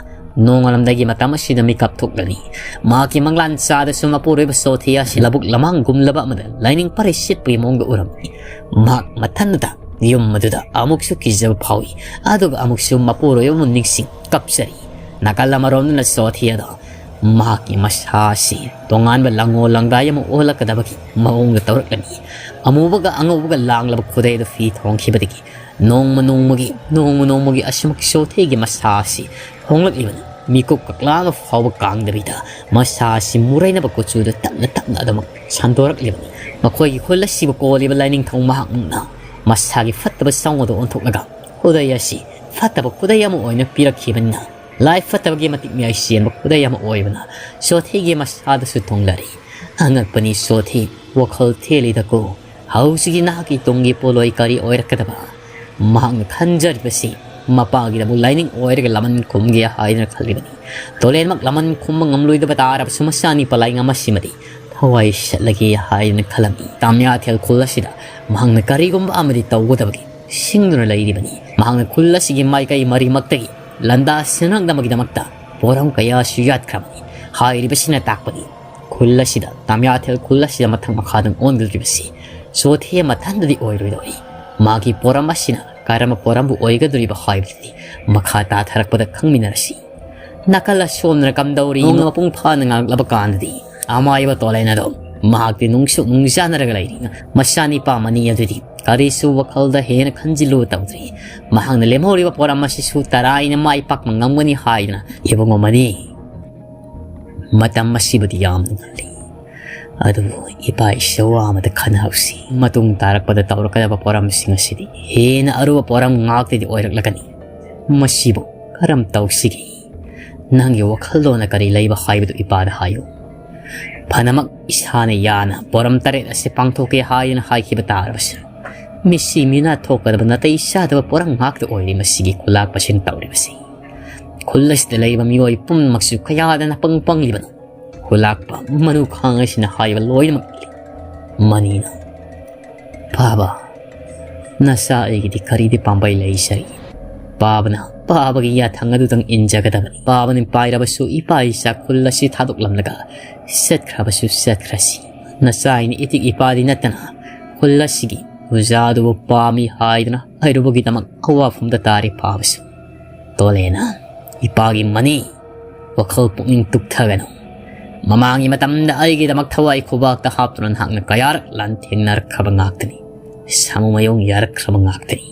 ꯅꯣꯡꯉꯥꯜꯂꯝꯗꯥꯏꯒꯤ ꯃꯇꯝ ꯑꯁꯤꯗ ꯃꯤꯀꯞ ꯊꯣꯛꯂꯅꯤ꯫ ꯃꯍꯥꯛꯀꯤ ꯃꯪꯂꯥꯟ ꯆꯥꯗꯁꯨ ꯃꯄꯨꯔꯣꯏꯕ ꯆꯣꯊꯤ ꯑꯁꯤ ꯂꯧꯕꯨꯛ ꯂꯃꯥꯡꯒꯨꯝꯂꯕ ꯑꯃꯗ ꯂꯥꯏꯅꯤꯡ ꯄꯔꯩ ꯁꯦꯠꯄꯒꯤ ꯃꯑꯣꯡꯗ ꯎꯔꯝꯃꯤ꯫ ꯃꯍꯥꯛ ꯃꯊꯟꯇ ꯌꯨꯝ ꯑꯗꯨꯗ ꯑꯃꯨꯛꯁꯨ ꯀꯤꯖꯕ ꯐꯥꯎꯏ, ꯑꯗꯨꯒ ꯑꯃꯨꯛꯁꯨ ꯃꯄꯨꯔꯣꯏꯕꯕꯨ ꯅꯤꯡꯁꯤꯡ ꯀꯞꯆꯔꯤ꯫ ꯅꯥꯀꯜ ꯑꯃꯔꯣꯝꯗꯅ ꯆꯣꯊꯤ ꯑꯗꯣ ꯃꯍꯥꯛꯀꯤ ꯃꯁꯥ ꯑꯁꯤ ꯇꯣꯉꯥꯟꯕ ꯂꯪꯉꯣ ꯂꯪꯗꯥꯏ ꯑꯃ ꯑꯣꯜꯂꯛꯀꯗꯕꯒꯤ ꯃꯑꯣꯡꯗ ꯇꯧꯔꯛꯂꯝꯃꯤ꯫ ꯑꯃꯨꯕꯒ ꯑꯉꯧꯕꯒ ꯂꯥꯡꯂꯕ ꯈꯨꯗꯩ ꯑꯗꯨ ꯐꯤ ꯊꯣꯡꯈꯤꯕꯗꯒꯤ ꯅꯣꯡꯃ ꯅꯣꯡꯃꯒꯤ, ꯅꯣꯡꯃ ꯅꯣꯡꯃꯒꯤ ꯑꯁꯨꯃꯛ ꯆꯣꯊꯤꯒꯤ ꯃꯁꯥ ꯑꯁꯤ ꯍꯣꯡꯂꯛꯂꯤꯕꯅꯤ꯫ ꯃꯤꯀꯨꯞ ꯀꯛꯂꯥ ꯑꯃ ꯐꯥꯎꯕ ꯀꯥꯡꯗꯕꯤꯗ ꯃꯁꯥ ꯑꯁꯤ ꯃꯨꯔꯩꯅꯕ ꯀꯨꯆꯨꯗ ꯇꯞꯅ ꯇꯞꯅ ꯑꯗꯨꯃꯛ ꯁꯟꯗꯣꯔꯛꯂꯤꯕꯅꯤ꯫ ꯃꯈꯣꯏꯒꯤ ꯈꯨꯜ ꯑꯁꯤꯕꯨ ꯀꯣꯜꯂꯤꯕ ꯂꯥꯏꯅꯤꯡꯊꯧ ꯃꯍꯥꯛꯃꯛꯅ ꯃꯁꯥꯒꯤ ꯐꯠꯇꯕ ꯁꯥꯃꯨꯗ ꯑꯣꯟꯊꯣꯛꯂꯒ ꯈꯨꯗꯩ ꯑꯁꯤ ꯐꯠꯇꯕ ꯈꯨꯗꯩ ꯑꯃ ꯑꯣꯏꯅ ꯄꯤꯔꯛꯈꯤꯕꯅꯤꯅ, ꯂꯥꯏ ꯐꯠꯇꯕꯒꯤ ꯃꯇꯤꯛ ꯃꯌꯥꯏ ꯆꯦꯟꯕ ꯈꯨꯗꯩ ꯑꯃ ꯑꯣꯏꯕꯅ ꯁꯣꯊꯤꯒꯤ ꯃꯁꯥꯗꯁꯨ ꯊꯨꯡꯂꯔꯤ꯫ ꯑꯉꯛꯄꯅꯤ ꯁꯣꯊꯤ, ꯋꯥꯈꯜ ꯊꯦꯜꯂꯤꯗꯀꯣ꯫ ꯍꯧꯖꯤꯛꯀꯤ ꯅꯍꯥꯛꯀꯤ ꯇꯨꯡꯒꯤ ꯄꯣꯠꯂꯣꯏ ꯀꯔꯤ ꯑꯣꯏꯔꯛꯀꯗꯕ? ꯃꯍꯥꯛꯅ ꯈꯟꯖꯔꯤꯕꯁꯤ ꯃꯄꯥꯒꯤꯗꯃꯛ ꯂꯥꯏꯅꯤꯡ ꯑꯣꯏꯔꯒ ꯂꯃꯟ ꯈꯨꯝꯒꯦ ꯍꯥꯏꯗꯨꯅ ꯈꯜꯂꯤꯕꯅꯤ꯫ ꯇꯣꯂꯦꯟꯃꯛ ꯂꯃꯟ ꯈꯨꯝꯕ ꯉꯝꯂꯣꯏꯗꯕ ꯇꯥꯔꯕꯁꯨ ꯃꯆꯥꯅꯤ ꯄꯂꯥꯏꯉꯝ ꯑꯁꯤꯃꯗꯤ ꯊꯋꯥꯏ ꯁꯠꯂꯒꯦ ꯍꯥꯏꯗꯨꯅ ꯈꯜꯂꯝꯃꯤ꯫ ꯇꯥꯃꯤꯌꯥꯊꯦꯜ ꯈꯨꯜ ꯑꯁꯤꯗ ꯃꯍꯥꯛꯅ ꯀꯔꯤꯒꯨꯝꯕ ꯑꯃꯗꯤ ꯇꯧꯒꯗꯕꯒꯤ ꯁꯤꯡꯗꯨꯅ ꯂꯩꯔꯤꯕꯅꯤ꯫ ꯃꯍꯥꯛꯅ ꯈꯨꯜ ꯑꯁꯤꯒꯤ ꯃꯥꯏꯀꯩ ꯃꯔꯤꯃꯛꯇꯒꯤ ꯂꯥꯟꯗꯥ ꯁꯤꯟꯅꯛꯅꯕꯒꯤꯗꯃꯛꯇ ꯄꯣꯔꯝ ꯀꯌꯥꯁꯨ ꯌꯥꯠꯈ꯭ꯔꯕꯅꯤ꯫ ꯍꯥꯏꯔꯤꯕꯁꯤꯅ ꯇꯥꯛꯄꯗꯤ ꯈꯨꯜ ꯑꯁꯤꯗ, ꯇꯥꯃꯤꯌꯥꯊꯦꯜ ꯈꯨꯜ ꯑꯁꯤꯗ ꯃꯊꯪ ꯃꯈꯥꯗꯪ ꯑꯣꯟꯒꯗꯧꯔꯤꯕꯁꯤ ꯁꯣꯊꯦ ꯃꯊꯟꯗꯗꯤ ꯑꯣꯏꯔꯣꯏꯗꯧꯔꯤ꯫ ꯃꯥꯒꯤ ꯄꯣꯔꯝ ꯑꯁꯤꯅ ꯀꯔꯝꯕ ꯄꯣꯔꯝꯕꯨ ꯑꯣꯏꯒꯗꯧꯔꯤꯕ ꯍꯥꯏꯕꯗꯨꯗꯤ ꯃꯈꯥ ꯇꯥꯊꯔꯛꯄꯗ ꯈꯪꯃꯤꯟꯅꯔꯁꯤ꯫ ꯅꯥꯀꯜ ꯑꯁꯣꯝꯗꯅ ꯀꯝꯗꯧꯔꯤ? ꯅꯣꯡꯅ ꯃꯄꯨꯡ ꯐꯥꯅ ꯉꯥꯡꯂꯛꯂꯕ ꯀꯥꯟꯗꯗꯤ ꯑꯃꯥꯏꯕ ꯇꯣꯂꯦꯟ ꯑꯗꯣ ꯃꯍꯥꯛꯇꯤ ꯅꯨꯡꯁꯨ ꯅꯨꯡꯖꯥꯅꯔꯒ ꯂꯩꯔꯤ꯫ ꯃꯆꯥꯅꯤꯄꯥ ꯑꯅꯤ ꯑꯗꯨꯗꯤ ꯀꯔꯤꯁꯨ ꯋꯥꯈꯜꯗ ꯍꯦꯟꯅ ꯈꯟꯖꯤꯜꯂꯨ ꯇꯧꯗ꯭ꯔꯤ꯫ ꯃꯍꯥꯛꯅ ꯂꯦꯝꯍꯧꯔꯤꯕ ꯄꯣꯔꯝ ꯑꯁꯤꯁꯨ ꯇꯔꯥꯏꯅ ꯃꯥꯏ ꯄꯥꯛꯄ ꯉꯝꯒꯅꯤ ꯍꯥꯏꯗꯨꯅ ꯏꯕꯨꯡꯉꯣ ꯃꯅꯤ꯫ ꯃꯇꯝ ꯑꯁꯤꯕꯨꯗꯤ ꯌꯥꯝꯅ ꯉꯜꯂꯤ꯫ ꯑꯗꯨꯕꯨ ꯏꯄꯥ ꯏꯆꯧ ꯑꯃꯗ ꯈꯟꯅꯍꯧꯁꯤ꯫ ꯃꯇꯨꯡ ꯇꯥꯔꯛꯄꯗ ꯇꯧꯔꯛꯀꯗꯕ ꯄꯣꯔꯝꯁꯤꯡ ꯑꯁꯤꯗꯤ ꯍꯦꯟꯅ ꯑꯔꯨꯕ ꯄꯣꯔꯝ ꯉꯥꯛꯇꯗꯤ ꯑꯣꯏꯔꯛꯂꯒꯅꯤ꯫ ꯃꯁꯤꯕꯨ ꯀꯔꯝ ꯇꯧꯁꯤꯒꯦ? ꯅꯪꯒꯤ ꯋꯥꯈꯜꯂꯣꯟꯅ ꯀꯔꯤ ꯂꯩꯕ ꯍꯥꯏꯕꯗꯨ ꯏꯄꯥꯗ ꯍꯥꯏꯌꯨ꯫ ꯐꯅꯃꯛ ꯏꯁꯥꯅ ꯌꯥꯅ ꯄꯣꯔꯝ ꯇꯔꯦꯠ ꯑꯁꯤ ꯄꯥꯡꯊꯣꯛꯀꯦ ꯍꯥꯏꯗꯨꯅ ꯍꯥꯏꯈꯤꯕ ꯇꯥꯔꯕꯁꯨ, ꯃꯤꯁꯤ ꯃꯤꯅꯥ ꯊꯣꯛꯀꯗꯕ ꯅꯥꯇꯩ ꯆꯥꯗꯕ ꯄꯣꯔꯝ ꯉꯥꯛꯇ ꯑꯣꯏꯔꯤ ꯃꯁꯤꯒꯤ ꯈꯨꯂꯥꯛꯄꯁꯤꯡ ꯇꯧꯔꯤꯕꯁꯤ꯫ ꯈꯨꯜ ꯑꯁꯤꯗ ꯂꯩꯕ ꯃꯤꯑꯣꯏ ꯄꯨꯝꯅꯃꯛꯁꯨ ꯀꯌꯥꯗ ꯅꯄꯪ ꯄꯪꯂꯤꯕꯅꯣ꯫ ꯈꯨꯂꯥꯛꯄ ꯃꯅꯨ ꯈꯥꯡ ꯑꯁꯤꯅ ꯍꯥꯏꯕ ꯂꯣꯏꯅꯃꯛ ꯃꯅꯤꯅ꯫ ꯄꯥꯕ, ꯅꯆꯥ ꯑꯩꯒꯤꯗꯤ ꯀꯔꯤꯗꯤ ꯄꯥꯝꯕꯩ ꯂꯩꯖꯔꯤ? ꯄꯥꯕꯅ ꯄꯥꯕꯒꯤ ꯌꯥꯊꯪ ꯑꯗꯨꯗꯪ ꯏꯟꯖꯒꯗꯕꯅꯤ꯫ ꯄꯥꯕꯅ ꯄꯥꯏꯔꯕꯁꯨ ꯏꯄꯥ ꯏꯆꯥ ꯈꯨꯜ ꯑꯁꯤ ꯊꯥꯗꯣꯛꯂꯝꯂꯒ ꯆꯠꯈ꯭ꯔꯕꯁꯨ ꯆꯠꯈ꯭ꯔꯁꯤ꯫ ꯅꯆꯥ ꯑꯩꯅ ꯏꯇꯤꯛ ꯏꯄꯥꯗꯤ ꯅꯠꯇꯅ ꯈꯨꯜ ꯑꯁꯤꯒꯤ ꯄꯨꯖꯥꯗꯨꯕꯨ ꯄꯥꯝꯃꯤ ꯍꯥꯏꯗꯨꯅ ꯍꯥꯏꯔꯨꯕꯒꯤꯗꯃꯛ ꯑꯋꯥꯐꯝꯗ ꯇꯥꯔꯦ ꯄꯥꯕꯁꯨ꯫ ꯇꯣꯂꯦꯅ, ꯏꯄꯥꯒꯤ ꯃꯅꯤ, ꯋꯥꯈꯜ ꯄꯨꯛꯅꯤꯡ ꯇꯨꯞꯊꯒꯅꯨ꯫ ꯃꯃꯥꯡꯒꯤ ꯃꯇꯝꯗ ꯑꯩꯒꯤꯗꯃꯛ ꯊꯋꯥꯏ ꯈꯨꯕꯥꯛꯇ ꯍꯥꯞꯇꯨꯅ ꯅꯍꯥꯛꯅ ꯀꯌꯥꯔꯛ ꯂꯥꯟꯊꯦꯡꯅꯔꯛꯈ꯭ꯔꯕ ꯉꯥꯛꯇꯅꯤ꯫ ꯁꯥꯃꯨ ꯃꯌꯣꯡ ꯌꯥꯔꯛꯈ꯭ꯔꯕ ꯉꯥꯛꯇꯅꯤ꯫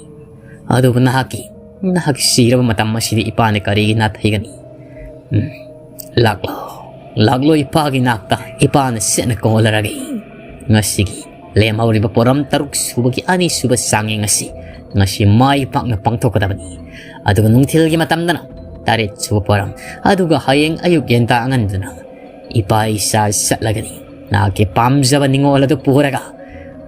ꯑꯗꯨꯕꯨ ꯅꯍꯥꯛꯀꯤ, ꯅꯍꯥꯛ ꯁꯤꯔꯕ ꯃꯇꯝ ꯑꯁꯤꯗ ꯏꯄꯥꯅ ꯀꯔꯤꯒꯤ ꯅꯥꯊꯩꯒꯅꯤ? ꯎꯝ, ꯂꯥꯛꯂꯣ, ꯂꯥꯛꯂꯣ ꯏꯄꯥꯒꯤ ꯅꯥꯛꯇ, ꯏꯄꯥꯅ ꯁꯦꯠꯅ ꯀꯣꯜꯂꯔꯒꯦ꯫ ꯉꯁꯤꯒꯤ ꯂꯦꯝꯍꯧꯔꯤꯕ ꯄꯣꯔꯝ ꯇꯔꯨꯛ ꯁꯨꯕꯒꯤ ꯑꯅꯤꯁꯨꯕ ꯆꯥꯡꯌꯦꯡ ꯑꯁꯤ ꯉꯁꯤ ꯃꯥꯏ ꯄꯥꯛꯅ ꯄꯥꯡꯊꯣꯛꯀꯗꯕꯅꯤ꯫ ꯑꯗꯨꯒ ꯅꯨꯡꯊꯤꯜꯒꯤ ꯃꯇꯝꯗꯅ ꯇꯔꯦꯠ ꯁꯨꯕ ꯄꯣꯔꯝ, ꯑꯗꯨꯒ ꯍꯌꯦꯡ ꯑꯌꯨꯛ ꯌꯦꯟꯇꯥ ꯑꯉꯟꯗꯨꯅ ꯏꯄꯥ ꯏꯆꯥ ꯆꯠꯂꯒꯅꯤ꯫ ꯅꯍꯥꯛꯀꯤ ꯄꯥꯝꯖꯕ ꯅꯤꯡꯉꯣꯜ ꯑꯗꯨ ꯄꯨꯔꯒ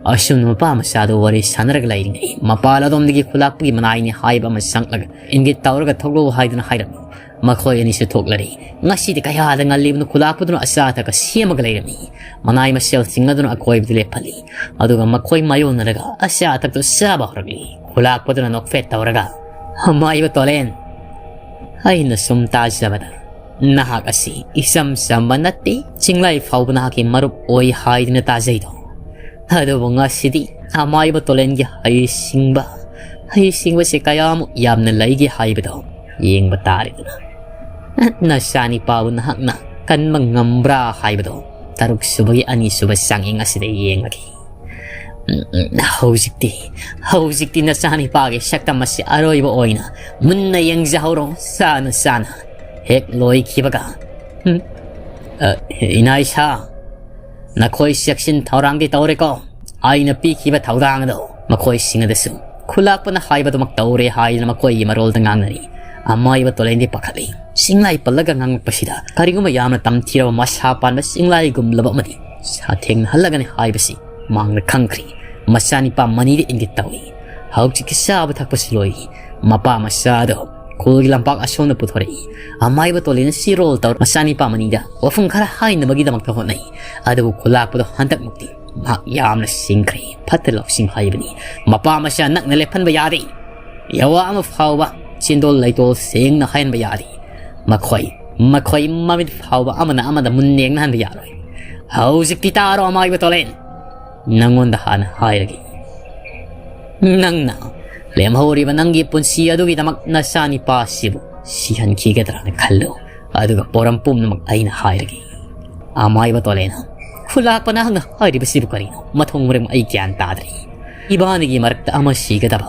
ꯑꯁꯨꯝꯅ ꯃꯄꯥ ꯃꯆꯥꯗꯨ ꯋꯥꯔꯤ ꯁꯥꯟꯅꯔꯒ ꯂꯩꯔꯤꯉꯩ, ꯃꯄꯥꯜ ꯑꯗꯣꯝꯗꯒꯤ ꯈꯨꯂꯥꯛꯄꯒꯤ ꯃꯅꯥꯏꯅꯤ ꯍꯥꯏꯕ ꯑꯃ ꯆꯪꯂꯒ, "ꯏꯪꯒꯤꯠ ꯇꯧꯔꯒ ꯊꯣꯛꯂꯛꯎ" ꯍꯥꯏꯗꯨꯅ ꯍꯥꯏꯔꯝꯃꯤ꯫ ꯃꯈꯣꯏ ꯑꯅꯤꯁꯨ ꯊꯣꯛꯂꯔꯤ꯫ ꯉꯁꯤꯗꯤ ꯀꯌꯥꯗ ꯉꯜꯂꯤꯕꯅꯣ, ꯈꯨꯂꯥꯛꯄꯗꯨꯅ ꯑꯆꯥ ꯑꯊꯛꯀ ꯁꯦꯝꯃꯒ ꯂꯩꯔꯝꯃꯤ꯫ ꯃꯅꯥꯏ ꯃꯁꯦꯜꯁꯤꯡ ꯑꯗꯨꯅ ꯑꯀꯣꯏꯕꯗ ꯂꯦꯞꯍꯜꯂꯤ꯫ ꯑꯗꯨꯒ ꯃꯈꯣꯏ ꯃꯥꯌꯣꯟꯅꯔꯒ ꯑꯆꯥ ꯑꯊꯛꯇꯨ ꯆꯥꯕ ꯍꯧꯔꯛꯂꯤ꯫ ꯈꯨꯂꯥꯛꯄꯗꯨꯅ ꯅꯣꯛꯐꯦꯠ ꯇꯧꯔꯒ, "ꯑꯃꯥꯏꯕ ꯇꯣꯂꯦꯟ, ꯑꯩꯅ ꯁꯨꯝ ꯇꯥꯖꯕꯗ ꯅꯍꯥꯛ ꯑꯁꯤ ꯏꯆꯝ ꯆꯝꯕ ꯅꯠꯇꯦ, ꯆꯤꯡꯂꯥꯏ ꯐꯥꯎꯕ ꯅꯍꯥꯛꯀꯤ ꯃꯔꯨꯞ ꯑꯣꯏ ꯍꯥꯏꯗꯨꯅ ꯇꯥꯖꯩꯗꯣ꯫ ꯑꯗꯨꯕꯨ ꯉꯁꯤꯗꯤ ꯑꯃꯥꯏꯕ ꯇꯣꯂꯦꯟꯒꯤ ꯍꯩꯁꯤꯡꯕ, ꯍꯩꯁꯤꯡꯕꯁꯦ ꯀꯌꯥꯃꯨꯛ ꯌꯥꯝꯅ ꯂꯩꯒꯦ ꯍꯥꯏꯕꯗꯣ ꯌꯦꯡꯕ ꯇꯥꯔꯦꯗꯅ꯫ ꯅꯆꯥꯅꯤꯄꯥꯕꯨ ꯅꯍꯥꯛꯅ ꯀꯟꯕ ꯉꯝꯕ꯭ꯔꯥ ꯍꯥꯏꯕꯗꯣ ꯇꯔꯨꯛ ꯁꯨꯕꯒꯤ ꯑꯅꯤꯁꯨꯕ ꯆꯥꯡꯌꯦꯡ ꯑꯁꯤꯗ ꯌꯦꯡꯂꯒꯦ꯫ ꯎꯝ, ꯎꯝ, ꯍꯧꯖꯤꯛꯇꯤ, ꯍꯧꯖꯤꯛꯇꯤ ꯅꯆꯥꯅꯤꯄꯥꯒꯤ ꯁꯛꯇꯝ ꯑꯁꯤ ꯑꯔꯣꯏꯕ ꯑꯣꯏꯅ ꯃꯨꯟꯅ ꯌꯦꯡꯖꯍꯧꯔꯣ, ꯆꯥꯅ ꯆꯥꯅ꯫ ꯍꯦꯛ ꯂꯣꯏꯈꯤꯕꯒ, ꯎꯝ, ꯑ, ꯏꯅꯥ ꯏꯁꯥ, ꯅꯈꯣꯏ ꯆꯦꯛꯁꯤꯟ ꯊꯧꯔꯥꯡꯗꯤ ꯇꯧꯔꯦꯀꯣ? ꯑꯩꯅ ꯄꯤꯈꯤꯕ ꯊꯧꯗꯥꯡ ꯑꯗꯣ ꯃꯈꯣꯏꯁꯤꯡ ꯑꯗꯨꯁꯨ ꯈꯨꯂꯥꯛꯄꯅ ꯍꯥꯏꯕꯗꯨꯃꯛ ꯇꯧꯔꯦ ꯍꯥꯏꯗꯨꯅ ꯃꯈꯣꯏꯒꯤ ꯃꯔꯣꯜꯗ ꯉꯥꯡꯅꯔꯤ꯫ ꯑꯃꯥꯏꯕ ꯇꯣꯂꯦꯟꯗꯤ ꯄꯥꯈꯠꯂꯤ꯫ ꯆꯤꯡꯂꯥꯏ ꯄꯜꯂꯒ ꯉꯥꯡꯂꯛꯄꯁꯤꯗ ꯀꯔꯤꯒꯨꯝꯕ ꯌꯥꯝꯅ ꯇꯝꯊꯤꯔꯕ ꯃꯁꯥ ꯄꯥꯟꯕ ꯆꯤꯡꯂꯥꯏꯒꯨꯝꯂꯕ ꯑꯃꯗꯤ ꯁꯥꯊꯦꯡꯅꯍꯜꯂꯒꯅꯤ ꯍꯥꯏꯕꯁꯤ ꯃꯍꯥꯛꯅ ꯈꯪꯈ꯭ꯔꯦ꯫ ꯃꯆꯥꯅꯤꯄꯥ ꯃꯅꯤꯗ ꯏꯪꯒꯤꯠ ꯇꯧꯏ꯫ ꯍꯧꯖꯤꯛꯀꯤ ꯆꯥꯕ ꯊꯛꯄꯁꯨ ꯂꯣꯏꯔꯤ꯫ ꯃꯄꯥ ꯃꯆꯥ ꯑꯗꯣ ꯈꯨꯜꯒꯤ ꯂꯝꯄꯥꯛ ꯑꯁꯣꯝꯗ ꯄꯨꯊꯣꯔꯛꯏ꯫ ꯑꯃꯥꯏꯕ ꯇꯣꯂꯦꯟꯅ ꯁꯤ ꯔꯣꯜ ꯇꯧꯔ ꯃꯆꯥꯅꯤꯄꯥ ꯃꯅꯤꯗ ꯋꯥꯐꯝ ꯈꯔ ꯍꯥꯏꯅꯕꯒꯤꯗꯃꯛꯇ ꯍꯣꯠꯅꯩ꯫ ꯑꯗꯨꯕꯨ ꯈꯨꯂꯥꯛꯄꯗꯣ ꯍꯟꯗꯛꯃꯛꯇꯤ ꯃꯍꯥꯛ ꯌꯥꯝꯅ ꯁꯤꯡꯈ꯭ꯔꯦ꯫ ꯐꯠꯇ ꯂꯧꯁꯤꯡ ꯍꯥꯏꯕꯅꯤ꯫ ꯃꯄꯥ ꯃꯆꯥ ꯅꯛꯅ ꯂꯦꯞꯍꯟꯕ ꯌꯥꯗꯦ꯫ ꯌꯥꯋꯥ ꯑꯃ ꯐꯥꯎꯕ ꯆꯦꯟꯗꯣꯜ ꯂꯩꯇꯣꯜ ꯁꯦꯡꯅ ꯍꯥꯏꯍꯟꯕ ꯌꯥꯗꯦ꯫ ꯃꯈꯣꯏ, ꯃꯈꯣꯏ ꯃꯃꯤꯠ ꯐꯥꯎꯕ ꯑꯃꯅ ꯑꯃꯗ ꯃꯨꯟꯅ ꯌꯦꯡꯅꯍꯟꯕ ꯌꯥꯔꯣꯏ꯫ ꯍꯧꯖꯤꯛꯇꯤ ꯇꯥꯔꯣ ꯑꯃꯥꯏꯕ ꯇꯣꯂꯦꯟ꯫ ꯅꯪꯉꯣꯟꯗ ꯍꯥꯟꯅ ꯍꯥꯏꯔꯒꯦ꯫ ꯅꯪꯅ ꯂꯦꯝꯍꯧꯔꯤꯕ ꯅꯪꯒꯤ ꯄꯨꯟꯁꯤ ꯑꯗꯨꯒꯤꯗꯃꯛ ꯅꯆꯥꯅꯤꯄꯥꯁꯤꯕꯨ ꯁꯤꯍꯟꯈꯤꯒꯗ꯭ꯔꯥꯅ ꯈꯜꯂꯨ꯫ ꯑꯗꯨꯒ ꯄꯣꯔꯝ ꯄꯨꯝꯅꯃꯛ ꯑꯩꯅ ꯍꯥꯏꯔꯒꯦ꯫ ꯑꯃꯥꯏꯕ ꯇꯣꯂꯦꯅ, "ꯈꯨꯂꯥꯛꯄ ꯅꯍꯥꯛꯅ ꯍꯥꯏꯔꯤꯕꯁꯤꯕꯨ ꯀꯔꯤꯅꯣ? ꯃꯊꯣꯡ ꯃꯔꯝ ꯑꯩ ꯒ꯭ꯌꯥꯟ ꯇꯥꯗ꯭ꯔꯦ꯫ ꯏꯕꯥꯅꯤꯒꯤ ꯃꯔꯛꯇ ꯑꯃ ꯁꯤꯒꯗꯕ,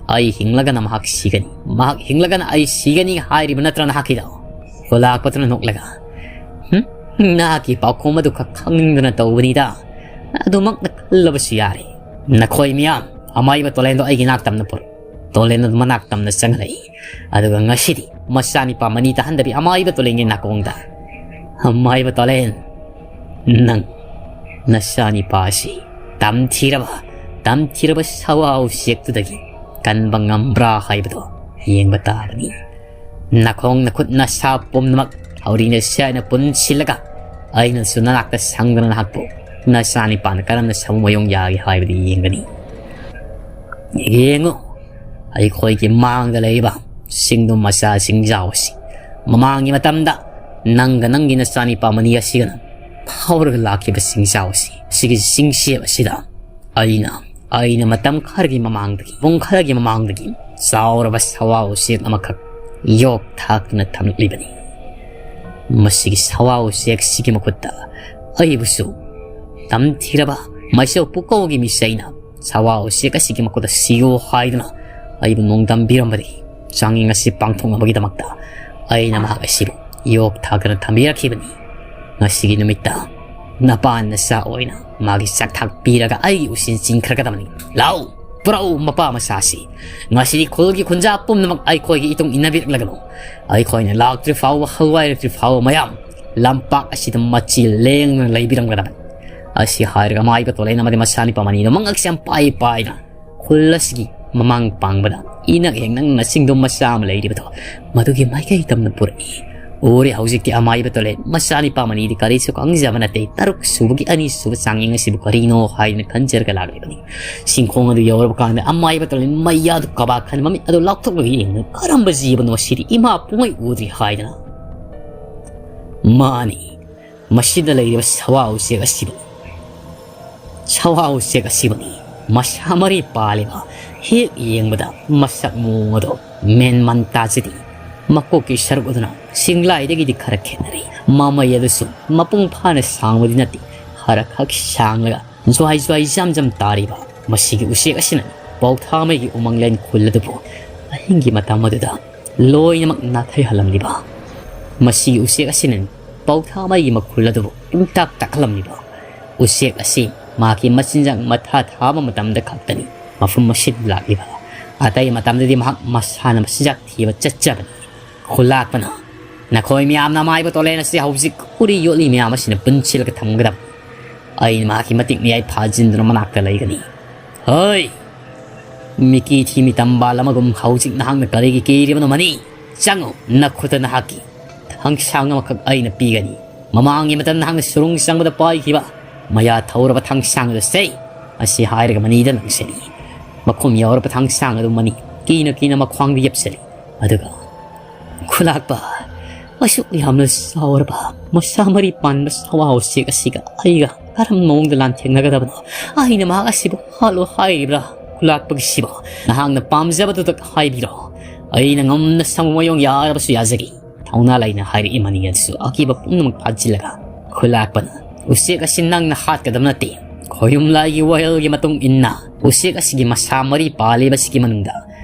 ꯑꯩ ꯍꯤꯡꯂꯒꯅ ꯃꯍꯥꯛ ꯁꯤꯒꯅꯤ, ꯃꯍꯥꯛ ꯍꯤꯡꯂꯒꯅ ꯑꯩ ꯁꯤꯒꯅꯤ ꯍꯥꯏꯔꯤꯕ ꯅꯠꯇ꯭ꯔꯥ ꯅꯍꯥꯛꯀꯤꯗꯣ?" ꯈꯨꯂꯥꯛꯄꯗꯨꯅ ꯅꯣꯛꯂꯒ, "ꯍꯨꯝ? ꯅꯍꯥꯛꯀꯤ ꯄꯥꯎꯈꯨꯝ ꯑꯗꯨ ꯈꯛ ꯈꯪꯅꯤꯡꯗꯅ ꯇꯧꯕꯅꯤꯗ꯫ ꯑꯗꯨꯃꯛꯅ ꯈꯜꯂꯕꯁꯨ ꯌꯥꯔꯦ꯫ ꯅꯈꯣꯏ ꯃꯤꯌꯥꯝ, ꯑꯃꯥꯏꯕ ꯇꯣꯂꯦꯟꯗꯣ ꯑꯩꯒꯤ ꯅꯥꯛ ꯇꯝꯅ ꯄꯨꯔꯛꯎ꯫ ꯇꯣꯂꯦꯟꯗꯣ ꯃꯅꯥꯛ ꯇꯝꯅ ꯆꯪꯍꯜꯂꯛꯏ꯫ ꯑꯗꯨꯒ ꯉꯁꯤꯗꯤ ꯃꯆꯥꯅꯤꯄꯥ ꯃꯅꯤ ꯇꯥꯍꯟꯗꯕꯤ ꯑꯃꯥꯏꯕ ꯇꯣꯂꯦꯟꯒꯤ ꯅꯥꯀꯣꯡꯗ, "ꯑꯃꯥꯏꯕ ꯇꯣꯂꯦꯟ, ꯅꯪ ꯅꯆꯥꯅꯤꯄꯥ ꯑꯁꯤ ꯇꯝꯊꯤꯔꯕ, ꯇꯝꯊꯤꯔꯕ ꯁꯋꯥ ꯎꯆꯦꯛꯇꯨꯗꯒꯤ ꯀꯟꯕ ꯉꯝꯕ꯭ꯔꯥ ꯍꯥꯏꯕꯗꯣ ꯌꯦꯡꯕ ꯇꯥꯕꯅꯤ꯫ ꯅꯈꯣꯡ ꯅꯈꯨꯠ ꯅꯁꯥ ꯄꯨꯝꯅꯃꯛ ꯊꯧꯔꯤꯅ ꯁꯦꯠꯅ ꯄꯨꯟꯁꯤꯜꯂꯒ ꯑꯩꯅꯁꯨ ꯅꯅꯥꯛꯇ ꯁꯪꯗꯅ ꯅꯍꯥꯛꯄꯨ ꯅꯆꯥꯅꯤꯄꯥꯅ ꯀꯔꯝꯅ ꯁꯃꯨ ꯃꯌꯣꯡ ꯌꯥꯒꯦ ꯍꯥꯏꯕꯗꯨ ꯌꯦꯡꯒꯅꯤ꯫ ꯌꯦꯡꯉꯨ, ꯑꯩꯈꯣꯏꯒꯤ ꯃꯥꯡꯗ ꯂꯩꯔꯤꯕ ꯆꯤꯡꯗꯨꯝ ꯃꯆꯥ ꯆꯤꯡꯖꯥꯎ ꯑꯁꯤ ꯃꯃꯥꯡꯒꯤ ꯃꯇꯝꯗ ꯅꯪꯒ ꯅꯪꯒꯤ ꯅꯆꯥꯅꯤꯄꯥ ꯃꯅꯤ ꯑꯁꯤꯒꯅ ꯐꯥꯎꯔꯒ ꯂꯥꯛꯈꯤꯕ ꯆꯤꯡꯖꯥꯎ ꯑꯁꯤ, ꯁꯤꯒꯤ ꯆꯤꯡꯁꯦꯞ ꯑꯁꯤꯗ ꯑꯩꯅ, ꯑꯩꯅ ꯃꯇꯝ ꯈꯔꯒꯤ ꯃꯃꯥꯡꯗꯒꯤ, ꯄꯨꯡ ꯈꯔꯒꯤ ꯃꯃꯥꯡꯗꯒꯤ ꯆꯥꯎꯔꯕ ꯁꯋꯥ ꯎꯆꯦꯛ ꯑꯃꯈꯛ ꯌꯣꯛ ꯊꯥꯛꯇꯨꯅ ꯊꯝꯂꯛꯂꯤꯕꯅꯤ꯫ ꯃꯁꯤꯒꯤ ꯁꯋꯥ ꯎꯆꯦꯛꯁꯤꯒꯤ ꯃꯈꯨꯠꯇ ꯑꯩꯕꯨꯁꯨ ꯇꯝꯊꯤꯔꯕ ꯃꯥꯏꯆꯧ ꯄꯨꯀꯧꯒꯤ ꯃꯤꯁ ꯑꯩꯅ ꯁꯋꯥ ꯎꯆꯦꯛ ꯑꯁꯤꯒꯤ ꯃꯈꯨꯠꯇ ꯁꯤꯌꯣ ꯍꯥꯏꯗꯨꯅ ꯑꯩꯕꯨ ꯅꯣꯡꯗꯝꯕꯤꯔꯝꯕꯗꯒꯤ ꯆꯥꯡꯌꯦꯡ ꯑꯁꯤ ꯄꯥꯡꯊꯣꯛꯅꯕꯒꯤꯗꯃꯛꯇ ꯑꯩꯅ ꯃꯍꯥꯛ ꯑꯁꯤꯕꯨ ꯌꯣꯛ ꯊꯥꯛꯇꯨꯅ ꯊꯝꯕꯤꯔꯛꯈꯤꯕꯅꯤ꯫ ꯉꯁꯤꯒꯤ ꯅꯨꯃꯤꯠꯇ ꯅꯄꯥ ꯅꯆꯥ ꯑꯣꯏꯅ ꯃꯥꯒꯤ ꯆꯥꯛꯊꯥꯛ ꯄꯤꯔꯒ ꯑꯩꯒꯤ ꯎꯁꯤꯟ ꯆꯤꯡꯈ꯭ꯔꯒꯗꯕꯅꯤ꯫ ꯂꯥꯎ, ꯄꯨꯔꯛꯎ ꯃꯄꯥ ꯃꯆꯥꯁꯤ꯫ ꯉꯁꯤꯗꯤ ꯈꯨꯜꯒꯤ ꯈꯨꯟꯖꯥ ꯄꯨꯝꯅꯃꯛ ꯑꯩꯈꯣꯏꯒꯤ ꯏꯇꯨꯡ ꯏꯟꯅꯕꯤꯔꯛꯂꯒꯅꯨ꯫ ꯑꯩꯈꯣꯏꯅ ꯂꯥꯛꯇ꯭ꯔꯤ ꯐꯥꯎꯕ, ꯍꯜꯋꯥꯏꯔꯛꯇ꯭ꯔꯤ ꯐꯥꯎꯕ ꯃꯌꯥꯝ ꯂꯝꯄꯥꯛ ꯑꯁꯤꯗ ꯃꯆꯤ ꯂꯦꯡꯗꯅ ꯂꯩꯕꯤꯔꯝꯒꯗꯕꯅꯤ꯫" ꯑꯁꯤ ꯍꯥꯏꯔꯒ ꯃꯥꯏꯕ ꯇꯣꯂꯦꯟ ꯑꯃꯗꯤ ꯃꯆꯥꯅꯤꯄꯥ ꯃꯅꯤꯗꯣ ꯃꯉꯛꯁꯦ ꯌꯥꯝ ꯄꯥꯏ ꯄꯥꯏꯅ ꯈꯨꯜ ꯑꯁꯤꯒꯤ ꯃꯃꯥꯡ ꯄꯥꯡꯕꯗ ꯏꯅꯛ ꯍꯦꯛ ꯅꯛꯅ ꯆꯤꯡꯗꯣꯝ ꯃꯆꯥ ꯑꯃ ꯂꯩꯔꯤꯕꯗꯣ, ꯃꯗꯨꯒꯤ ꯃꯥꯏꯀꯩ ꯇꯝꯅ ꯄꯨꯔꯛꯏ꯫ ꯎꯔꯦ ꯍꯧꯖꯤꯛꯇꯤ ꯑꯃꯥꯏꯕ ꯇꯣꯂꯦꯟ ꯃꯆꯥꯅꯤꯄꯥ ꯃꯅꯤꯗꯤ ꯀꯔꯤꯁꯨ ꯈꯪꯖꯕ ꯅꯠꯇꯦ꯫ ꯇꯔꯨꯛ ꯁꯨꯕꯒꯤ ꯑꯅꯤ ꯁꯨꯕ ꯆꯥꯡꯌꯦꯡ ꯑꯁꯤꯕꯨ ꯀꯔꯤꯅꯣ ꯍꯥꯏꯗꯨꯅ ꯈꯟꯖꯔꯒ ꯂꯥꯛꯂꯤꯕꯅꯤ꯫ ꯆꯤꯡꯈꯣꯡ ꯑꯗꯨ ꯌꯧꯔꯕ ꯀꯥꯟꯗ ꯑꯃꯥꯏꯕ ꯇꯣꯂꯦꯟ ꯃꯩꯌꯥꯗꯨ ꯀꯕꯥꯛ ꯈꯟ ꯃꯃꯤꯠ ꯑꯗꯨ ꯂꯥꯎꯊꯣꯛꯂꯒ ꯌꯦꯡꯗꯨꯅ "ꯀꯔꯝꯕ ꯖꯤꯕꯅꯣ ꯁꯤꯗꯤ? ꯏꯃꯥ ꯄꯨꯡꯉꯩ ꯎꯗ꯭ꯔꯤ" ꯍꯥꯏꯗꯅ꯫ "ꯃꯥꯅꯤ, ꯃꯁꯤꯗ ꯂꯩꯔꯤꯕ ꯁꯋꯥ ꯎꯆꯦꯛ ꯑꯁꯤꯕꯨ, ꯁꯋꯥ ꯎꯆꯦꯛ ꯑꯁꯤꯕꯨꯅꯤ꯫ ꯃꯁꯥ ꯃꯔꯤ ꯄꯥꯜꯂꯤꯕ, ꯍꯦꯛ ꯌꯦꯡꯕꯗ ꯃꯁꯛ ꯃꯑꯣꯡ ꯑꯗꯣ ꯃꯦꯟ ꯃꯥꯟ ꯇꯥꯖꯗꯦ꯫ ꯃꯀꯣꯛꯀꯤ ꯁꯔꯨꯛ ꯑꯗꯨꯅ ꯆꯤꯡꯂꯥꯏꯗꯒꯤꯗꯤ ꯈꯔ ꯈꯦꯠꯅꯔꯦ꯫ ꯃꯃꯩ ꯑꯗꯨꯁꯨ ꯃꯄꯨꯡ ꯐꯥꯅ ꯁꯥꯡꯕꯗꯤ ꯅꯠꯇꯦ, ꯈꯔ ꯈꯛ ꯁꯥꯡꯂꯒ ꯖ꯭ꯋꯥꯏ ꯖ꯭ꯋꯥꯏ ꯖꯝ ꯖꯝ ꯇꯥꯔꯤꯕ꯫ ꯃꯁꯤꯒꯤ ꯎꯆꯦꯛ ꯑꯁꯤꯅ ꯄꯥꯎꯊꯥꯃꯩꯒꯤ ꯎꯃꯪꯂꯦꯟ ꯈꯨꯜ ꯑꯗꯨꯕꯨ ꯑꯍꯤꯡꯒꯤ ꯃꯇꯝ ꯑꯗꯨꯗ ꯂꯣꯏꯅꯃꯛ ꯅꯥꯊꯩꯍꯜꯂꯝꯂꯤꯕ꯫ ꯃꯁꯤꯒꯤ ꯎꯆꯦꯛ ꯑꯁꯤꯅ ꯄꯥꯎꯊꯥꯃꯩꯒꯤ ꯃꯈꯨꯜ ꯑꯗꯨꯕꯨ ꯏꯪꯇꯥꯛ ꯇꯥꯛꯍꯜꯂꯝꯂꯤꯕ꯫ ꯎꯆꯦꯛ ꯑꯁꯤ ꯃꯍꯥꯛꯀꯤ ꯃꯆꯤꯟꯖꯥꯛ ꯃꯊꯥ ꯊꯥꯕ ꯃꯇꯝꯗ ꯈꯛꯇꯅꯤ ꯃꯐꯝ ꯑꯁꯤꯗ ꯂꯥꯛꯂꯤꯕ꯫ ꯑꯇꯩ ꯃꯇꯝꯗꯗꯤ ꯃꯍꯥꯛ ꯃꯁꯥꯅ ꯃꯆꯤꯟꯖꯥꯛ ꯊꯤꯕ ꯆꯠꯆꯕꯅꯤ꯫ ꯈꯨꯂꯥꯛꯄꯅ, "ꯅꯈꯣꯏ ꯃꯌꯥꯝꯅ ꯃꯥꯏꯕ ꯇꯣꯂꯦꯟ ꯑꯁꯤ ꯍꯧꯖꯤꯛ ꯎꯔꯤ ꯌꯣꯠꯂꯤ ꯃꯌꯥꯝ ꯑꯁꯤꯅ ꯄꯨꯟꯁꯤꯜꯂꯒ ꯊꯝꯒꯗꯕꯅꯤ꯫ ꯑꯩꯅ ꯃꯍꯥꯛꯀꯤ ꯃꯇꯤꯛ ꯃꯌꯥꯏ ꯐꯥꯖꯤꯟꯗꯨꯅ ꯃꯅꯥꯛꯇ ꯂꯩꯒꯅꯤ꯫ ꯍꯣꯏ, ꯃꯤꯀꯤ ꯊꯤꯃꯤ ꯇꯝꯕꯥꯜ ꯑꯃꯒꯨꯝ ꯍꯧꯖꯤꯛ ꯅꯍꯥꯛꯅ ꯀꯔꯤꯒꯤ ꯀꯤꯔꯤꯕꯅꯣ ꯃꯅꯤ? ꯆꯪꯉꯨ, ꯅꯈꯨꯠꯇ ꯅꯍꯥꯛꯀꯤ ꯊꯥꯡꯁꯥꯡ ꯑꯃꯈꯛ ꯑꯩꯅ ꯄꯤꯒꯅꯤ꯫ ꯃꯃꯥꯡꯒꯤ ꯃꯇꯝ ꯅꯍꯥꯛꯅ ꯁꯨꯔꯨꯡ ꯆꯪꯕꯗ ꯄꯥꯏꯈꯤꯕ ꯃꯌꯥ ꯊꯧꯔꯕ ꯊꯥꯡꯁꯥꯡ ꯑꯗꯨ ꯁꯦ꯫" ꯑꯁꯤ ꯍꯥꯏꯔꯒ ꯃꯅꯤꯗ ꯂꯪꯁꯤꯜꯂꯤ꯫ ꯃꯈꯨꯝ ꯌꯥꯎꯔꯕ ꯊꯥꯡꯁꯥꯡ ꯑꯗꯨ ꯃꯅꯤ ꯀꯤꯅ ꯀꯤꯅ ꯃꯈ꯭ꯋꯥꯡꯗ ꯌꯦꯞꯁꯤꯜꯂꯤ꯫ ꯑꯗꯨꯒ, "ꯈꯨꯂꯥꯛꯄ, ꯑꯁꯨꯛ ꯌꯥꯝꯅ ꯆꯥꯎꯔꯕ ꯃꯁꯥ ꯃꯔꯤ ꯄꯥꯟꯕ ꯁꯋꯥ ꯎꯆꯦꯛ ꯑꯁꯤꯒ ꯑꯩꯒ ꯀꯔꯝꯕ ꯃꯑꯣꯡꯗ ꯂꯥꯟꯊꯦꯡꯅꯒꯗꯕꯅꯣ? ꯑꯩꯅ ꯃꯍꯥꯛ ꯑꯁꯤꯕꯨ ꯍꯥꯠꯂꯣ ꯍꯥꯏꯔꯤꯕ꯭ꯔꯥ? ꯈꯨꯂꯥꯛꯄꯒꯤꯁꯤꯕꯣ, ꯅꯍꯥꯛꯅ ꯄꯥꯝꯖꯕꯗꯨꯗ ꯍꯥꯏꯕꯤꯔꯣ꯫ ꯑꯩꯅ ꯉꯝꯅ ꯁꯪꯕ ꯃꯑꯣꯡ ꯌꯥꯔꯕꯁꯨ ꯌꯥꯖꯒꯦ꯫" ꯊꯧꯅꯥ ꯂꯩꯅ ꯍꯥꯏꯔꯛꯏ ꯃꯅꯤ ꯑꯗꯨꯁꯨ ꯑꯀꯤꯕ ꯄꯨꯝꯅꯃꯛ ꯐꯥꯖꯤꯜꯂꯒ꯫ ꯈꯨꯂꯥꯛꯄꯅ, "ꯎꯆꯦꯛ ꯑꯁꯤ ꯅꯪꯅ ꯍꯥꯠꯀꯗꯕ ꯅꯠꯇꯦ꯫ ꯈꯣꯌꯨꯝ ꯂꯥꯏꯒꯤ ꯋꯥꯌꯦꯜꯒꯤ ꯃꯇꯨꯡ ꯏꯟꯅ ꯎꯆꯦꯛ ꯑꯁꯤꯒꯤ ꯃꯁꯥ ꯃꯔꯤ ꯄꯥꯜꯂꯤꯕꯁꯤꯒꯤ ꯃꯅꯨꯡꯗ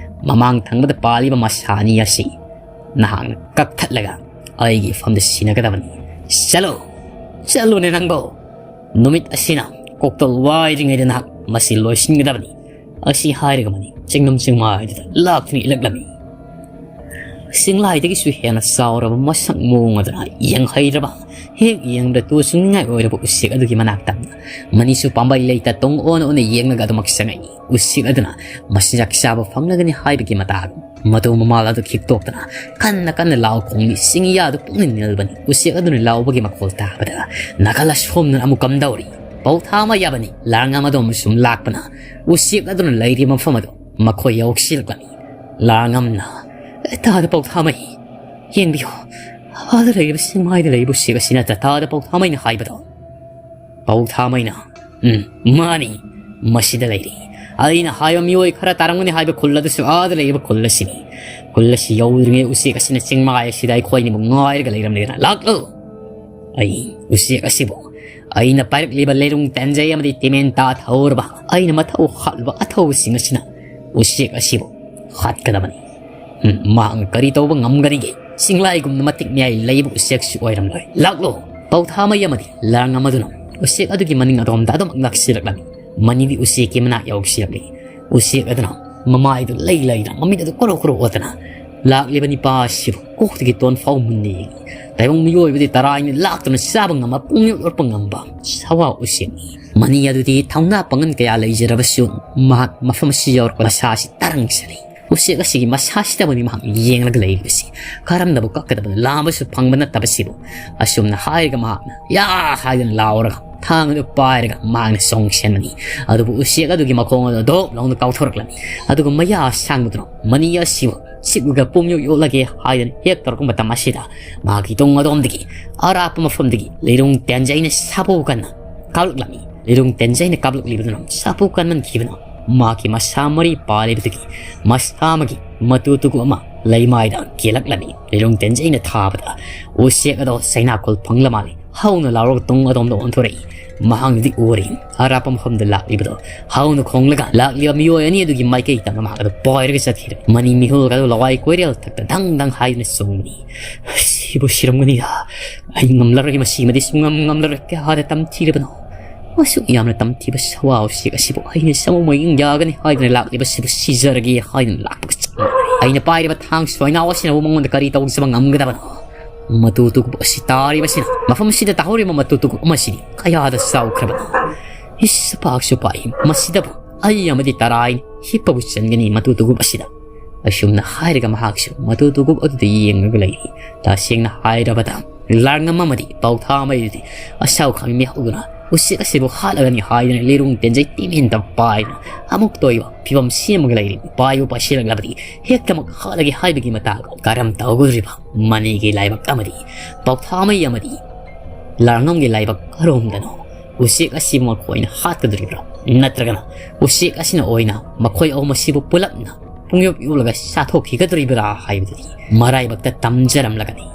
ꯃꯃꯥꯡ ꯊꯪꯕꯗ ꯄꯥꯜꯂꯤꯕ ꯃꯁꯥ ꯑꯅꯤ ꯑꯁꯤ ꯅꯍꯥꯛꯅ ꯀꯛꯊꯠꯂꯒ ꯑꯩꯒꯤ ꯏꯐꯝꯗ ꯁꯤꯟꯅꯒꯗꯕꯅꯤ꯫ ꯆꯠꯂꯣ, ꯆꯠꯂꯨꯅꯦ ꯅꯪꯕꯣ꯫ ꯅꯨꯃꯤꯠ ꯑꯁꯤꯅ ꯀꯣꯛꯇ ꯋꯥꯏꯗ꯭ꯔꯤꯉꯩꯗ ꯅꯍꯥꯛ ꯃꯁꯤ ꯂꯣꯏꯁꯤꯟꯒꯗꯕꯅꯤ꯫" ꯑꯁꯤ ꯍꯥꯏꯔꯒ ꯃꯅꯤ ꯆꯤꯡꯅꯝ ꯆꯤꯡꯃꯥꯏꯗꯨꯗ ꯂꯥꯛꯇꯨꯅ ꯏꯜꯂꯛꯂꯝꯃꯤ꯫ ꯆꯤꯡꯂꯥꯏꯗꯒꯤꯁꯨ ꯍꯦꯟꯅ ꯆꯥꯎꯔꯕ ꯃꯁꯛ ꯃꯑꯣꯡ ꯑꯗꯨꯅ ꯌꯦꯡꯍꯩꯔꯕ, ꯍꯦꯛ ꯌꯦꯡꯕꯗ ꯇꯨ ꯆꯨꯡꯅꯤꯡꯉꯥꯏ ꯑꯣꯏꯔꯕ ꯎꯆꯦꯛ ꯑꯗꯨꯒꯤ ꯃꯅꯥꯛꯇ ꯃꯅꯤꯁꯨ ꯄꯥꯝꯕꯩ ꯂꯩꯇ ꯇꯣꯡ ꯑꯣꯟ ꯑꯣꯟꯅ ꯌꯦꯡꯂꯒ ꯑꯗꯨꯃꯛ ꯆꯪꯉꯛꯏ꯫ ꯎꯆꯦꯛ ꯑꯗꯨꯅ ꯃꯆꯤꯟꯖꯥꯛ ꯆꯥꯕ ꯐꯪꯂꯒꯅꯤ ꯍꯥꯏꯕꯒꯤ ꯃꯇꯥꯒꯨꯝ ꯃꯇꯧ ꯃꯃꯥꯜ ꯑꯗꯨ ꯈꯤꯛꯇꯣꯛꯇꯅ ꯀꯟꯅ ꯀꯟꯅ ꯂꯥꯎ ꯈꯣꯡꯂꯤ꯫ ꯆꯤꯡꯌꯥꯗꯨ ꯄꯨꯛꯅꯤꯡ ꯅꯤꯜꯕꯅꯤ꯫ ꯎꯆꯦꯛ ꯑꯗꯨꯅ ꯂꯥꯎꯕꯒꯤ ꯃꯈꯣꯜ ꯇꯥꯕꯗ ꯅꯥꯀꯜ ꯑꯁꯣꯝꯗꯅ ꯑꯃꯨꯛ ꯀꯝꯗꯧꯔꯤ? ꯄꯧꯊꯥ ꯑꯃ ꯌꯥꯕꯅꯤ꯫ ꯂꯥꯡ ꯑꯃꯗꯣ ꯑꯃꯁꯨꯡ ꯂꯥꯛꯄꯅ ꯎꯆꯦꯛ ꯑꯗꯨꯅ ꯂꯩꯔꯤꯕ ꯃꯐꯝ ꯑꯗꯨ ꯃꯈꯣꯏ ꯌꯧꯁꯤꯜꯂꯛꯂꯝꯃꯤ꯫ ꯂꯥꯡ ꯑꯃꯅ, "ꯇꯥꯗ ꯄꯧꯊꯥꯃꯩ, ꯌꯦꯡꯕꯤꯌꯨ, ꯑꯥꯗ ꯂꯩꯔꯤꯕ ꯆꯤꯡꯃꯥꯏꯗ ꯂꯩꯔꯤꯕ ꯎꯆꯦꯛ ꯑꯁꯤ ꯅꯠꯇ꯭ꯔ ꯇꯥꯗ ꯄꯧꯊꯥꯃꯩꯅ ꯍꯥꯏꯕꯗꯣ?" ꯄꯧꯊꯥꯃꯩꯅ, "ꯎꯝ, ꯃꯥꯅꯤ, ꯃꯁꯤꯗ ꯂꯩꯔꯤ꯫ ꯑꯩꯅ ꯍꯥꯏꯕ ꯃꯤꯑꯣꯏ ꯈꯔ ꯇꯥꯔꯝꯒꯅꯤ ꯍꯥꯏꯕ ꯈꯨꯜ ꯑꯗꯨꯁꯨ ꯑꯥꯗ ꯂꯩꯔꯤꯕ ꯈꯨꯜ ꯑꯁꯤꯅꯤ꯫ ꯈꯨꯜ ꯑꯁꯤ ꯌꯧꯗ꯭ꯔꯤꯉꯩ ꯎꯆꯦꯛ ꯑꯁꯤꯅ ꯆꯤꯡꯃꯥꯏ ꯑꯁꯤꯗ ꯑꯩꯈꯣꯏꯅꯤꯕꯨ ꯉꯥꯏꯔꯒ ꯂꯩꯔꯝꯂꯦꯗꯅ꯫ ꯂꯥꯛꯂꯣ!" ꯑꯩ ꯎꯆꯦꯛ ꯑꯁꯤꯕꯨ ꯑꯩꯅ ꯄꯥꯏꯔꯛꯂꯤꯕ ꯂꯩꯔꯨꯡ ꯇꯦꯟꯖꯩ ꯑꯃꯗꯤ ꯇꯤꯃꯦꯟ ꯇꯥ ꯊꯧꯔꯕ ꯑꯩꯅ ꯃꯊꯧ ꯍꯥꯠꯂꯨꯕ ꯑꯊꯧꯕꯁꯤꯡ ꯑꯁꯤꯅ ꯎꯆꯦꯛ ꯑꯁꯤꯕꯨ ꯍꯥꯠꯀꯗꯕꯅꯤ꯫ ꯎꯝ, ꯃꯍꯥꯛꯅ ꯀꯔꯤ ꯇꯧꯕ ꯉꯝꯒꯅꯤꯒꯦ? ꯆꯤꯡꯂꯥꯏꯒꯨꯝꯅ ꯃꯇꯤꯛ ꯃꯌꯥꯏ ꯂꯩꯕ ꯎꯆꯦꯛꯁꯨ ꯑꯣꯏꯔꯝꯂꯣꯏ꯫ ꯂꯥꯛꯂꯣ! ꯄꯧꯊꯥꯃꯩ ꯑꯃꯗꯤ ꯂꯥꯡ ꯑꯃꯗꯨꯅ ꯎꯆꯦꯛ ꯑꯗꯨꯒꯤ ꯃꯅꯤꯡ ꯑꯗꯣꯝꯗ ꯑꯗꯨꯃꯛ ꯅꯛꯁꯤꯜꯂꯛꯂꯝꯃꯤ꯫ ꯃꯅꯤꯗꯤ ꯎꯆꯦꯛꯀꯤ ꯃꯅꯥꯛ ꯌꯧꯁꯤꯜꯂꯛꯂꯤ꯫ ꯎꯆꯦꯛ ꯑꯗꯨꯅ ꯃꯃꯥꯏꯗꯨ ꯂꯩ ꯂꯩꯗꯨꯅ, ꯃꯃꯤꯠ ꯑꯗꯨ ꯀꯣꯔꯣ ꯀꯣꯔꯣ ꯑꯣꯠꯇꯅ, ꯂꯥꯛꯂꯤꯕ ꯅꯤꯄꯥ ꯑꯁꯤꯕꯨ ꯀꯣꯛꯇꯒꯤ ꯇꯣꯟ ꯐꯥꯎ ꯃꯨꯟꯅ ꯌꯦꯡꯏ꯫ ꯇꯥꯏꯕꯪ ꯃꯤꯑꯣꯏꯕꯗꯤ ꯇꯔꯥꯏꯅ ꯂꯥꯛꯇꯨꯅ ꯆꯥꯕ ꯉꯝꯕ, ꯄꯨꯡꯌꯣꯛ ꯌꯣꯛꯄ ꯉꯝꯕ ꯁꯥꯋꯥ ꯎꯆꯦꯛꯅꯤ꯫ ꯃꯅꯤ ꯑꯗꯨꯗꯤ ꯊꯧꯅꯥ ꯄꯥꯡꯒꯜ ꯀꯌꯥ ꯂꯩꯖꯔꯕꯁꯨ, ꯃꯍꯥꯛ ꯃꯐꯝ ꯑꯁꯤ ꯌꯧꯔꯛꯄ ꯃꯁꯥ ꯑꯁꯤ ꯇꯔꯪ ꯆꯠꯂꯤ꯫ ꯎꯆꯦꯛ ꯑꯁꯤꯒꯤ ꯃꯁꯥꯁꯤꯗꯕꯨꯅꯤ ꯃꯍꯥꯛ ꯌꯦꯡꯂꯒ ꯂꯩꯔꯤꯕꯁꯤ꯫ ꯀꯔꯝꯅꯕꯨ ꯀꯛꯀꯗꯕꯅꯣ, ꯂꯥꯝꯕꯁꯨ ꯐꯪꯕ ꯅꯠꯇꯕꯁꯤꯕꯨ꯫ ꯑꯁꯨꯝꯅ ꯍꯥꯏꯔꯒ ꯃꯍꯥꯛꯅ "ꯌꯥ" ꯍꯥꯏꯗꯨꯅ ꯂꯥꯎꯔꯒ, ꯊꯥꯡ ꯑꯗꯨ ꯄꯥꯏꯔꯒ ꯃꯍꯥꯛꯅ ꯆꯣꯡꯁꯤꯟꯕꯅꯤ꯫ ꯑꯗꯨꯕꯨ ꯎꯆꯦꯛ ꯑꯗꯨꯒꯤ ꯃꯈꯣꯡ ꯑꯗꯨ ꯙꯣꯞ ꯂꯥꯎꯅ ꯀꯥꯎꯊꯣꯔꯛꯂꯝꯃꯤ꯫ ꯑꯗꯨꯒ ꯃꯌꯥ ꯑꯁꯥꯡꯕꯗꯨꯅ ꯃꯅꯤ ꯑꯁꯤꯕꯨ ꯆꯤꯛꯂꯒ ꯄꯨꯡꯌꯣꯛ ꯌꯣꯛꯂꯒꯦ ꯍꯥꯏꯗꯨꯅ ꯍꯦꯛ ꯇꯧꯔꯛꯄ ꯃꯇꯝ ꯑꯁꯤꯗ, ꯃꯍꯥꯛꯀꯤ ꯇꯨꯡ ꯑꯗꯣꯝꯗꯒꯤ, ꯑꯔꯥꯞꯄ ꯃꯐꯝꯗꯒꯤ ꯂꯤꯔꯨꯡ ꯇꯦꯟꯖꯩꯅ ꯁꯥꯐꯨ ꯀꯟꯅ ꯀꯥꯞꯂꯛꯂꯝꯃꯤ꯫ ꯂꯤꯔꯨꯡ ꯇꯦꯟꯖꯩꯅ ꯀꯥꯞꯂꯛꯂꯤꯕꯗꯨꯅ ꯁꯥꯐꯨ ꯀꯟꯃꯟꯈꯤꯕꯅ ꯃꯍꯥꯛꯀꯤ ꯃꯁꯥ ꯃꯔꯤ ꯄꯥꯜꯂꯤꯕꯗꯒꯤ ꯃꯁꯥ ꯑꯃꯒꯤ ꯃꯇꯨ ꯇꯨꯀꯨ ꯑꯃ ꯂꯩꯃꯥꯏꯗ ꯀꯦꯜꯂꯛꯂꯝꯃꯤ꯫ ꯂꯤꯔꯨꯡ ꯇꯦꯟꯖꯩꯅ ꯊꯥꯕꯗ ꯎꯆꯦꯛ ꯑꯗꯣ ꯆꯩꯅꯥꯈꯣꯜ ꯐꯪꯂ ꯃꯥꯜꯂꯤ꯫ ꯍꯧꯅ ꯂꯥꯎꯔꯒ ꯇꯨꯡ ꯑꯗꯣꯝꯗ ꯑꯣꯟꯊꯣꯔꯛꯏ꯫ ꯃꯍꯥꯛꯅꯗꯤ ꯎꯔꯤ꯫ ꯑꯔꯥꯞꯄ ꯃꯐꯝꯗ ꯂꯥꯛꯂꯤꯕꯗꯣ ꯍꯧꯅ ꯈꯣꯡꯂꯒ ꯂꯥꯛꯂꯤꯕ ꯃꯤꯑꯣꯏ ꯑꯅꯤ ꯑꯗꯨꯒꯤ ꯃꯥꯏꯀꯩ ꯇꯝꯅ ꯃꯍꯥꯛ ꯑꯗꯨ ꯄꯥꯏꯔꯒ ꯆꯠꯈꯤꯔꯦ꯫ ꯃꯅꯤ ꯃꯤꯍꯨꯜꯒ ꯑꯗꯨ ꯂꯋꯥꯏ ꯀꯣꯏꯔꯦꯜ ꯊꯛꯇ ꯗꯪ ꯗꯪ ꯍꯥꯏꯗꯨꯅ ꯆꯣꯡꯕꯅꯤ꯫ "ꯁꯤꯕꯨ ꯁꯤꯔꯝꯒꯅꯤꯗ꯫ ꯑꯩ ꯉꯝꯂꯔꯣꯏ, ꯃꯁꯤꯃꯗꯤ ꯁꯨꯡꯉꯝ ꯉꯝꯂꯔꯣꯏ꯫ ꯀꯌꯥꯗ ꯇꯝꯊꯤꯔꯕꯅꯣ? ꯑꯁꯨꯛ ꯌꯥꯝꯅ ꯇꯝꯊꯤꯕ ꯁꯋꯥ ꯎꯆꯦꯛ ꯑꯁꯤꯕꯨ ꯑꯩꯅ ꯆꯃꯧ ꯃꯌꯤꯡ ꯌꯥꯒꯅꯤ ꯍꯥꯏꯗꯨꯅ ꯂꯥꯛꯂꯤꯕꯁꯤꯕꯨ ꯁꯤꯖꯔꯒꯦ ꯍꯥꯏꯗꯨꯅ ꯂꯥꯛꯄꯒ ꯆꯞ ꯃꯥꯟꯅꯩ꯫ ꯑꯩꯅ ꯄꯥꯏꯔꯤꯕ ꯊꯥꯡ ꯁꯣꯏꯅꯥꯎ ꯑꯁꯤꯅꯕꯨ ꯃꯉꯣꯟꯗ ꯀꯔꯤ ꯇꯧꯖꯕ ꯉꯝꯒꯗꯕꯅꯣ?" ꯃꯇꯨ ꯇꯨꯀꯨꯞ ꯑꯁꯤ ꯇꯥꯔꯤꯕꯁꯤꯅ, ꯃꯐꯝ ꯑꯁꯤꯗ ꯇꯥꯍꯧꯔꯤꯕ ꯃꯇꯨ ꯇꯨꯀꯨꯞ ꯑꯃꯁꯤꯗꯤ ꯀꯌꯥꯗ ꯆꯥꯎꯈ꯭ꯔꯕꯅꯣ? ꯏꯁ, ꯄꯥꯛꯁꯨ ꯄꯥꯛꯏ꯫ ꯃꯁꯤꯗꯕꯨ ꯑꯩ ꯑꯃꯗꯤ ꯇꯔꯥꯏꯅ ꯍꯤꯞꯄꯕꯨ ꯆꯟꯒꯅꯤ ꯃꯇꯨ ꯇꯨꯀꯨꯞ ꯑꯁꯤꯗ꯫ ꯑꯁꯨꯝꯅ ꯍꯥꯏꯔꯒ ꯃꯍꯥꯛꯁꯨ ꯃꯇꯨ ꯇꯨꯀꯨꯞ ꯑꯗꯨꯗ ꯌꯦꯡꯂꯒ ꯂꯩꯔꯤ꯫ ꯇꯁꯦꯡꯅ ꯍꯥꯏꯔꯕꯗ, ꯂꯥꯡꯉꯝ ꯑꯃꯗꯤ ꯄꯥꯎꯊꯥꯃꯩꯗꯨꯗꯤ ꯑꯁꯥꯎ ꯈꯥꯃꯤ ꯃꯤꯍꯧꯗꯨꯅ ꯎꯆꯦꯛ ꯑꯁꯤꯕꯨ ꯍꯥꯠꯂꯒꯅꯤ ꯍꯥꯏꯗꯨꯅ ꯂꯤꯔꯨꯡ ꯇꯦꯟꯖꯩ ꯇꯤꯃꯤꯟꯗ ꯄꯥꯏꯗꯨꯅ ꯑꯃꯨꯛꯇ ꯑꯣꯏꯕ ꯐꯤꯕꯝ ꯁꯦꯝꯃꯒ ꯂꯩꯔꯤ꯫ ꯄꯥꯏꯕꯨ ꯄꯥꯏꯁꯤꯜꯂꯛꯂꯕꯗꯤ ꯍꯦꯛꯇꯃꯛ ꯍꯥꯠꯂꯒꯦ ꯍꯥꯏꯕꯒꯤ ꯃꯇꯥꯒ ꯀꯔꯝ ꯇꯧꯒꯗꯧꯔꯤꯕ? ꯃꯅꯤꯒꯤ ꯂꯥꯏꯕꯛ ꯑꯃꯗꯤ ꯄꯥꯎꯊꯥꯃꯩ ꯑꯃꯗꯤ ꯂꯥꯡꯉꯝꯒꯤ ꯂꯥꯏꯕꯛ ꯀꯔꯣꯝꯗꯅꯣ? ꯎꯆꯦꯛ ꯑꯁꯤꯕꯨ ꯃꯈꯣꯏꯅ ꯍꯥꯠꯀꯗꯧꯔꯤꯕ꯭ꯔꯥ? ꯅꯠꯇ꯭ꯔꯒꯅ ꯎꯆꯦꯛ ꯑꯁꯤꯅ ꯑꯣꯏꯅ ꯃꯈꯣꯏ ꯑꯍꯨꯝ ꯑꯁꯤꯕꯨ ꯄꯨꯂꯞꯅ ꯄꯨꯡꯌꯣꯛ ꯌꯣꯛꯂꯒ ꯆꯥꯊꯣꯛꯈꯤꯒꯗꯧꯔꯤꯕ꯭ꯔꯥ ꯍꯥꯏꯕꯗꯨꯗꯤ ꯃꯔꯥꯏꯕꯛꯇ ꯇꯝꯖꯔꯝꯂꯒꯅꯤ꯫